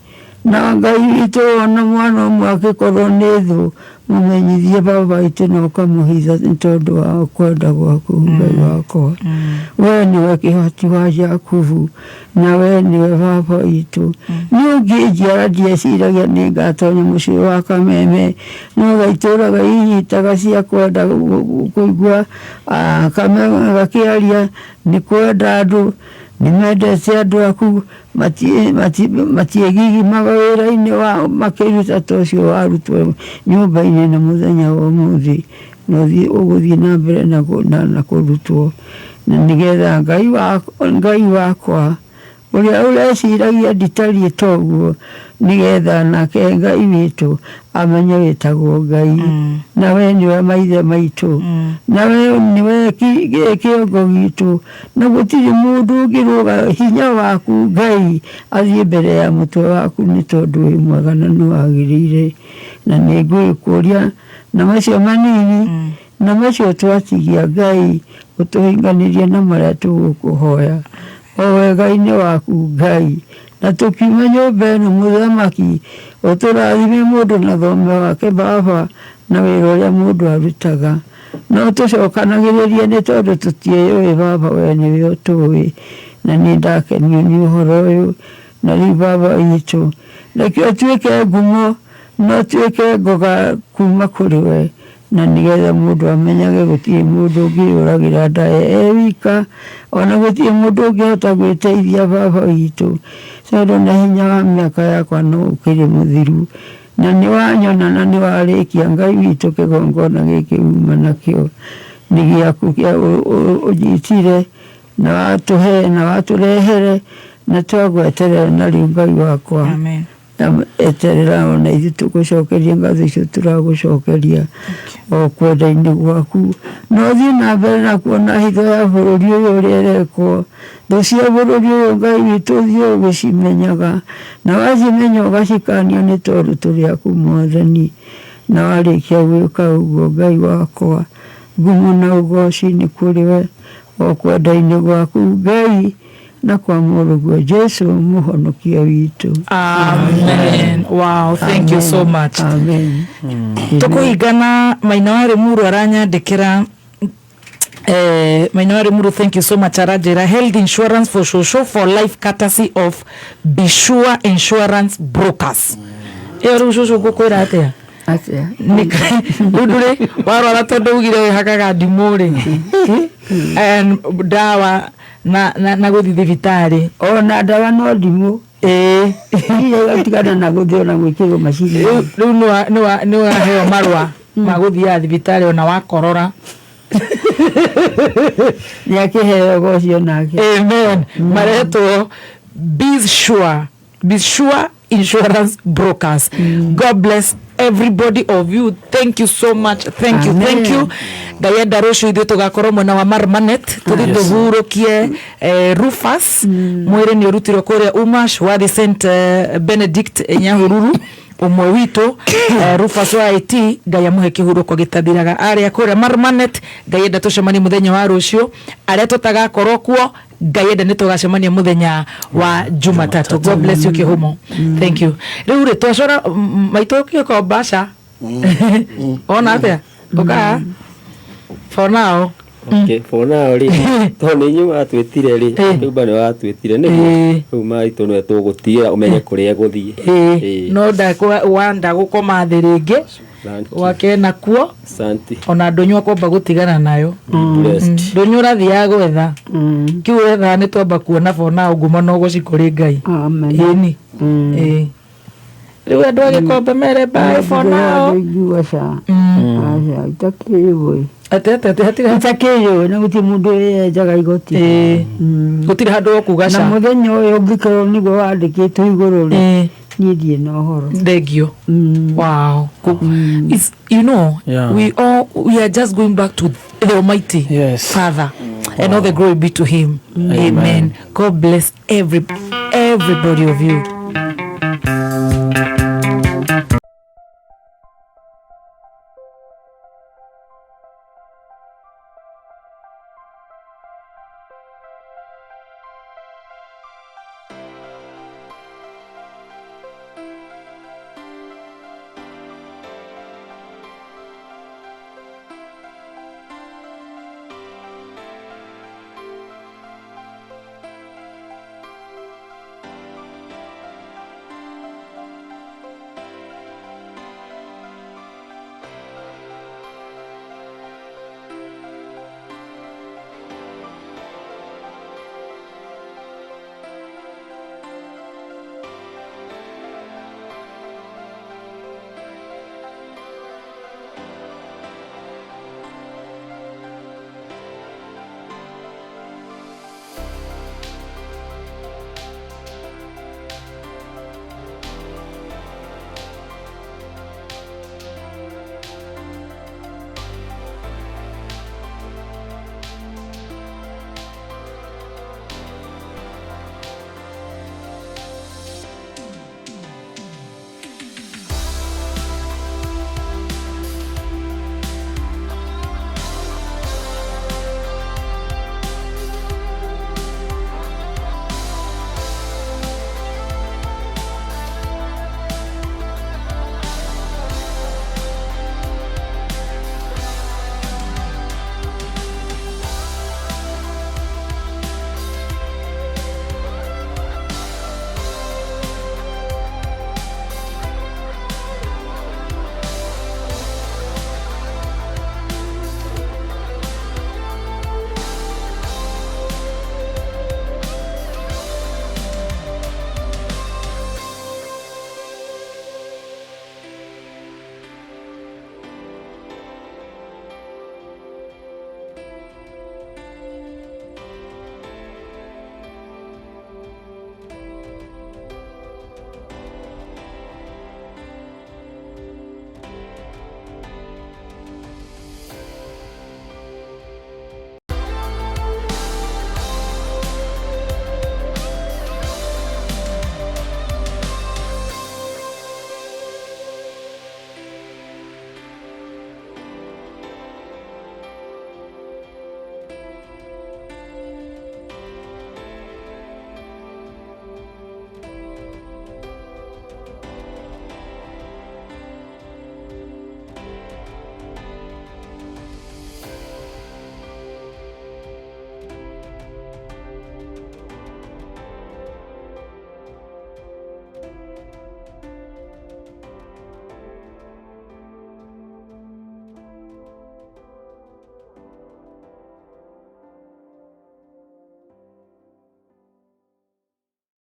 Na Ngai witũ ona mwana ũmwe angĩkorwo nĩ thũ mũmenyithie Baba witũ na ũkamũhitha nĩ tondũ wa kwenda gwaku Ngai wakwa. We nĩwe kĩhoti wa Jakubu na we nĩwe Baba witũ. Nĩ ũngĩnjiara ndieciragia nĩngatonya mũciĩ wa Kameme no gaitũraga inyitaga cia kwenda kũigua Kameme gakĩaria nĩ kwenda andũ nĩ mendete andũ aku matiĩgigimaga wĩra-inĩ wa makĩruta ta ũcio warutwo nyũmba-inĩ na mũthenya wa ũmũthĩ na ũgũthiĩ na mbere na kũrutwo na nĩgetha Ngai wakwa Ũrĩa ũreciragia nditariĩ toguo, nĩgetha nake Ngai witũ amenye wĩtagwo Ngai. Na we nĩwe maithe maitũ, na we nĩwe kĩongo gitũ, na gũtirĩ mũndũ ũngĩrũga hinya waku Ngai athiĩ mbere ya mũtwe waku, nĩ tondũ wĩ mwega na nĩwagĩrĩire. Na nĩngũgĩkũria na macio manini, na macio twatigia Ngai ũtũhinganĩrie na marĩa tũgũkũhoya o wega-inĩ waku Ngai. Na tũkiuma nyũmba ĩno mũthamaki, ũtũrathime mũndũ na thome wake baba, na wĩra ũrĩa mũndũ arutaga. No tũcokanagĩrĩrie nĩ tondũ tũtiĩyũĩ baba, we nĩwe ũtũĩ. Na nĩ ndakenio nĩ ũhoro ũyũ. Na rĩu baba witũ, reke ũtuĩke ngumo na ũtuĩke ngoga kuma kũrĩ we, na nĩgetha mũndũ amenyage gũtirĩ mũndũ ũngĩyũragĩra nda e wika, ona gũtirĩ mũndũ ũngĩhota gwĩteithia baba witũ, tondũ na hinya wa mĩaka yakwa no ũkĩrĩ mũthiru. Na nĩ wanyona na nĩ warĩkia Ngai witũ kĩgongona gĩkĩ uma nakĩo nĩ gĩaku kĩa ũnyitire na watũhe na watũrehere na twagweterera. Na rĩu Ngai wakwa, Amen. Eterera ona ithuĩ tũgũcokeria ngatho icio tũragũcokeria o kwenda-inĩ gwaku, na ũthiĩ na mbere na kuona hitho ya bũrũri ũyũ ũrĩa ĩrekwo. Thũ cia bũrũri ũyũ Ngai witũ ũthiĩ ũgĩcimenyaga, na wacimenya ũgacikania, nĩ tondũ tũrĩ aku Mwathani. Na warĩkia gwĩka ũguo Ngai wakwa, ngumo na ũgoci nĩ kũrĩ we o kwenda-inĩ gwaku Ngai, na kwa mũrũguo Jesu mũhonokia witũ. Amen. Wow, thank you so much. Amen. Tũkũhingana Maina wa Rimuru aranyandĩkĩra. Maina wa Rimuru, thank you so much. Aranjĩra health insurance for shosho for life, courtesy of Bisure Insurance Brokers. Ĩyo rĩu cũcũ ngũkwĩra atĩa? Atĩa? Rĩu ndũrĩ warwara, tondũ ugire wĩhakaga ndimũ rĩ, ndawa na gũthiĩ thibitarĩ. Ona ndawa no ndimũ. Ĩĩ, igatigana na gũthĩo na gwĩkĩrwo macini. Rĩu nĩ waheo marũa ma gũthiaga thibitarĩ ona wakorora. Nĩ akĩheo ũgoci onake. Amen. Maretwo Bizsure, Bizsure Insurance Brokers. God bless everybody of you. Thank you so much. Thank you. Thank you. Ngai enda rũciũ ithuĩ tũgakorwo mwena wa Marmanet, tũthiĩ tũhurũkie Rufus. Mwĩrĩ nĩ ũrutirwo kũrĩa Umash wathi St Benedict Nyahururu, ũmwe witũ Rufus wa IT. Ngai amũhe kĩhurũko gĩtathiraga arĩa kũrĩa Marmanet. Ngai enda tũcemanie mũthenya wa rũciũ. Arĩa tũtagakorwo kuo, Ngai enda nĩ tũgacemania mũthenya wa Jumatatu. God bless you. Kĩhumo, thank you. Rĩu rĩ twacora maitũ kĩoko mbaca ona atĩa ũkaa for now. Okay, for now rĩ, tondũ nĩ inyuĩ watwĩtire rĩ, rĩu nĩ watwĩtire nĩguo rĩu maitũ nĩwe tũgũtigĩra ũmenye kũrĩa egũthiĩ. No wanda gũkoma thĩ rĩngĩ Thank you. gwake nakuo. Asante. Ona ndũnyũ akwamba gũtigana nayo. Be blessed. Ndũnyũ ũrathiaga gwetha kiu wethaga nĩ twamba kuona for now ngumo no gũci kũrĩ Ngai. Amen. Ĩni ĩĩ, rĩu andũ a gĩkombe mere bye for now. Ingĩigua ca aca itakĩũĩ. Atĩ hatirĩ. Itakĩũĩ, na gũtirĩ mũndũ wĩyenjaga igoti. Gũtirĩ handũ ũkuga na ca. Mũthenya ũyũ ũngĩkorwo nĩguo wandĩkĩtwo igũrũ rĩ, niĩ ndirĩ na ũhoro. Thengio. Wow. It's, we are just going back to the Almighty Father, and all the glory be to Him. Amen. God bless everybody of you.